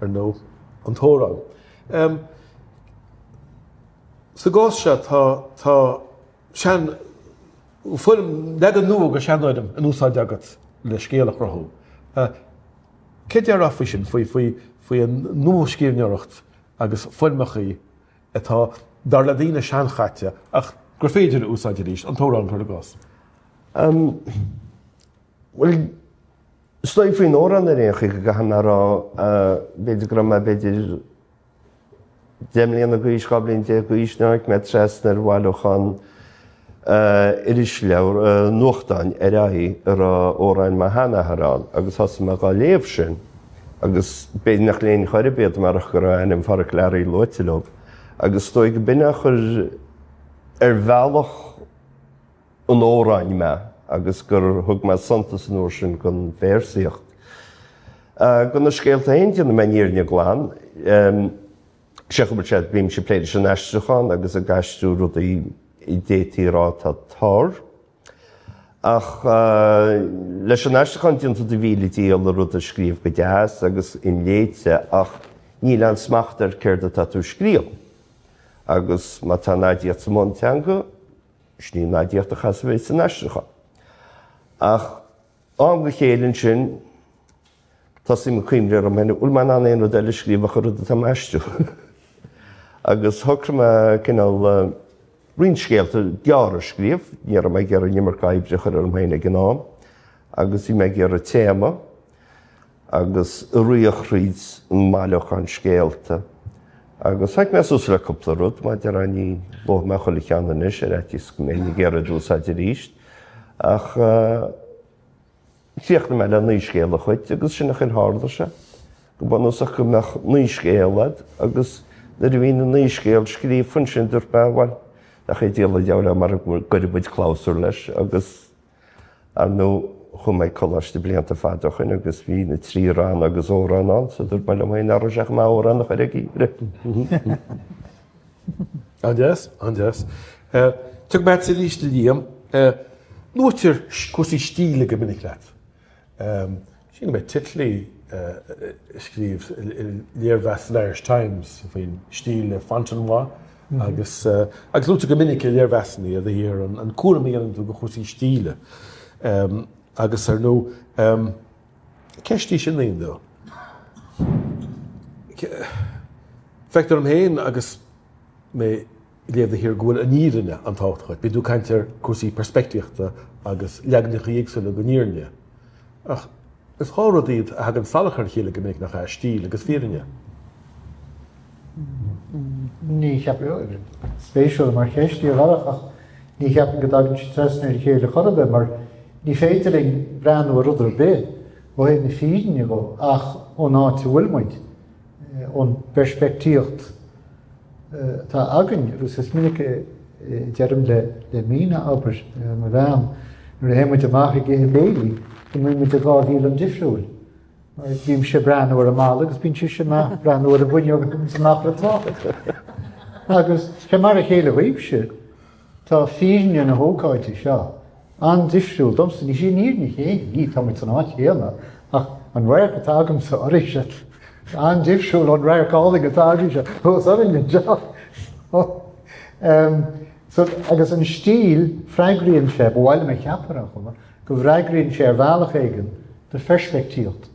ar ndóigh, an t-amhrán. Sa gcás seo tá tá sean foirm, leagan nua de sheanfhoirm in úsáid agat le scéal a chruthú. Céard a déarfá faoi sin, faoi faoi faoi an nuascríbhneoireacht agus foirmeacha atá, dar le daoine, seanchaite ach gur féidir a úsáid arís, an t-amhrán, cuir i gcás? Bhuel, is dóigh faoin amhrán ar aon chaoi go gcaithfidh mé a rá, b'fhéidir go raibh mé b'fhéidir 10 mbliana d'aois, 12 bliain d'aois, nuair a tháinig mé trasna ar bhailiúchán irisleabhar, nuachtáin Ar Aghaidh a raibh amhráin mo sheanathar ann agus thosaigh mé dhá léamh sin agus b'fhéidir nach léinn chor ar bith iad marach go raibh ainm Pháraic Learaí luaite leo agus is dóigh go b'in a chuir ar bhealach an amhráin mé agus gur thug mé suntas an uair sin don véarsaíocht. Do na scéalta féin déanfaidh mé an fhírinne glan. Sé go bhfuil sé, bímse ag plé leis an aistriúchán agus ag aistriú rudaí a d'fhéadfaí a rá atá tur. Ach leis an aistriúchán déanann tú do mhíle dícheall an rud a scríobh go deas agus inléite ach níl aon smacht ar céard atá tú a scríobh. Agus má tá an aidiacht sa mbunteanga, sin í an aidiacht a chaithfeas a bheith san aistriúchán. Ach ó am go chéile ansin, tosaím ag cuimhneamh orm féin, bhfuil mé in ann aon rud eile a scríobh ach an rud atá mé a aistriú? Agus shocraigh mé cineál roinnt scéalta gearra a scríobh, ní raibh mé ag iarraidh an iomarca oibre a chur orm féin ag an am, agus bhí mé ag iarraidh téama agus a rith thríd an mbailiúchán scéalta. Agus tháinig mé suas le cúpla rud, mar a déarfá ní luafaidh mé chuile cheann anois ar fhaitíos go mbeinn ag iarraidh iad a úsáid arís. Ach chríochnaigh mé le 9 scéal an Chait agus sin an chaoi ar tharla sé. Go bunúsach go mbeadh 9 scéal a'd agus nuair a bhí na 9 scéal scríofa ansin dúirt mé bhuel, nach é diabhal an diabhal é mara gcuirfidh muid clabhsúr leis agus Ar ndóigh, chuaigh mé ag coláiste blianta fada ó shoin agus bhí na trí ranna agus amhrán ann, so dúirt mé liom féin nach raibh sé chomh maith amhrán a chur ag iarraidh. An-deas, an-deas. Tiocfaidh mé a'dsa arís, a Liam. Luaitear cúrsaí stíle go minic leat. Sílim go mbeidh Titley ag scríobh léirmheas san Irish Times faoin stíl le Fontenoy agus agus luaitear go minic i léirmheasanna ar do shaothar an cúram a dhéanann tú de chúrsaí stíle agus ar ndóigh ceist í sin ar ndóigh. Feictear dom féin agus mé ag léamh do shaothar go bhfuil an fhírinne an-tábhachtach duit. Bíonn tú ag caint ar cúrsaí peirspictíochta agus leaganacha éagsúla den fhírinne. Ach is dhá rud iad a thagann salach ar a chéile go minic, nach ea? Stíl agus fírinne. Ní cheapaim, spéisiúil mar cheist í ar bhealach ach ní cheapaim go dtagann siad trasna ar a chéile chor ar bith mar ní féidir linn breathnú ar rud ar bith ó thaobh na fírinne dhó ach ón áit a bhfuil muid. ón bpeirspictíocht atá againn, agus is minic a deirim le Mina, abair, mo bhean, nuair a théann muid amach ag ithe béilí, go mbíonn muid i dhá bhialann difriúil. Mar bímse ag breathnú ar an mballa agus bíonn sise ag breathnú ar an bhfuinneog agus amach ar an tsráid. Agus fé mar a chéile dhaoibhse, Tá fírinne na hócáide seo an-difriúil domsa. Ní sí an fhírinne chéanna í, tá muid san áit chéanna, ach an radharc atá agamsa oraibhse an-difriúil ón radharc álainn atá agaibhse thuas orainn anseo. So, agus an stíl, freagraíonn sé, ba mhaith liom a cheapadh ar aon chuma, go bhfreagraíonn sé ar bhealach éigin do pheirspictíocht.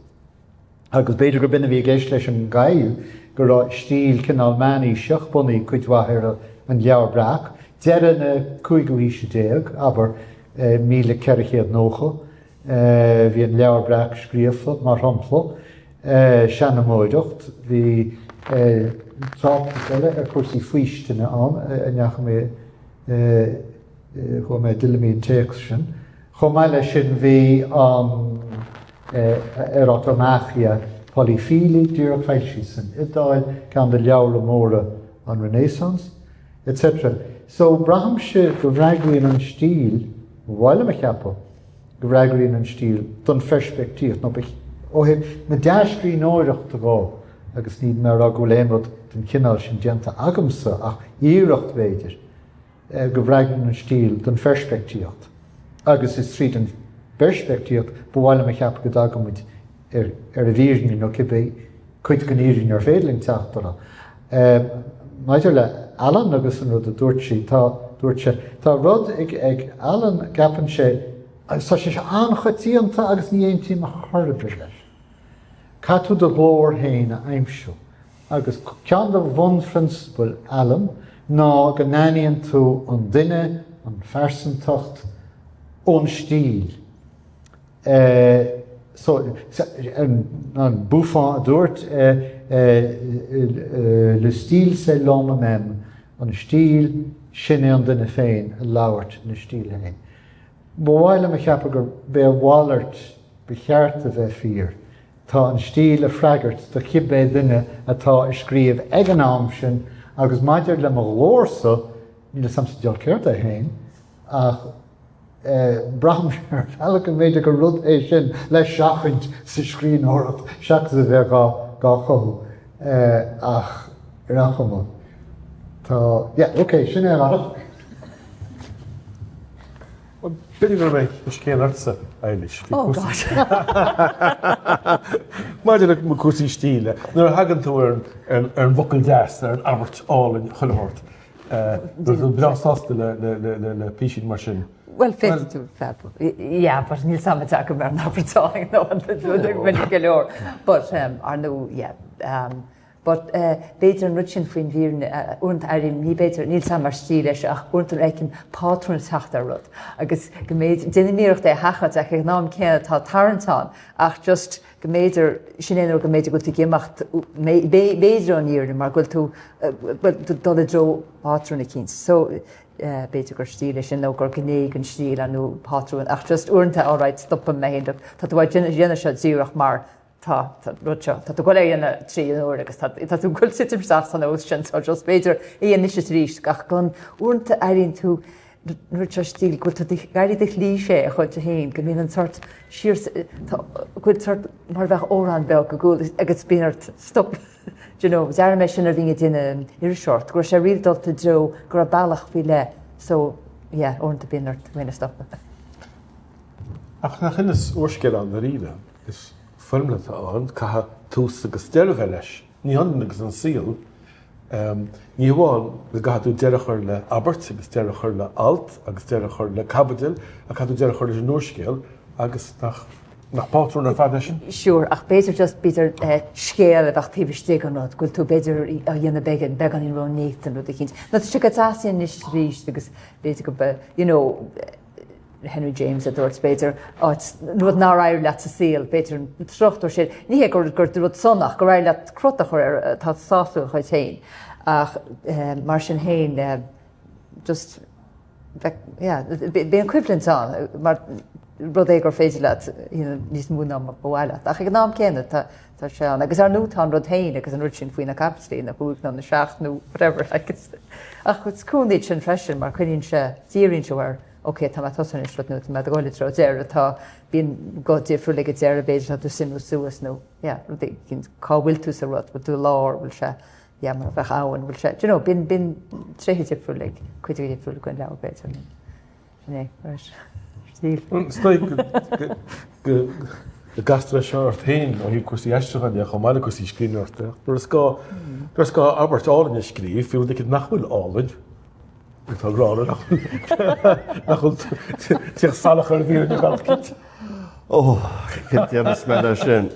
Agus b'fhéidir gur b'in a bhí i gceist leis an gCadhail, go raibh stíl cineál meánaoiseach bunaithe cuid mhaith ar an Leabhar Breac. Deireadh na cúigiú haoise déag, abair, 1490, bhí an Leabhar Breac scríofa, mar shampla, seanamóireacht, bhí tráchtas eile ar chúrsaí faoistine ann, a ndeachaigh mé, chuaigh mé i dtuilleamaí an téacs sin. Chomh maith leis sin bhí an Erotomachia Poliphili díreach foilsithe san Iodáil, ceann de leabhra móra an Renaissance, etc. So braithimse go bhfreagraíonn an stíl, ba mhaith liom a cheapadh go bhfreagraíonn an stíl don pheirspictíocht, nó ó thaobh na dea-scríbhneoireachta dhó, agus níl mé a rá go bhfuil aon rud den chineál sin déanta agamsa ach iarracht b'fhéidir. go bhfreagraíonn an stíl don pheirspictíocht agus is tríd an bpeirspictíocht ba mhaith liom a cheapadh go dtagann muid ar an bhfírinne nó cibé cuid den fhírinne ar féidir linn teacht uirthi. Maidir le Alan agus an rud a dúirt sí, tá, dúirt sé, tá rud ag, ag Alan, gceapann sé, agus tá sé seo an-choitianta agus ní aontaím ar chor ar bith leis, caithfidh tú do ghlór féin a aimsiú. Agus ceann de bhunphrionsabail Alan ná go n-aithníonn tú an duine, an phearsantacht, ón stíl. So, an Buffon a dúirt, le style c'est l'homme même, an stíl, sin é an duine féin ag labhairt ina stíl féin. Ba mhaith liom a cheapadh gurb é a mhalairt ba cheart a bheith fíor. Tá an stíl ag freagairt do chibé duine atá ag scríobh ag an am sin agus maidir le mo ghlórsa, níl 'fhios a'msa diabhal céard é féin ach braithim ar bhealach go mb'fhéidir gur rud é sin le seachaint sa scríbhneoireacht seachas a bheith dhá chothú ach ar aon chuma tá, yeah, ok, sin é a Dharach. B'fhéidir go raibh mé ceist céanna ortsa, Eilís. Oh God. Maidir le cúrsaí stíle, nuair a thagann tú ar an bhfocal deas, ar an abairt álainn chuile shórt, bíonn tú breá sásta le písín mar sin. Bhuel, féadfaidh tú bheith, yeah, but níl 's a'm an dtagaim ar an abairt álainn nó an minic go leor. But, ar ndóigh, yeah. But b'fhéidir an rud sin faoin bhfírinne, uaireanta airím, ní b'fhéidir, níl 's a'm ar stíl é seo ach uaireanta nuair a fheicim pátrún ag teacht ar rud agus go mb'fhéidir, déanaim iarracht é a sheachaint ach ag an am céanna tá tarraingt ann ach just go mb'fhéidir, sin é an uair go mb'fhéidir go bhfuil tú ag imeacht, b'fhéidir ón fhírinne mar go bhfuil tú, bhuel, dul i dtreo pátrún eicínt. So b'fhéidir gur stíl é sin nó gur gné den stíl nó pátrún ach just uaireanta alright stopaim mé féin, tá tú á déanamh seo díreach mar tá tá rud seo, tá tú ag goil é a dhéanamh trí an uair agus tá tá tú ag goil titim isteach san nós sin so just b'fhéidir é a dhéanamh anois is arís ach gan uaireanta airíonn tú an rud seo stíl go bhfuil tú ag éirí de chlíché a chuid de féin go mbíonn an sort siar tá go bhfuil sort mar a bheadh amhrán beag go gcúl agus bíonn ort stop do you know d'airigh mé sin nuair a bhínn ag déanamh iriseoireacht go raibh sé really dulta i dtreo go raibh bealach faoi leith so yeah uaireanta bíonn ort tú féin a stopadh. Ach nach ionann is úrscéal ann dáiríre? Is foirmle atá ann, caithfidh tús agus deireadh a bheith leis. Ní hionann agus an saol, ní hamháin go gcaithfidh tú deireadh a chur le abairt agus deireadh a chur le alt agus deireadh a chur le caibidil, ach caithfidh tú deireadh a chur leis an úrscéal agus nach nach pátrún ar fad é sin? Sure, ach b'fhéidir just, b'fhéidir scéal a bheadh taobh istigh den rud, go bhfuil tú b'fhéidir á dhéanamh beagán, beagáinín ró-néata an rud eicínt. Nó tá sé go deas anois arís agus b'fhéidir go, you know, Henry James a dúirt, b'fhéidir, áit, rud nár éirigh leat sa saol, b'fhéidir an struchtúr sin, ní hé gur gur rud sona ach gur éirigh leat crot a chur air atá sásúil dhuit féin. Ach mar sin féin, just, yeah, bíonn coimhlint ann mar rud é gur féidir leat you know, níos mó ná ba mhaith leat. Ach ag an am céanna tá tá sé ann. Agus ar ndóigh tá an rud féin agus an rud sin faoi na caibidlí, na cúig nó na seacht nó whatever. Ach is cúnamh iad sin freisin mar coinníonn sé, díríonn sé ar ok, tá mé ag tosú anois rud nó tá mé ag dul i dtreo deireadh, tá, bíonn guth difriúil ag an deireadh, b'fhéidir tá tú ag suimiú suas nó yeah, rud éigin, cá bhfuil tú sa rud, bhfuil tú i lár, bhfuil sé, yeah, mar a bheadh abhainn, bhfuil sé, do you know, bíonn, bíonn tréithe difriúla ag cuid difriúil den leabhar b'fhéidir. Sin é, right. Stíl. Is dóigh go, go, go gcastar é seo ort féin ó thaobh cúrsaí aistriúcháin de chomh maith le cúrsaí scríbhneoireachta. Nuair is gá, nuair is gá abairt álainn a scríobh, fiú rud éicint nach bhfuil álainn, Tá grá nach bhfuil tíocht salach ar an bhfírinne bealach cinnte. Ó, cad déarfas mé leis sin?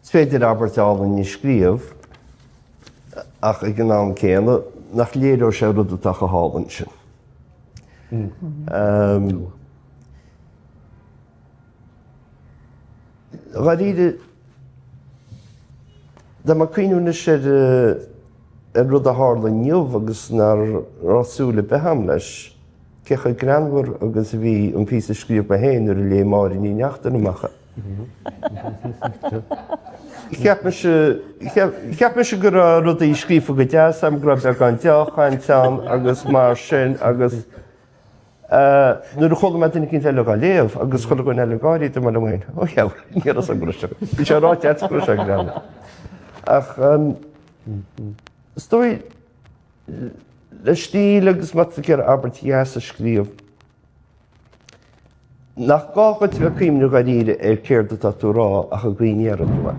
Is féidir abairt álainn a scríobh ach ag an am céanna. nach léireodh sé rud atá chomh hálainn sin. Dháiríre, tá mé ag cuimhniú anois ar ar rud a tharla inniu agus nach raibh súil ar bith agam leis, cé chomh greannmhar agus a bhí an píosa a scríobh mé féin nuair a léigh Máire Ní Neachtain amach é. Cheap mise, cheap mise go raibh rudaí scríofa go deas agam, go raibh beagán deá-chaint ann agus mar sin agus nuair a chuala mé duine éicint eile dhá léamh agus chuile dhuine eile ag gáirí, dúirt mé liom féin, ó dheabhail, ní raibh fhios agam go raibh sé, bhí sé ráite agat go raibh sé greannmhar. Ach is dóigh le stíl agus má tá tú ag iarraidh abairt dheas a scríobh, Nach gá dhuit bheith ag cuimhneamh dháiríre ar céard atá tú a rá ach an gcaoi a ndéarfaidh tú é.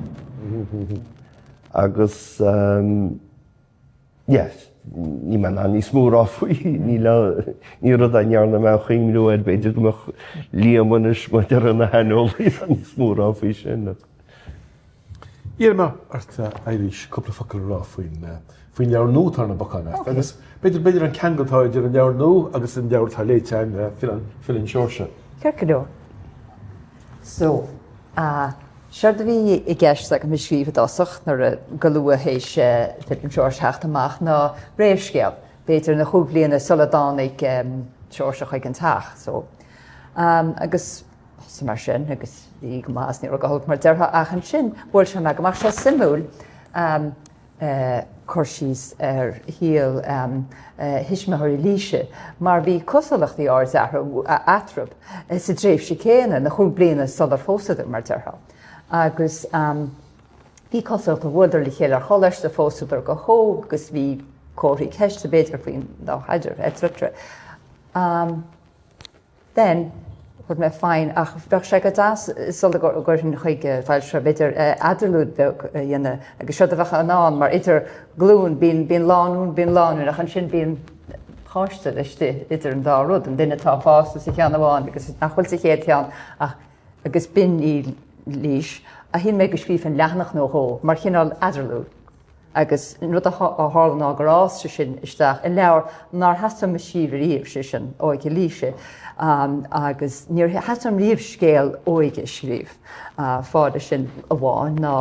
Agus yes, níl mé in ann níos mó a rá faoi, níl ní rud é a ndearna mé aon chuimhniú air, b'fhéidir go mbeadh Liam anois mar ina shaineolaí níos mó a rá faoi sin. Iarrfaidh mé ort, a Eilís, cúpla focal a rá faoin faoin leabhar nua atá ar na bacáin agat agus b'fhéidir b'fhéidir an ceangal atá idir an leabhar nua agus an leabhar atá léite againn, Filleann Filleann Seoirse. Ceart go leor. So, séard a bhí i gceist agam a scríobh i dtosach nuair a go luath théis Filleann Seoirse theacht amach ná réamhscéal, b'fhéidir na chúig bliana sula dtáinig Seoirse chuig an teach. So, agus Thosaigh mar sin agus bhí go maith is ní raibh go holc mar déarfá ach ansin bhuail sé mé go mbeadh sé suimiúil cur síos ar shaol thuismitheoirí Laoise mar bhí cosúlachtaí áirid eatarthu sa tréimhse céanna, na chúig bliana sular phósadar mar déarfá. Agus bhí cosúlachtaí, bhuaileadar le chéile ar choláiste, phósadar go hóg agus bhí comharthaí ceiste b'fhéidir faoin dá chaidreamh etc. Then, chuir mé fine, ach bheadh sé go deas sula gcuirfinn chuig foilsitheoir, b'fhéidir, eadarlúid beag a dhéanamh agus séard a bheadh i ndán, mar idir glúin, bíonn, bíonn lánúin, bíonn lánúin, ach ansin bíonn páiste istigh idir an dá rud, an duine atá fásta sa cheann amháin agus nach bhfuil sa chéad cheann ach, agus b'in í Laoise, a shíl mé go scríobhfainn leathanach nó dhó mar chineál eadarlúid. Agus an rud a tharla ná gur fhás sé sin isteach i leabhar nár theastaigh uaim a scríobh riamh, sé sin, Óige Laoise. Agus níor theastaigh uaim riamh scéal óige a scríobh. Fáth leis sin amháin ná,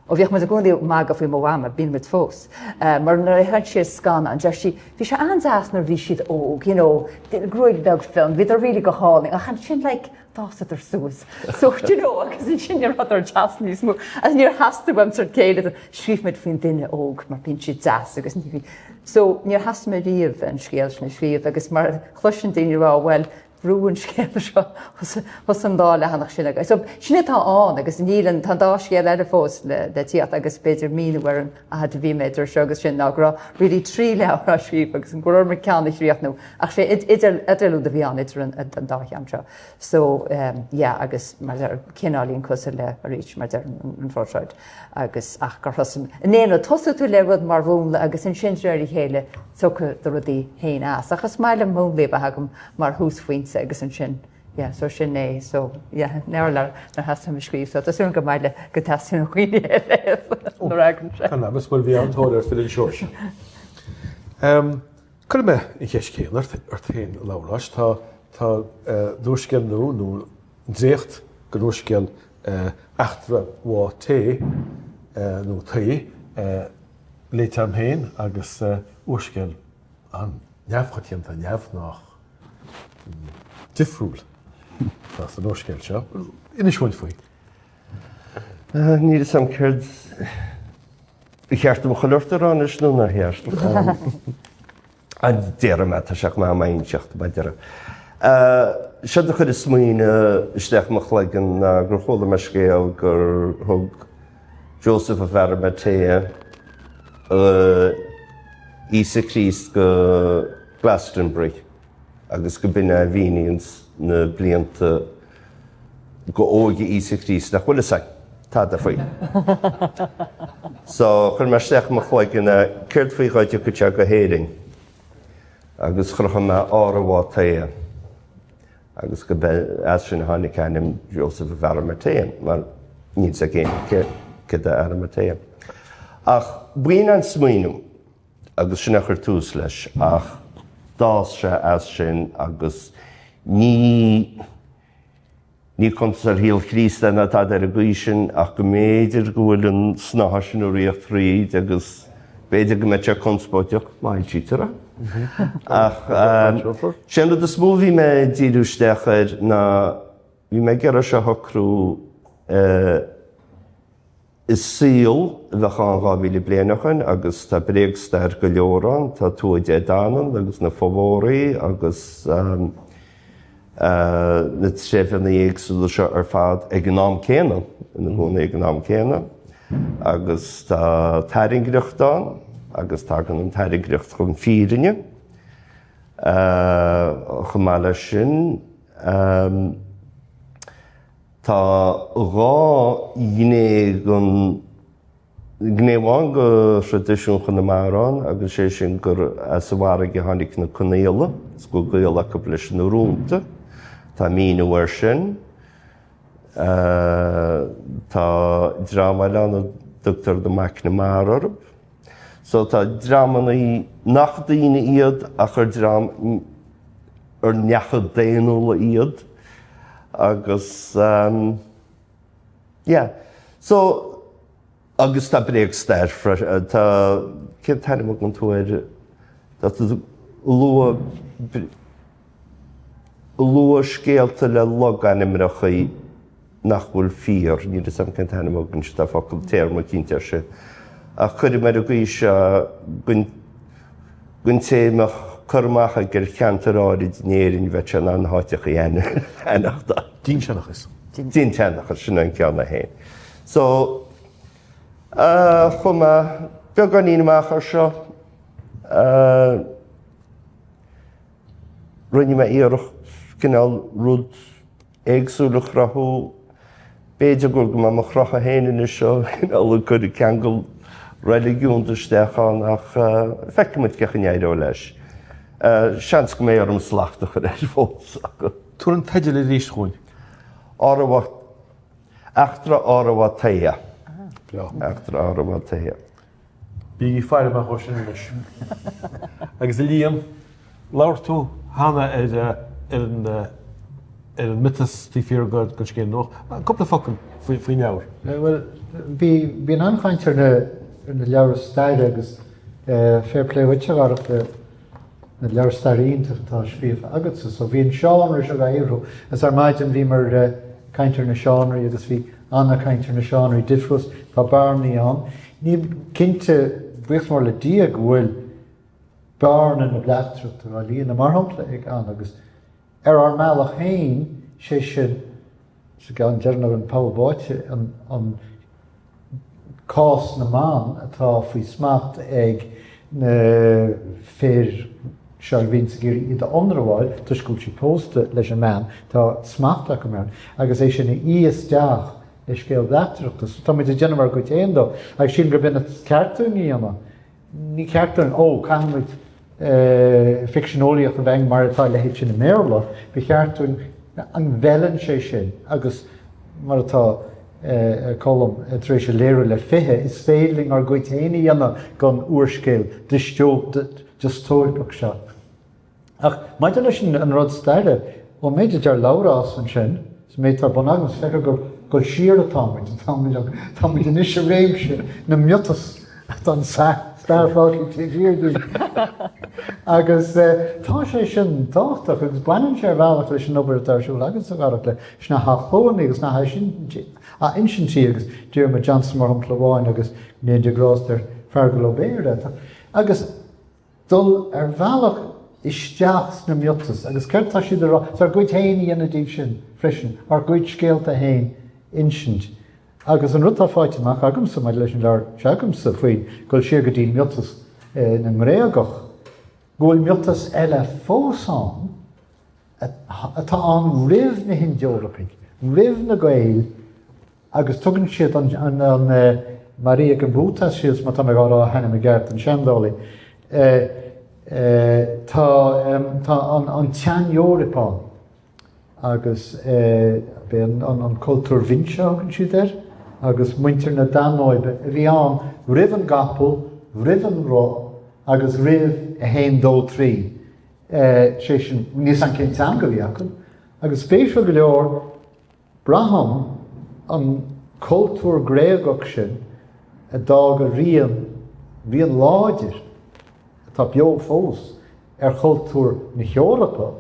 ó bhíodh muid i gcónaí ag magadh faoi mo mhama, bíonn muid fós, mar nuair a fhéachann sí ar scannán, deir sí, bhí sé an-deas nuair a bhí siad óg, you know, gruaig bheag fionn, bhíodar really go hálainn, ach ansin like, d'fhásadar suas. So, do you know, agus ansin ní rabhadar deas níos mó. Agus níor theastaigh uaim sort céile, scríobhfaidh muid faoin duine óg mar bíonn siad deas agus ní bhí. So, níor theastaigh uaim riamh an scéal sin a scríobh agus mar a chloiseann daoine rá, bhuel, bhrú an scéal seo thusa an dá leathanach sin agus. So, sin atá ann agus níl an, tá an dá scéal eile fós le, le tíocht agus b'fhéidir míniú ar an fhad a bhí mé idir seo agus sin ná go raibh really trí leabhar á scríobh agus go raibh orm ceann a chríochnú. Ach sé idir eadarlúid a bhí ann idir an dá cheann seo. So yeah agus mar deir cineáilín cosúil le arís mar deir an phortráid agus ach gur thosaigh in aon rud tosóidh tú le rud mar mhúnla agus ansin de réir a chéile tiocfaidh do rudaí féin as. Ach is maith liom múnlaí a bheith agam mar thúsphointe agus ansin yeah so sin é so yeah near le na theastaigh uaim a scríobh so tá súil agam go maith le go dteastaíonn ó dhaoine eile nuair a fhágann sé. Gan amhras, bhuel bhí an-tóir ar Filleann Seoirse. Cuirfidh mé an cheist chéanna ort féin, a Labhráis. Tá, tá d'úrscéal nua, nó dréacht den úrscéal Eachtra Mhá Té, nó Tae, léite agam féin agus úrscéal an-neamhchoitianta, neamhghnách, difriúil atá san úrscéal seo. Inis dúinn faoi. Níl a fhios agam céard Ba cheart dom chuile shórt a rá anois nó nár cheart? Déarfaidh mé, tá sé chomh maith m'inseacht, mar a déarfá. Séard a chuir an smaoineamh isteach i mo chloigeann ná gur chuala mé scéal gur thug Joseph of Arimathea Íosa Críost go Glastonbury agus go b'in é a mhíníonns na blianta go óige Íosa Chríost nach bhfuil fhios againn tada faoi. So, chuir mé isteach i mo chloigeann é, céard faoi dhá dtiocfadh sé go hÉirinn agus chruthaigh mé Ára Mhá Tae agus go be as sin a tháinig ainm Joseph of Arimathea mar níl fhios ag éinne céard é Arimathea. Ach b'in an smaoineamh. Agus sin a chuir tús leis ach d'fhás sé as sin agus ní ní cuntas ar shaol Chríost é ná tada ar an gcaoi sin ach go mb'fhéidir go bhfuil an snáithe sin ag ritheacht thríd agus b'fhéidir go mbeidh sé conspóideach má fhoilsítear é. Ach sé an rud is mó a bhí mé ag díriú isteach air ná bhí mé ag iarraidh seo a shocrú i saol a bheadh ann 2,000 bliain ó shin agus tá bréagstair go leor ann, tá Tuatha Dé Danann agus na Fomhóraí agus na treibheanna éagsúla seo ar fad ag an am céanna, ina gcónaí ag an am céanna agus tá tairngreacht ann agus tagann an tairngreacht chun fírinne. Chomh maith leis sin, Tá dhá ghné den, gné amháin de thraidisiún Chonamara ann agus sé sin gur as an bhfarraige a tháinig na Conaola is go bhfuil gaol acu leis na rúnta. Tá míniú air sin. Tá dream eile ann a dtugtar na Mic na Mara orthu. So tá dreamanna nach daoine iad ach ar dream ar neacha daonnúla iad agus ehm yeah so agus tá bréagstair freisin tá cén t-ainm a thugann tú air tá tú lua lua scéalta le logainmneacha nach bhfuil fíor, níl 'fhios a'm cén t-ainm a thugann siad, tá focal, téarma eicínt air sin, ach cuirim ar an gcaoi seo don, don té a mbeadh cur amach aige ar cheantar áirid in Éirinn bheadh sé in ann na háiteachaí a aithneachtáil. Dinnseanchas. Dinnseanchas, sin an ceann é féin. So, chuaigh mé beagáinín amach ar seo, rinne mé iarracht cineál rud éagsúil a chruthú. B'fhéidir go mbeidh mo chrochadh féin anois seo cineál ag cur ceangal reiligiúnda isteach ann ach feicfidh muid cén chaoi a n-éireoidh leis. Seans go mbeidh orm slacht a chur air fós. Tabhair an teideal arís dhúinn. Áramha, Eachtra Áramhatea. Eachtra Áramhatea. Bígí ag faire amach dó sin anois. Agus a Liam, labhair tú cheana ar ar an ar an miotas taobh thiar den scéal nua. Cúpla focal faoin leabhar. Bhuel, bhí bíonn an-chaint ar na ar na leabhra staire agus fair play dhuit a Dharach le na leabhair staire iontach atá scríofa agatsa. So bhí an seánra seo á shaothrú agus ar maidin bhíomar ag caint ar na seánraí agus bhí an-chaint ar na seánraí difriúla, tá bearnaí ann. Níl cinnte, buíochas mór le Dia go bhfuil bearna na bleachtaireachta á líonadh, mar shampla, ag Anna agus ar ár mbealach féin, sé sin, sa gceann deireanach, An Poll Báite, an cás na mban atá faoi smacht ag na fir seo a bhíonns ag iarraidh iad a ionramháil toisc go bhfuil siad pósta leis an mbean, tá smacht acu ar agus é sin a fhí isteach le scéal bleachtaireachta. So tá muid ag déanamh ár gcuid féin dó agus sílim gurb in is ceart dúinn a dhéanamh. Ní ceart dúinn, ó, caithfimid ficsean eolaíocht a bheith mar atá a leithéid sin i mBéarla, ba cheart dúinn, an bhfeileann sé sin agus mar atá Colm tar éis a léiriú le 20, is féidir linn ár gcuid féin a dhéanamh den úrscéal diostóipeach seo. Ach maidir leis an rud staire, ón méid a deir Labhrás ansin, is an méid atá ar bun agam, is feictear gur dul siar atá muid, tá muid anois i réimse na miotas, tá an stair fágtha taobh thiar dínn. Agus tá sé sin tábhachtach agus baineann sé ar bhealach leis an obair atá ar siúl agatsa, a Dharach, leis na hathchlónna agus na hathinsintí agus Diarmuid Johnson mar shampla amháin agus go ndéana Dia grásta air Feargal Ó Béarra. Agus dul ar bhealach isteach sna miotais agus céard atá siad a rá, is ár gcuid féin a dhéanamh díobh sin freisin, ár gcuid scéalta féin a insint. Agus an rud atá faighte amach agamsa maidir leis an leabhar s'agamsa faoin dul siar go dtí miotas na nGréagach, go bhfuil miotas eile fós ann atá ann roimh na hInd-Eorpaigh, roimh na Gaeil, Agus tugann siad an Maria Gimbutas síos, má tá mé á rá a hainm i gceart, an seandálaí. Tá an tSean-Eoraip ann agus b'é an cultúr Vinča a thugann siad air agus muintir na Danóibe a bhí ann roimh an gcapall, roimh an roth. agus roimh 1, 2, 3, sé sin, níl 's a'm cén teanga a bhí acu, agus spéisiúil go leor, braithim an cultúr Gréagach sin a d'fhág a rian, rian láidir atá beo fós ar chultúr na hEorpa,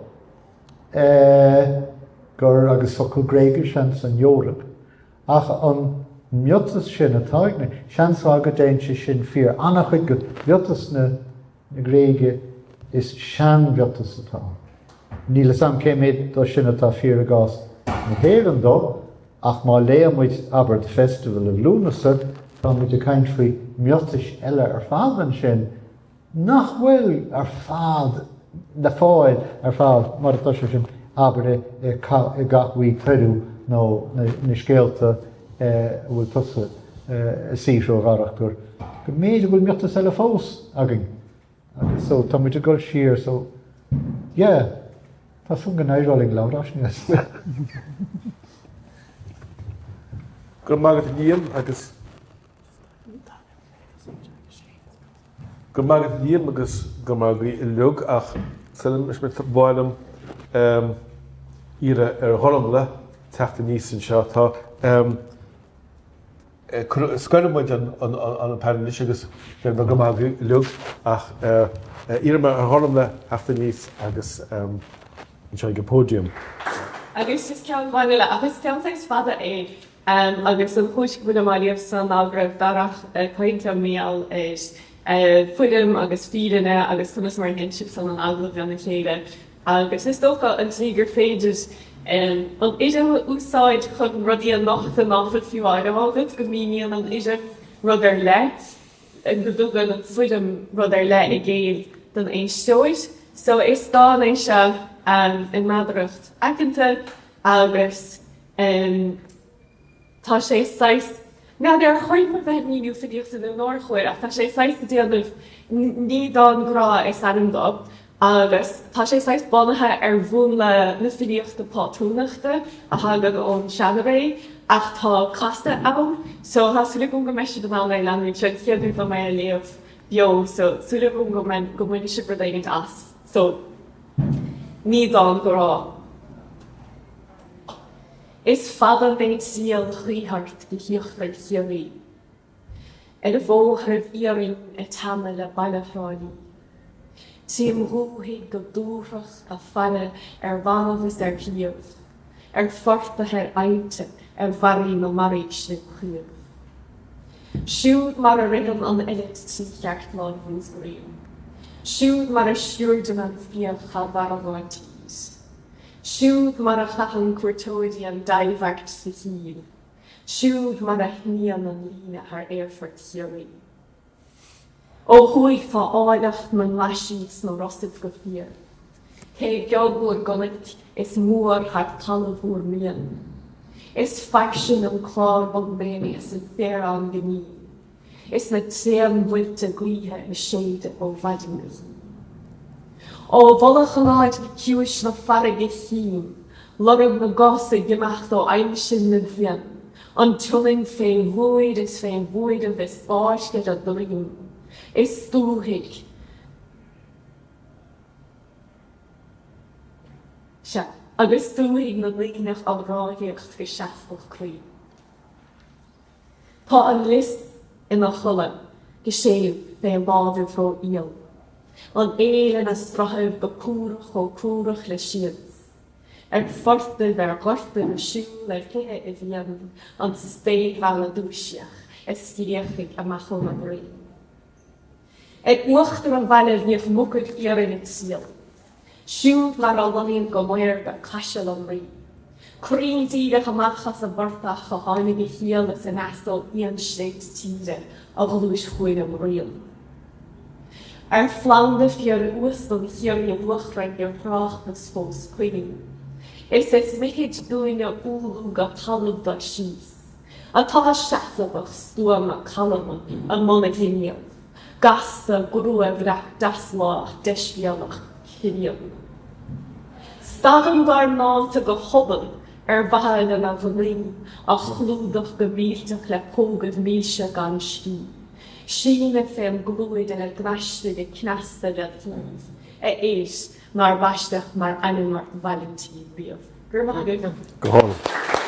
gur, agus focal Gréigise seans an Eoraip, ach an miotas sin atá ag na, seans mhaith go dtéann sé sin fíor, an-chuid de mhiotas na Gréige is seanmhiotas atá ann. Níl 'fhios a'm cé méid de sin atá fíor i gcás na hÉireann dó, ach má léann muid, abair, The Festival of Lughnasa, tá muid ag caint faoi mhiotais eile ar fad ansin nach bhfuil ar fad le fáil ar fad mar atá sé sin, abair, i gCath Mhaigh Tuireadh nó na scéalta a bhfuil tusa ag saothrú, a Dharach, gur go mb'fhéidir go bhfuil miotas eile fós againn agus so tá muid ag dul siar so yeah tá súil go n-éireoidh linn labhairt as. Go raibh maith agat a Liam agus Go raibh maith agat a Liam agus go raibh maith agaibh uilig ach sula ba mhaith liom iarraidh ar Ghormfhlaith teacht aníos anseo tá Scoirfidh muid an painéal anois agus déarfaidh mé go raibh maith agaibh uilig ach iarrfaidh mé ar Ghormfhlaith theacht aníos agus anseo ag an pódium. Agus is ceann amháin eile, ach is ceann saghas fada é agus an chúis go bhfuilim á léamh-sa ná go raibh Darach ag caint liom mar gheall ar foirm agus fírinne agus conas mar a dhein sibhsean an agallamh lena chéile. Agus is dócha an tslí gur féidir an fhoirm a úsáid chun rudaí a nochtadh ná fuil fiú á rá agat, go míníonn an fhoirm rud ar leith, go dtugann an foirm rud ar leith i gcéill don éisteoir. So is dán é seo i meadaracht aiceanta agus. Tá sé saghas, n'fheadar ar chóir dom a bheith ag míniú filíochta nó nár chóir, ach tá sé saghas ag déanamh, Ní Dán Grá is ainm dó, agus tá sé saghas bunaithe ar mhúnla na filíochta pátrúnachta a thagann ón seanré, ach tá casadh ann. So tá súil agam go mbeidh sibh in ann é a leanúint. Seo an chéad uair dom é a léamh beo, so súil agam go mbeidh, go mbainfidh sibh rud éigin as. So, Ní Dán Grá. Is fada mé triall choíche ort go híochtar Chiarraí, Ar bhóithribh iarainn ag teannadh le baile Thrá Lí. Trím dhúthaigh go dúthrach ag faire ar mharbh is ar shliabh, Ar phortaigh ar aibhte, ar bharraí na mbarraoisle caomh. Siúd mar a ritheann an eilit trí cheartlár Mhúscraí, Siúd mar a sciuirdeann an fiach thar mharbhán tír. Siúd mar a chaitheann cuairteoirí an deilbheart sa Chíll, siúd mar a shníonn an líne thar Aerfort Chiarraí. Ó thuaidh tá áilleacht na nglaisí sna rosaibh go fíor, Cé beag bhur gcnoic is mór thar talamh bhur mian. Is fairsing an clár bog béil is an féarán go mín. Is na tréanmhuilte gaoithe ag séideadh ó mhaidin go hoíche. Ó mhullach an fháid chiumhais na farraige chím lorg na gcos ag imeacht ó aimsir na bhFiann, an tSionainn fé mhúir is fé bhuaireamh is báisc ar a droim, is dúthaigh, sea, agus dúthaigh na ndaoine á ráthaíocht go seasmhach croí. Tá an lios ina chodladh go séimh fé lámhaibh ró-fhial, an aill ina sruthaibh go cúrach chomh cúrach le sians. Ar phortaibh, ar ghortaibh ag siúl ar thithe i bhfíon, an spéirbhean a dúisíodh ag scréachaigh amach óna broinn. Ar uachtar an bhaile bhíodh mucaibh iarainn ag triall. Siúd mar a lonnaíonn go maorga caiseal an rí. Cruinn díreach amach as an bportach a tháinig a shíol is aneas ó íonsléibhte tíre a ghluais chugainn an rian. Ar phlanda fíor-uasal Chiarraí Luachra níor thráchtas fós puinn. Is is mithid dúinne umhlú go talamh dul síos. Atá seasamhach, stuama, calma i mbun a ghnímh, gasta, gruaimhreach, deaslámhach, deisbhéalach, críonna. Stadann dár ndánta go hobann ar mhaithe lena mhnaoi a chlúdach go millteach le pógaibh milse gan scíth. Síneadh fém gclúid ina gcnaistigh ag cneasta led thaobh, a éis nár baisteadh mar ainm ort Vailintín riamh. Go raibh maith agat. Go hálainn.